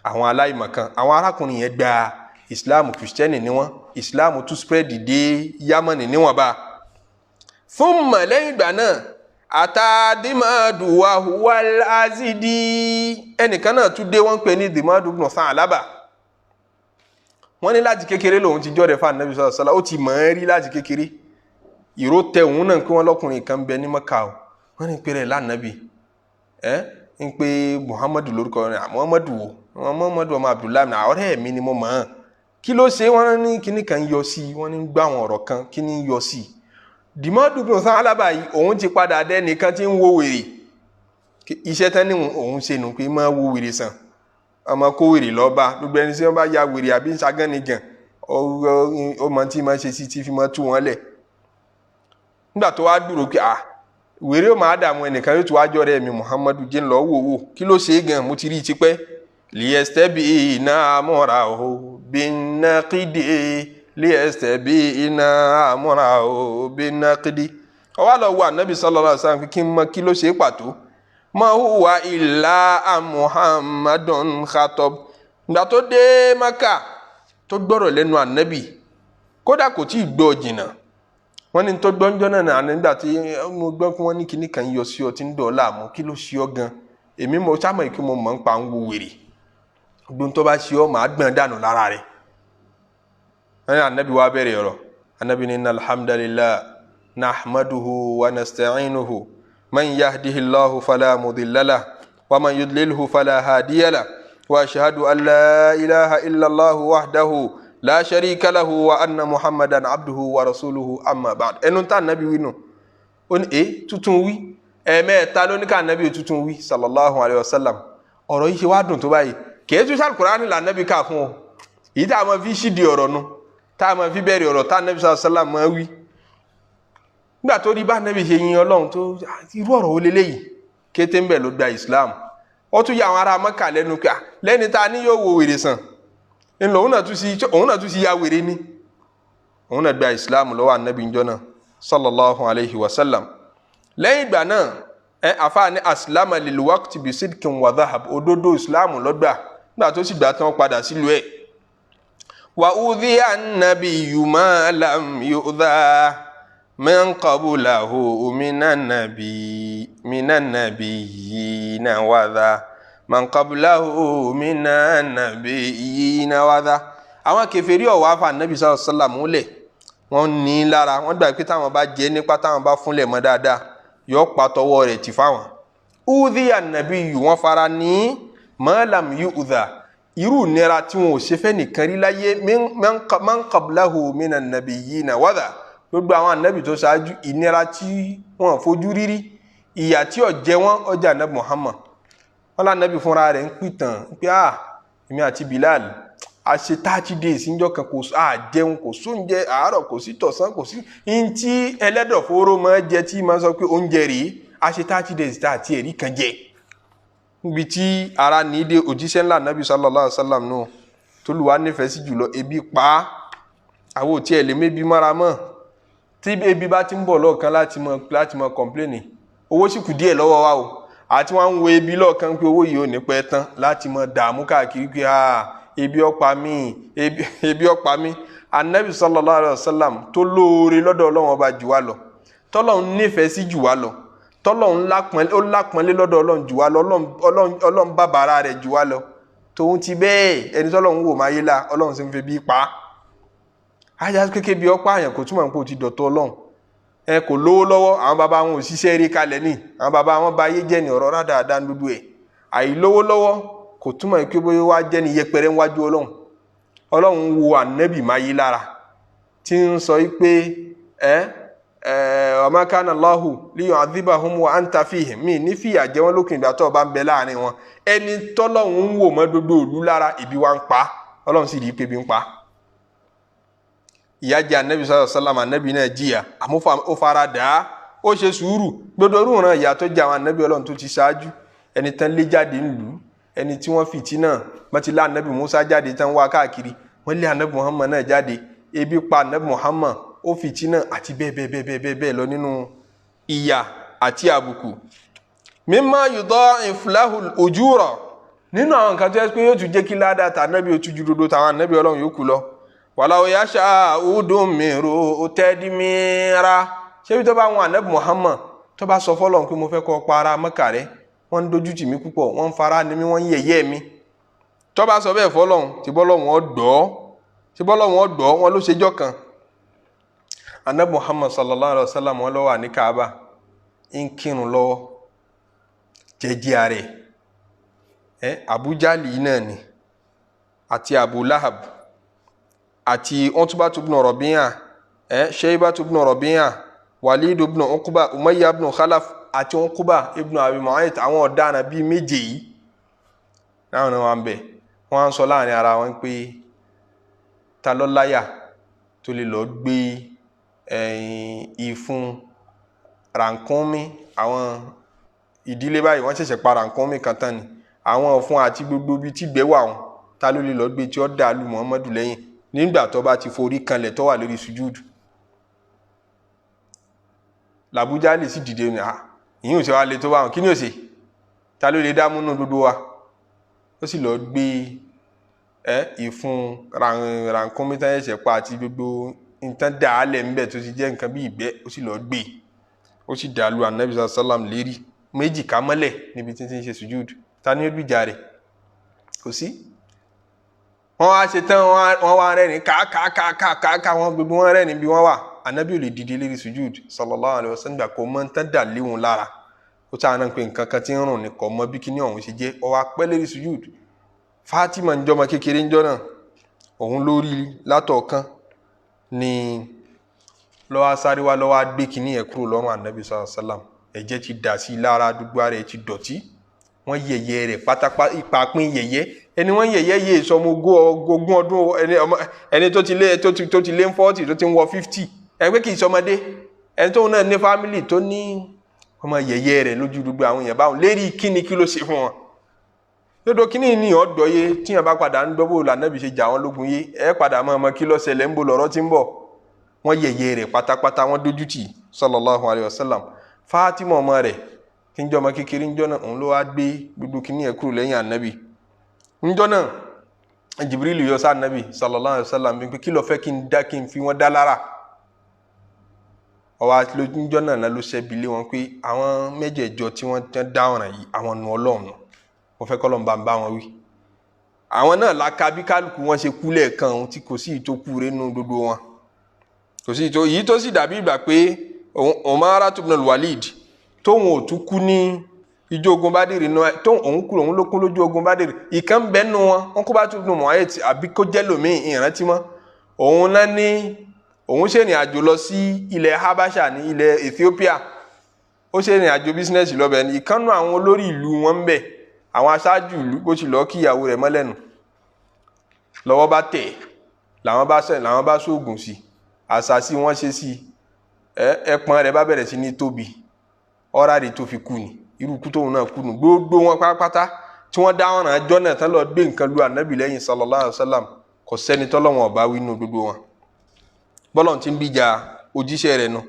àwọn aláìmọ̀kan. Àwọn arákùnrin yẹn gba Islam, Kìrìsìtẹ́nì ni wọ́n. Islam tún spread dé Yámánì níwọ̀nba. Thumma, lẹ́yìn ìgbà náà, àtàdìmọ́dù wa huwal azidi, ẹnìkan náà tún dé, wọ́n ń pè ní Dìmọ́dù ibn Tha'laba. Wọ́n ní láti kékeré lòun ti jọ́rẹ̀ fún Ànábì sallallahu alaihi wasallam, ó ti mọ̀ ọ́n rí láti kékeré. Ìró tẹ òun náà pé wọ́n lọ́kùnrin kan bẹ ní Mẹ́kà o, wọ́n ní pé rẹ̀ lánàbì, ẹ́ ń pé Muhammadu lórúkọ rẹ̀. Muhammadu wo? Muhammadu ọmọ Abdullahi náà, ọ̀rẹ́ mi ni, mo mọ̀ ọ́n. Kí ló ṣe? Wọ́n ní kíní kan yọ sí i, wọ́n ní gbá àwọn ọ̀rọ̀ kan, kíní yọ sí i. Dìmọ́dù ibn Tha'laba yìí, òun ti padà dẹ́ nìkan tí ń wo wèrè. Iṣẹ́ tán ní òun ṣe nù pé máa wo wèrè sàn, ọmọ kó wèrè lọ́ba. Gbogbo ẹni tí wọ́n bá ya wèrè àbí ń ṣagánigàn, ó mọ tí máa ṣe sí tí fi máa tú wọn lẹ̀. Nígbà tó wá dúró pé ah, wèrè ó máa dààmú ẹnìkan, yóò tún wá jọrẹ mi Muhammadu, jẹ́ ń lọ wò wò kí ló ṣe é gan, mo ti rí i tipẹ́. Liyastabina amrahu binnaqidi, liyastabina amrahu binnaqidi. Ó wá lọ wo Ànábì sallallahu alaihi wasallam kí n mọ kí ló ṣe é pàtó. Ma huwa illa Muhammadun khatob. Ìgbà tó dé Maka, tó gbọ́rọ̀ lẹ́nu Ànábì, kódà kò tí ì gbọ́ jìnnà, wọ́n ní tó gbọ́njọ́ náà nígbà tí mo gbọ́ pé wọ́n ní kinní kan yọ sí ọ tí ń dọ̀ ọ́ láàmú, kí ló ṣe ọ́ gan? Èmi mo sámọ̀ kí mo mọ̀ ń pa ń wo wèrè, gbogbo tó bá ṣe ọ́, màá gbọ̀n dànù lára rẹ̀. Wọ́n ní Ànábì wa bẹ̀rẹ̀ ọ̀rọ̀. Ànábì ní alhamdulillah nahmaduhu wa nasta'inuhu, man yahdihillahu fala mudilla lah wa man yudlilhu fala hadiya lah, wa ashhadu an la ilaha illallah wahdahu la sharika lahu wa anna Muhammadan abduhu wa rasuluhu, amma ba'd. Ẹnu tá Ànábì wí nù, ó ní tuntun wí. Ẹ̀ẹ̀mẹ́ta ló ní ká Ànábì tuntun wí, sallallahu alayhi wa sallam. Ọ̀rọ̀ yìí ṣe wá dùn tó báyìí? Kìí tún sàlùkùránì là Ànábì ká fún ọ, èyí tá a máa fi ṣídìí ọ̀rọ̀ nu, tá a máa fi bẹ̀rẹ̀ ọ̀rọ̀ tá Ànábì sallallahu alayhi wa sallam máa wí. Nígbà tó rí bá Ànábì ṣe yin Ọlọ́run tó, irú ọ̀rọ̀ wo leléyìí? Kété ń bẹ̀ ló gba Islam. Ó tún yà àwọn ará Mẹ́kà lẹ́nu pé lẹ́ni tá a ní yóò wo wèrè sàn ńlọ, òun náà tún sí ya wèrè ni. Òun náà gba Islam lọ́wọ́ Ànábì njọ́ náà, sallallahu alayhi wa sallam. Lẹ́yìn ìgbà náà, ẹ àfáà ní aslama lil waqti bi sidkin wa dhahab, òdodo Islam lọ́gbà. Nígbà tó sì gbà tán, padà sílùú ẹ̀. Wa udhiya an-nabiyyu ma lam yu'dha min qablahu minan nabiyyina wadha man qablahu minan nabiyyina wadha. Àwọn kèfèrí ọ̀wá afa Nabi sallallahu alaihi wasallam múlẹ̀, wọ́n ní lára, wọ́n gbà pé táwọn bá jẹ́ nípa, táwọn bá fúnlẹ̀ mọ́ dáadáa, yọ pa tọwọ́ rẹ̀ tì fáwọn. Udhiya an-nabiyyu, wọ́n fara ní ma lam yu'dha, irú ìnira tí wọn ò ṣe fẹ́ nìkan rí láyé, man qablahu minan nabiyyina wadha, gbogbo àwọn ànábì tó ṣáájú, ìnira tí wọn fojú rírí, ìyà tí ò jẹ wọn, ọjà ànábì Muhammad. Wọn lànàbì fúnra rẹ̀ ń pìtàn pé a èmi àti Bilal, a ṣe 30 days níjọ́ kan, kò á jẹun, kò sóúnjẹ àárọ̀, kò sí tọ̀sán, kò sí ntí ẹlẹ́dọ̀fóró máa jẹ tí máa sọ pé oúnjẹ rèé. A ṣe 30 days tá àti ẹ̀rí kan jẹ níbi tí ara ní dé. Òjíṣẹ́ ńlá Nàbí sallallahu alaihi wasallam náà tólúwa nífẹ̀ẹ́ sí jùlọ, ebi pa á. Àwọn ò tiẹ̀ lè mébi mọ́ra mọ́. Tí ebi bá ti ń bọ̀ lọ́ọ̀kan láti mọ kọ̀mpléènì, owó sì kù díẹ̀ lọ́wọ́ wa o, àti wọ́n ń wo ebi lọ́ọ̀kan pé owó yìí ò ní pẹ́ tán, láti mọ dààmú káàkiri pé ebi ó pa mí, ebi ó pa mí. Anabi sallallahu alayhi wa sallam tó lóore lọ́dọ̀ Ọlọ́run ọba jù wá lọ, tọ́lọ́run nífẹ̀ẹ́ sí jù wá lọ, tọ́lọ́run lápọ́nlé lọ́dọ̀ Ọlọ́run jù wá lọ, Ọlọ́run bàbàrà rẹ̀ jù wá lọ. Tòun ti bẹ́ẹ̀, ẹni tọ́lọ́run wò máa yé la, Ọlọ́run sì ń fi bí pa á. Ajá kékeré bí ọ̀pá àyàn kò túmọ̀ pé o ti dọ̀tọ̀ Ọlọ́run. Ẹ kò lówó lọ́wọ́, àwọn bàbá wọn ò ṣiṣẹ́ rí kalẹ̀ ní, àwọn bàbá wọn bá ayé jẹ́ ní ọ̀rọ̀ rádaràda dúdú ẹ̀. Àìlówó lọ́wọ́ kò túmọ̀ pé bóyá wá jẹ́ ní yẹpẹrẹ níwájú Ọlọ́run. Ọlọ́run wo ànẹ́bì máa yé lára tí ń sọ pé wa ma kana Allahu liyu'adhibahum wa anta fihim, mi ní fìyà jẹ wọ́n lókun ìgbà tó o bá ń bẹ láàrin wọn. Ẹni tọ́lọ́run ń wò mọ́ gbogbo òlu lára, ibi wa ń pa, Ọlọ́run sì rí i pé ibi ń pa. Ìyà jẹ anabi sallallahu alaihi wasallam, anabi náà jìyà, àmọ́ ó fara dà á, ó ṣe sùúrù. Gbogbo orú ìran ìyà tó jẹ àwọn anabi Ọlọ́run tó ti ṣáájú, ẹni tán lé jáde ńlù, ẹni tí wọ́n fìtínà, wọ́n ti lé anabi Musa jáde tán wá káàkiri, wọ́n lé anabi Muhammad náà jáde, ebi pa anabi Muhammad, ó fìtínà àti bẹ́ẹ̀ bẹ́ẹ̀ bẹ́ẹ̀ bẹ́ẹ̀ bẹ́ẹ̀ lọ nínú ìyà àti àbùkù. Mimma yudha'if lahul ujura, nínú àwọn nǹkan tó yẹ pé yóò tún jẹ́ kí ládàá tà anabi ó tún ju dodo tàwọn anabi Ọlọ́run yòókù lọ. Wàláwò yàṣà udùnmírù tẹ́dímìírà, ṣébi tó bá wọn anabi Muhammad tó bá sọ fọlọ́n pé mo fẹ́ kọ́ para Mẹ́kà rẹ, wọ́n ń dojú tì mí púpọ̀, wọ́n ń fara ni mí, wọ́n ń yẹ̀yẹ́ mi. Tó bá sọ bẹ́ẹ̀ fọlọ́n, tí bọ́lọ́hún ọ̀dọ́ wọn ló ṣèjọ́ kan. Anabi Muhammad sallallahu alayhi wa sallam wọn ló wà ní Kaaba ń kírun lọ́wọ́ jẹ́jẹ́ ààrẹ ẹ Abu Jali náà ni àti Abu Lahab àti Utbatu ibn Rabi'a, Shaybatu ibn Rabi'a, Walid ibn Uqba, Umayya ibn Khalaf àti Uqba ibn Abi Mu'ayt, àwọn ọ̀daràn bíi méje yìí náà ni wọ́n bẹ̀. Wọ́n á sọ láàrin ara wọn pé ta ló láyà tó lè lọ gbé ìfun rànkúnmí àwọn ìdílé báyìí, wọ́n ṣẹ̀ṣẹ̀ pa rànkúnmí kan tán ni, àwọn ọ̀fun àti gbogbo ibi tí gbẹ́ wà wọn, ta ló lè lọ gbé tí ó dà lu Muhammadu lẹ́yìn nígbà tó bá ti forí kanlẹ̀ tó wà lórí sùjúdù. Làbújá lè sì dìde ní ìyún òsè wa lè tó bá wọn, kí ni òsè, ta ló lè dá múnú gbogbo wa? Ó sì lọ gbé ìfun rànkúnmí tán ẹ̀ṣẹ̀ pa àti gbogbo nǹkan dà á lẹ̀ ńbẹ̀ tó ti jẹ́ nǹkan bí ìgbẹ́, ó sì lọ gbé, ó sì dà lu anabi sallam lérí méjì ká mọ́lẹ̀ níbi tí ń ṣe sùjúdù. Ta ni ó gbìjà rẹ̀? Kò sí. Wọ́n wá ṣe tán, wọ́n wá rẹ́rìn káàkáàkáàkáà, wọ́n gbogbo wọn rẹ́rìn bí wọ́n wà. Anabi ò lè dìde lérí sùjúdù sallallahu alaihi wasallam, kò mọ tán dà léwọn lára, ó sáà náà pé nǹkan kan tí ń rùn ní kò mọ bí kíní ọ̀hún ṣe jẹ́, ó wá pẹ́ lérí sùjúdù. Fatima ń jọmọ kékeré ń jọ náà, òun lórí látọ̀ọ̀kan ni lọ́wọ́ sáré wá lọ́wọ́ gbé kíní ẹ̀ kúrò lọ́rùn anabi sallallahu alaihi wasallam. Ẹ̀jẹ̀ ti dà sí i lára, gbogbo ara ẹ̀ ti dọ̀tí, wọ́n yẹ̀yẹ́ rẹ̀ pátápátá, ìpàpín yẹ̀yẹ́ ẹni wọ́n yẹ̀yẹ́ yé sọmọ ogún ọdún, ẹni tó ti lé tó ti lé 40, tó ti ń wọ 50, ẹ pé kì í sọmọdé, ẹni tóun náà ní fámìlì tó ní ọmọ, yẹ̀yẹ́ rẹ̀ lójú gbogbo àwọn èèyàn báwọn lérí kíni, kí ló ṣe fún wọn? Lódò kíní ní ọ̀dọ́ yé tíyẹn bá padà ń gbọ́ bó lànàbì ṣe jà wọ́n lógun yé, ẹ padà mọ́ ọmọ kí ló ṣẹlẹ̀, ń bo lọ́rọ́ tí ń bọ̀. Wọ́n yẹ̀yẹ́ rẹ̀ pátápátá, wọ́n dójú tì sallallahu alayhi wa sallam. Fatima ọmọ rẹ̀ tí ń jọ ọmọ kékeré ńjọ́ náà, òun ló wá gbé gbogbo kíní ẹ̀ kúrò lẹ́yìn ànábì ńjọ́ náà. Jibril yọ sí ànábì sallallahu alayhi wa sallam pé kí ló fẹ́ kí n dá, kí n fi wọ́n dá lára? Ọwọ́ ńjọ́ náà ló ṣẹ́bi lé wọn pé àwọn mẹ́jẹ̀ẹ̀jọ tí wọ́n dá ọ̀ràn yìí, àwọn nu Ọlọ́run, wọ́n fẹ́ kọ́lọ́n bá ń bá wọn wí. Àwọn náà la ka bí kálukú wọn ṣe kú lẹ́ẹ̀kan ohun tí kò sí ìtókù rẹ̀ nínú gbogbo wọn, kò sí ìtó èyí tó sì dàbí ìgbà pé Umara ibn al-Walid tóun ò tún kú ní ijó ogun Bádìrì náà, tóun òun kú, òun ló kú lójú ogun Bádìrì. Ìkan bẹ́ẹ̀ nù wọn, wọn kó bá tún nù Mu'ayt àbí kó jẹ́ lòmíì ìrántí mọ́, òun náà ní òun ṣèrìn àjò lọ sí ilẹ̀ Habasha ní ilẹ̀ Ethiopia, ó ṣèrìn àjò bísínẹ́sì lọ́bẹ̀ ní ìkànnù àwọn olórí ìlú wọn ń bẹ̀, àwọn aṣáájú ìlú, bó ti lọ́ọ́ kíyàwó rẹ̀ mọ́lẹ́nu lọ́wọ́ bá tẹ̀, làwọn bá sóògùn sí, àṣàsí wọ́n ṣe sí ẹpọn rẹ̀ bá bẹ̀rẹ̀ sí ní tóbi, ọ̀rá rẹ̀ tó fi kú ni irú kú tóun náà kú nù. Gbogbo wọn pátápátá tí wọ́n dá ọ̀ràn àjọ náà tán lọ gbé nǹkan lu ànábì lẹ́yìn sallallahu alaihi wasallam, kò sẹ́ni tọ́lọ́wọ̀n ọba wí nù gbogbo wọn. Bọ́lọ̀ ti ń bíjà òjíṣẹ́ rẹ̀ nu.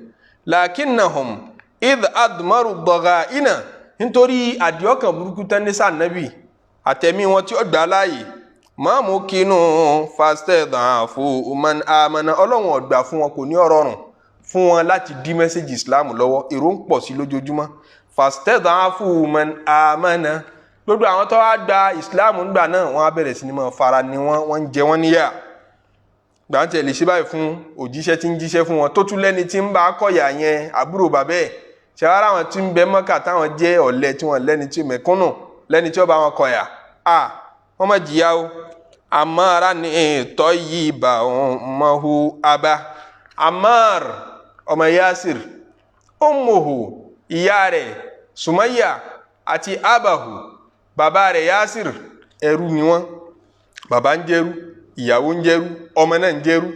Lakinnahum idh admaru dọ̀gà iná, nítorí àdìọ́kàn burúkú tán ní sànẹ́bì àtẹ̀mí wọn tí ó gbà láàyè mọ́mú kínú fastad'afu man amana. Ọlọ́run ọ̀gbà fún wọn, kò ní ọ̀rọ̀ rùn fún wọn láti dí message Islam lọ́wọ́. Èrò ń pọ̀ sí lójoojúmọ́. Fastad'afu man amana, gbogbo àwọn tó wá gba Islam ńgbà náà, wọ́n á bẹ̀rẹ̀ sí ni máa fara ni wọ́n, wọ́n ń jẹ wọ́n níyà. Gbàǹtẹ̀ lè ṣe báyìí fún òjíṣẹ́ tí ń jíṣẹ́ fún wọn, tó tún lẹ́ni tí ń bá kọ̀yà yẹn, àbúrò bàbẹ́ ẹ̀. Ṣàwárà àwọn tí ń bẹ Mọ́kà táwọn jẹ́ ọ̀lẹ, tí wọ́n lẹ́ni tí mẹ̀kúnnù lẹ́ni tí ó bá wọn kọ̀yà, à wọ́n má jìyà o. Amara ní tọ́ yìí bá ọmọhu abá Amar ọmọ Yasir, ummuhu ìyá rẹ̀ Sumayya àti abahu bàbá rẹ̀ Yasir, ẹrú ni wọ́n. Bàbá ń jẹ́rú, ìyàwó ń jẹ́rú, ọmọ náà ń jẹ́rú.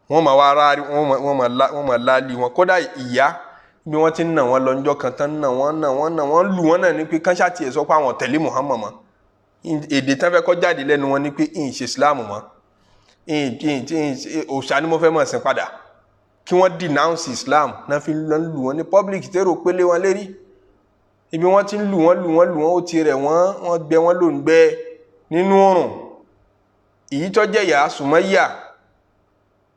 Wọ́n máa wá rárí, wọ́n máa láàlì wọn. Kódà ìyá, bí wọ́n ti ń nà wọ́n lọ ńjọ́ kan tán, nà wọ́n, nà wọ́n, nà wọ́n, lù wọ́n náà ní pé kánṣá tiẹ̀ sọ pé àwọn tẹ̀lé Muhammad mọ́. Èdè tán fẹ́ kọ́ jáde lẹ́nu wọn ní pé ìyìn ṣe Islam mọ́, ìyìn òòṣà ni mo fẹ́ mọ̀ sìn padà, kí wọ́n denounce Islam. Náà fi lọ lù wọ́n ní public, tẹ́rò pélé wọn lérí. Ibi wọ́n ti ń lù wọ́n, lù wọ́n, lù wọ́n, ó ti rẹ̀ wọ́n, wọ́n gbẹ wọ́n ló ń gbẹ nínú oòrùn. Èyí tó jẹ́ ìyá Sumayya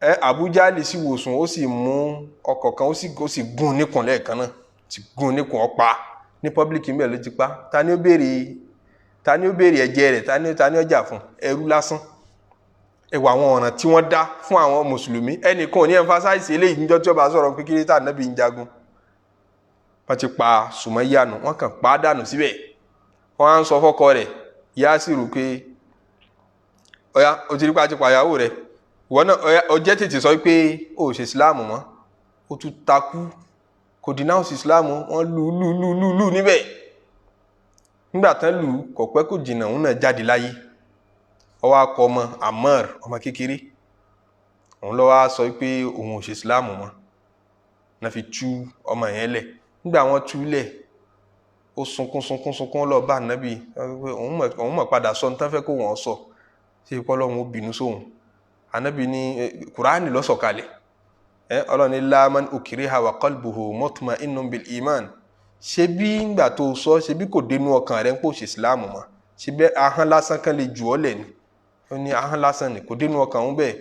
ẹ, Abuja lè sì wòsàn, ó sì mú ọkọ̀ kan, ó sì gún níkùn lẹ́ẹ̀kan náà, ti gún níkùn, ọ̀pá ní public mbẹ́ ló ti pa. Ta ni ó béèrè? Ta ni ó béèrè ẹ̀jẹ̀ rẹ̀? Ta ni ó jà fún ẹrú lásán? Ẹ wọ àwọn ọ̀ràn tí wọ́n dá fún àwọn mùsùlùmí. Ẹnìkan ò ní emphasize eléyìí níjọ́ tí ó bá sọ̀rọ̀ pé kí tá ànábì ń jagun. Wọ́n ti pa Sumayya nù, wọ́n kàn pa á dànù síbẹ̀. Wọ́n á ń sọ fọ́kọ rẹ̀ Yásìrù pé ọ̀yá, o ti rí pa ti pàyàwó rẹ̀, ìwọ náà ọ̀yá, o jẹ́ tètè sọ pé o ò ṣe Islam mọ́. O tún takú, kò denounce Islam. Wọ́n lù lù lù lù lù níbẹ̀. Nígbà tán lù, kò pẹ́ kò jìnnà, òun náà jáde láyé. Ó wá kọ ọmọ Ammar, ọmọ kékeré. Òun ló wá sọ pé òun ò ṣe Islam mọ́, náà fi tú ọmọ yẹn lẹ̀. Nígbà wọ́n tú lẹ̀, ó sunkún, sunkún, sunkún lọ bá ànábì pé òun mọ̀ padà sọ nítorí fẹ́ kó wọ́n sọ ṣé ipò Ọlọ́run ó bínú sóhun. Ànábì ní Kùránì ló sọ̀kalẹ̀. Ẹ Ọlọ́run ní illa man ukriha wa qalbuhu mutma'innun bil iman. Ṣé bí ngbà tó sọ, ṣé bí kò dénú ọkàn rẹ ń pò ṣe Islam mọ́, ṣé bẹ́ẹ̀ ahọ́n lásán kan lè jù ọ́ lẹ̀ ni? Ó ní ahọ́n lásán ni, kò dénú ọkàn òun bẹ́ẹ̀.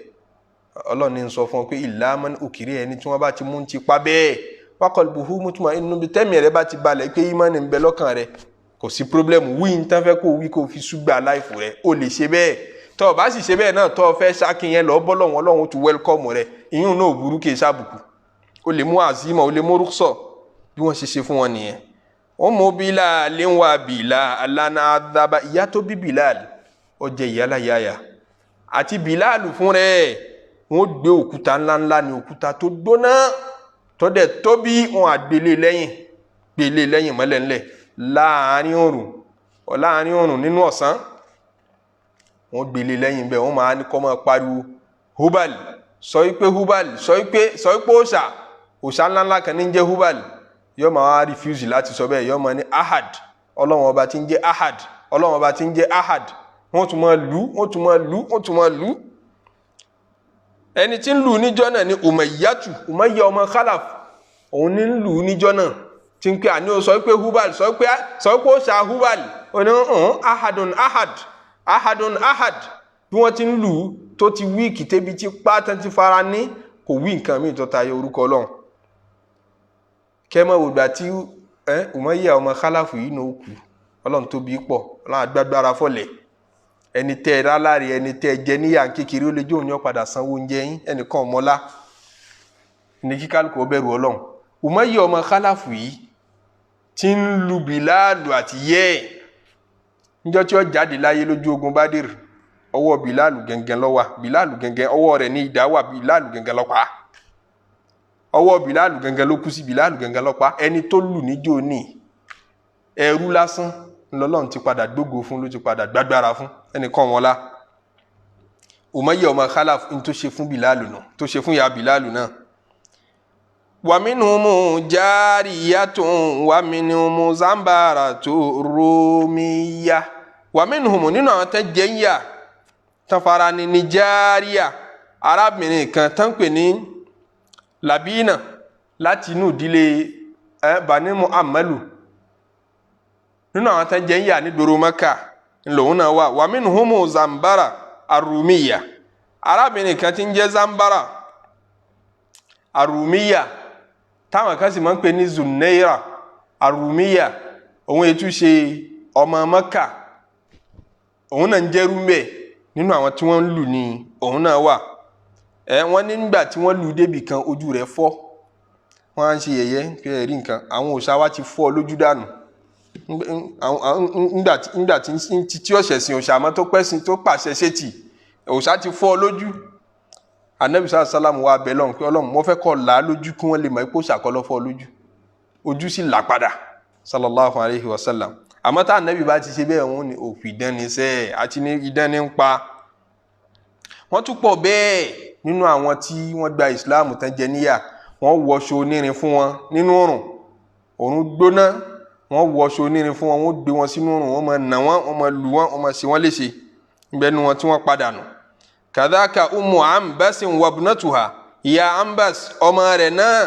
Ọlọ́run ní sọ fún ọ pé illa man ukriha, ẹni tí wọ́n bá ti mú ti pa bẹ́ẹ̀, wa qalbuhu mutma'innun bí, tẹ́mi rẹ bá ti balẹ̀ pé ìmánì ń bẹ lọ́kàn rẹ, kò sí problem. Wí ní tán fẹ́ kó wí, kó fi ṣúgbà life rẹ, ó lè ṣe bẹ́ẹ̀. Tọ́ ọ bá sì ṣe bẹ́ẹ̀ náà, tọ́ ọ fẹ́ ṣákìyẹn lọ bọ́ lọ́wọ́, Ọlọ́run tún welcome rẹ. Ìyún náà ò burú, kì í ṣàbùkù. Ó lè mú àzímọ̀, ó lè mú rúkṣọ̀. Bí wọ́n ṣe ṣe fún wọn nìyẹn. Wọ́n mú Bilal ń wá Bilal lánàá àdàbà. Ìyá tó bí Bilal, ó jẹ ìyá àti Bilal fún rẹ̀. Wọ́n gbé òkúta ńláńlá ní òkúta tó gbóná, tó dẹ̀ tóbi, wọn àgbélé lẹ́yìn, gbélé lẹ́yìn mọ́lẹ̀ ńlẹ̀ láàrin òrùn, láàrin òrùn nínú ọ̀sán. Wọ́n gbélé lẹ́yìn bẹ́ẹ̀, wọ́n máa ní kó máa pariwo Hubal, sọ wípé Hubal, sọ wípé òòṣà, òòṣà ńláńlá kan ní ń jẹ́ Hubal. Yóò máa wá refuse láti sọ bẹ́ẹ̀, yóò máa ní Ahad, Ọlọ́run ọba tí ń jẹ́ Ahad, Ọlọ́run ọba tí ń jẹ́ Ahad. Wọ́n tún máa lù, wọ́n tún máa lù, wọ́n tún máa lù. Ẹni tí ń lù níjọ́ náà ni Umayyatu, Umayya ọmọ Khalaf. Òun ní ń lù níjọ́ náà tí ń pè àní ó sọ pé Hubal, sọ pé òòṣà Hubal. Ó ní hàn Ahadun Ahad, Ahadun Ahad. Bí wọ́n ti ń lù ú tó ti weak, tẹ́bi tí pátá ti fara ní, kò wí nǹkan míì tó tayọ orúkọ Ọlọ́run. Kẹ́mọ́ ògbà tí Umayya ọmọ Khalafu yìí náà kú. Ọlọ́run tóbi pọ̀, Ọlọ́run agbágbára fọlẹ̀. Ẹni tẹ́ ẹ ráláre, ẹni tẹ́ ẹ jẹ níyà kékeré, ó lè jó òun ní ó padà sanwó oúnjẹ yín. Ẹnìkan ọmọlá ní kíkálukú ó bẹ̀rù Ọlọ́run. Umayya ọmọ Khalafu yìí tí ń lu Bilalu àti yẹ́ ẹ̀ níjọ́ tí ó jáde láyé lójú ogun Badr, ọwọ́ Bilalu gẹ́gẹ́ ló wà. Bilalu gẹ́gẹ́ ọwọ́ rẹ̀ ní idà wà. Bilalu gẹ́gẹ́ ló pa, ọwọ́ Bilalu gẹ́gẹ́ ló kú sí. Bilalu gẹ́gẹ́ ló pa. Ẹni tó lù níjó ní ẹrú lásán ńlọlọ́run ti padà gbógo fún, ló ti padà gbàgbára fún ẹnìkan wọn la. Umayya ọmọ Khalaf ní tó ṣe fún Bilalu náà, tó ṣe fún ya Bilalu náà. ومنهم جارية ومنهم زنبرة رومية. ومنهم, nínú àwọn tẹ́ jẹ́ ń yà tán fara ní ní جارية. Arábìnrin kan tán pè ní Labina láti inú ìdílé Bani Mu'ammalu, nínú àwọn tán jẹ́ ń yà ní gbòòrò Mẹ́kà ńlòun náà wà. Wa minhumu Zambara Arumiya, arábìnrin kan tí ń jẹ́ Zambara Arumiya, táwọn kan sì máa ń pè ní Zunaira Arumiya. Òun ètú ṣe ọmọ Mẹ́kà, òun náà ń jẹ́rú mbẹ́. Nínú àwọn tí wọ́n ń lù ní òun náà wà. Wọ́n ní nígbà tí wọ́n lù débì kan, ojú rẹ̀ fọ́. Wọ́n á ń ṣe yẹ̀yẹ́ pé ẹ̀rí nǹkan, àwọn òòṣà wa ti fọ́ lójú dànù. Nígbà tí ọ̀sẹ̀ sìn òòṣà mọ́ tó pẹ́sìn tó pàṣẹ sétì, òòṣà ti fọ́ lójú. Anabi sàlá sàlámù wa bẹ̀ lọ́hùn pé Ọlọ́run, mo fẹ́ kọ́ là á lójú kí wọ́n lè mọ̀ pé òòṣà kọ́ ló fọ́ lójú. Ojú sì là padà, sallallahu alayhi wa sallam. Àmọ́ tá anabi bá ti ṣe bẹ́ẹ̀, wọ́n ní òfin ìdánnisẹ́ àti ní ìdánni ń pa. Wọ́n tún pọ̀ bẹ́ẹ̀ nínú àwọn tí wọ́n gba ìsìláàmù tán jẹ níyà. Wọ́n wọṣọ onírin fún wọn nínú òrùn, òrùn gbóná. Wọ́n wọṣọ onírin fún wọn, wọ́n gbé wọn sínú òrùn, wọ́n máa nà wọ́n, wọ́n máa lù wọ́n, wọ́n máa ṣe wọ́n léṣe. Ìbẹ́nu wọn tí wọ́n padà nù. Kàdáka umu ambasin wabnatuha, ìyá Ambas ọmọ rẹ̀ náà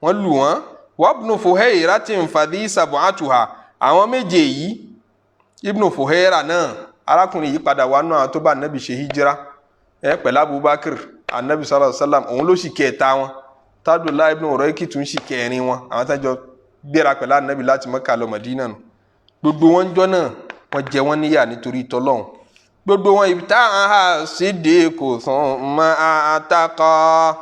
wọ́n lù wọ́n. Wabnu Fuhairatin fàdí sabu'atuha, àwọn méje yìí, Ibnu Fuhaira náà, arákùnrin yìí padà wà nù àwọn tó bá anabi ṣe hijira pẹ̀lú Abubakar anabi sallallahu alayhi wa sallam. Òun ló sì kẹta wọn. Tádùlá ibnu Urayki tún sì kẹrin wọn, àwọn tájọ gbéra pẹ̀lú anabi láti Mẹ́kà lọ Mádínà nù. Gbogbo wọn jọ náà wọ́n jẹ wọ́n níyà nítorí tọ́lọ́hún. Gbogbo wọn ibta'aha sidiku thumma a'taqa,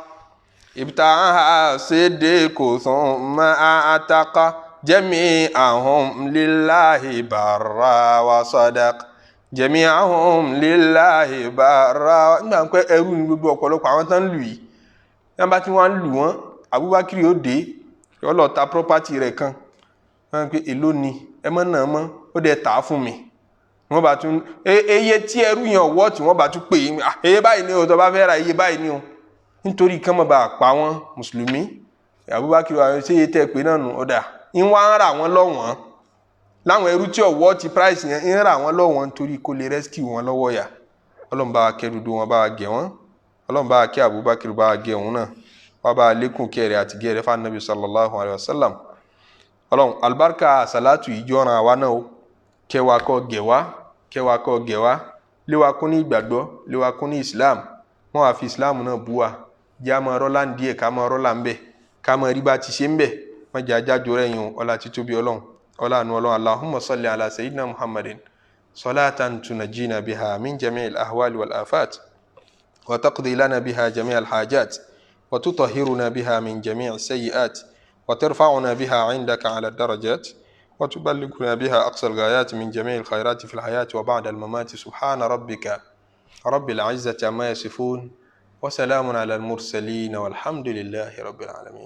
ibta'aha sidiku thumma a'taqa, jami'ahum lillahi barra wa sadaq, jami'ahum lillahi barra. Nígbà pé ẹrú ni gbogbo ọ̀pọ̀lọpọ̀ àwọn tán ń lù yìí. Yẹn bá tí wọ́n á lù wọ́n, Abubakar yóò dé, yóò lọ ta property rẹ̀ kan. Wọ́n pe èló ni ẹ mọ́ náà mọ́, ó dẹ̀ tà á fún mi. Wọ́n bá tún eye tí ẹrú yẹn ọ̀wọ́ tí wọ́n bá tún pè é, eye báyìí ni o, tó bá fẹ́ ra iye báyìí ni o, nítorí kán mọ̀ bá pa wọ́n mùsùlùmí. Abubakar wa ṣé iye tẹ́ pé náà nù, ọ̀dà ń wá ń rà wọ́n lọ́wọ́n láwọn ẹrú tí ọ̀wọ́ ti price yẹn, ń rà wọ́n lọ́wọ́n nítorí kó lè rescue wọn lọ́wọ́ yà. Ọlọ́run bá wa kẹ́ dúdú wọn, bá wa gẹ̀ wọ́n. Ọlọ́run bá wa kẹ́ Abubakar, bá wa gẹ̀ òun náà, wá bá wa lékún kẹrẹ àti gẹrẹ fún anabi sallallahu alayhi wa sallam. Ọlọ́run, alibarika salatu yìí jọ́ran àwa náà o. Kẹwàá kọ́ gẹ̀ wá, kẹwàá kọ́ gẹ̀ wá, lé wa kún ní ìgbàgbọ́, lé wa kún ní islam. Wọ́n wá fi islam náà bú wa, jẹ́ àmọ́ rọ́lá ń díẹ̀, ká mọ́ rọ́lá ń bẹ̀, ká mọ́ rí bá ti ṣe ń bẹ̀. Wọ́n jẹ́ ajájo rẹ̀ yín o. Ọlá títóbi Ọlọ́run, ọlá àánú Ọlọ́run. Allahumma salli ala sayyidina Muhammadin salatan tunajina biha min jami'il ahwali wal afat, wa taqdi lana biha jami'al hajat, wa tutahhiruna biha min jami'is sayyi'at, wa tarfa'una biha 'indaka 'ala darajat, wa tuballighuna biha aqsal ghayat min jami'il khayrati fil hayati wa ba'da al mamati. Subhana rabbika rabbil 'izzati amma yasifun, wa salamun 'ala al mursalin, walhamdulillahi rabbil alamin.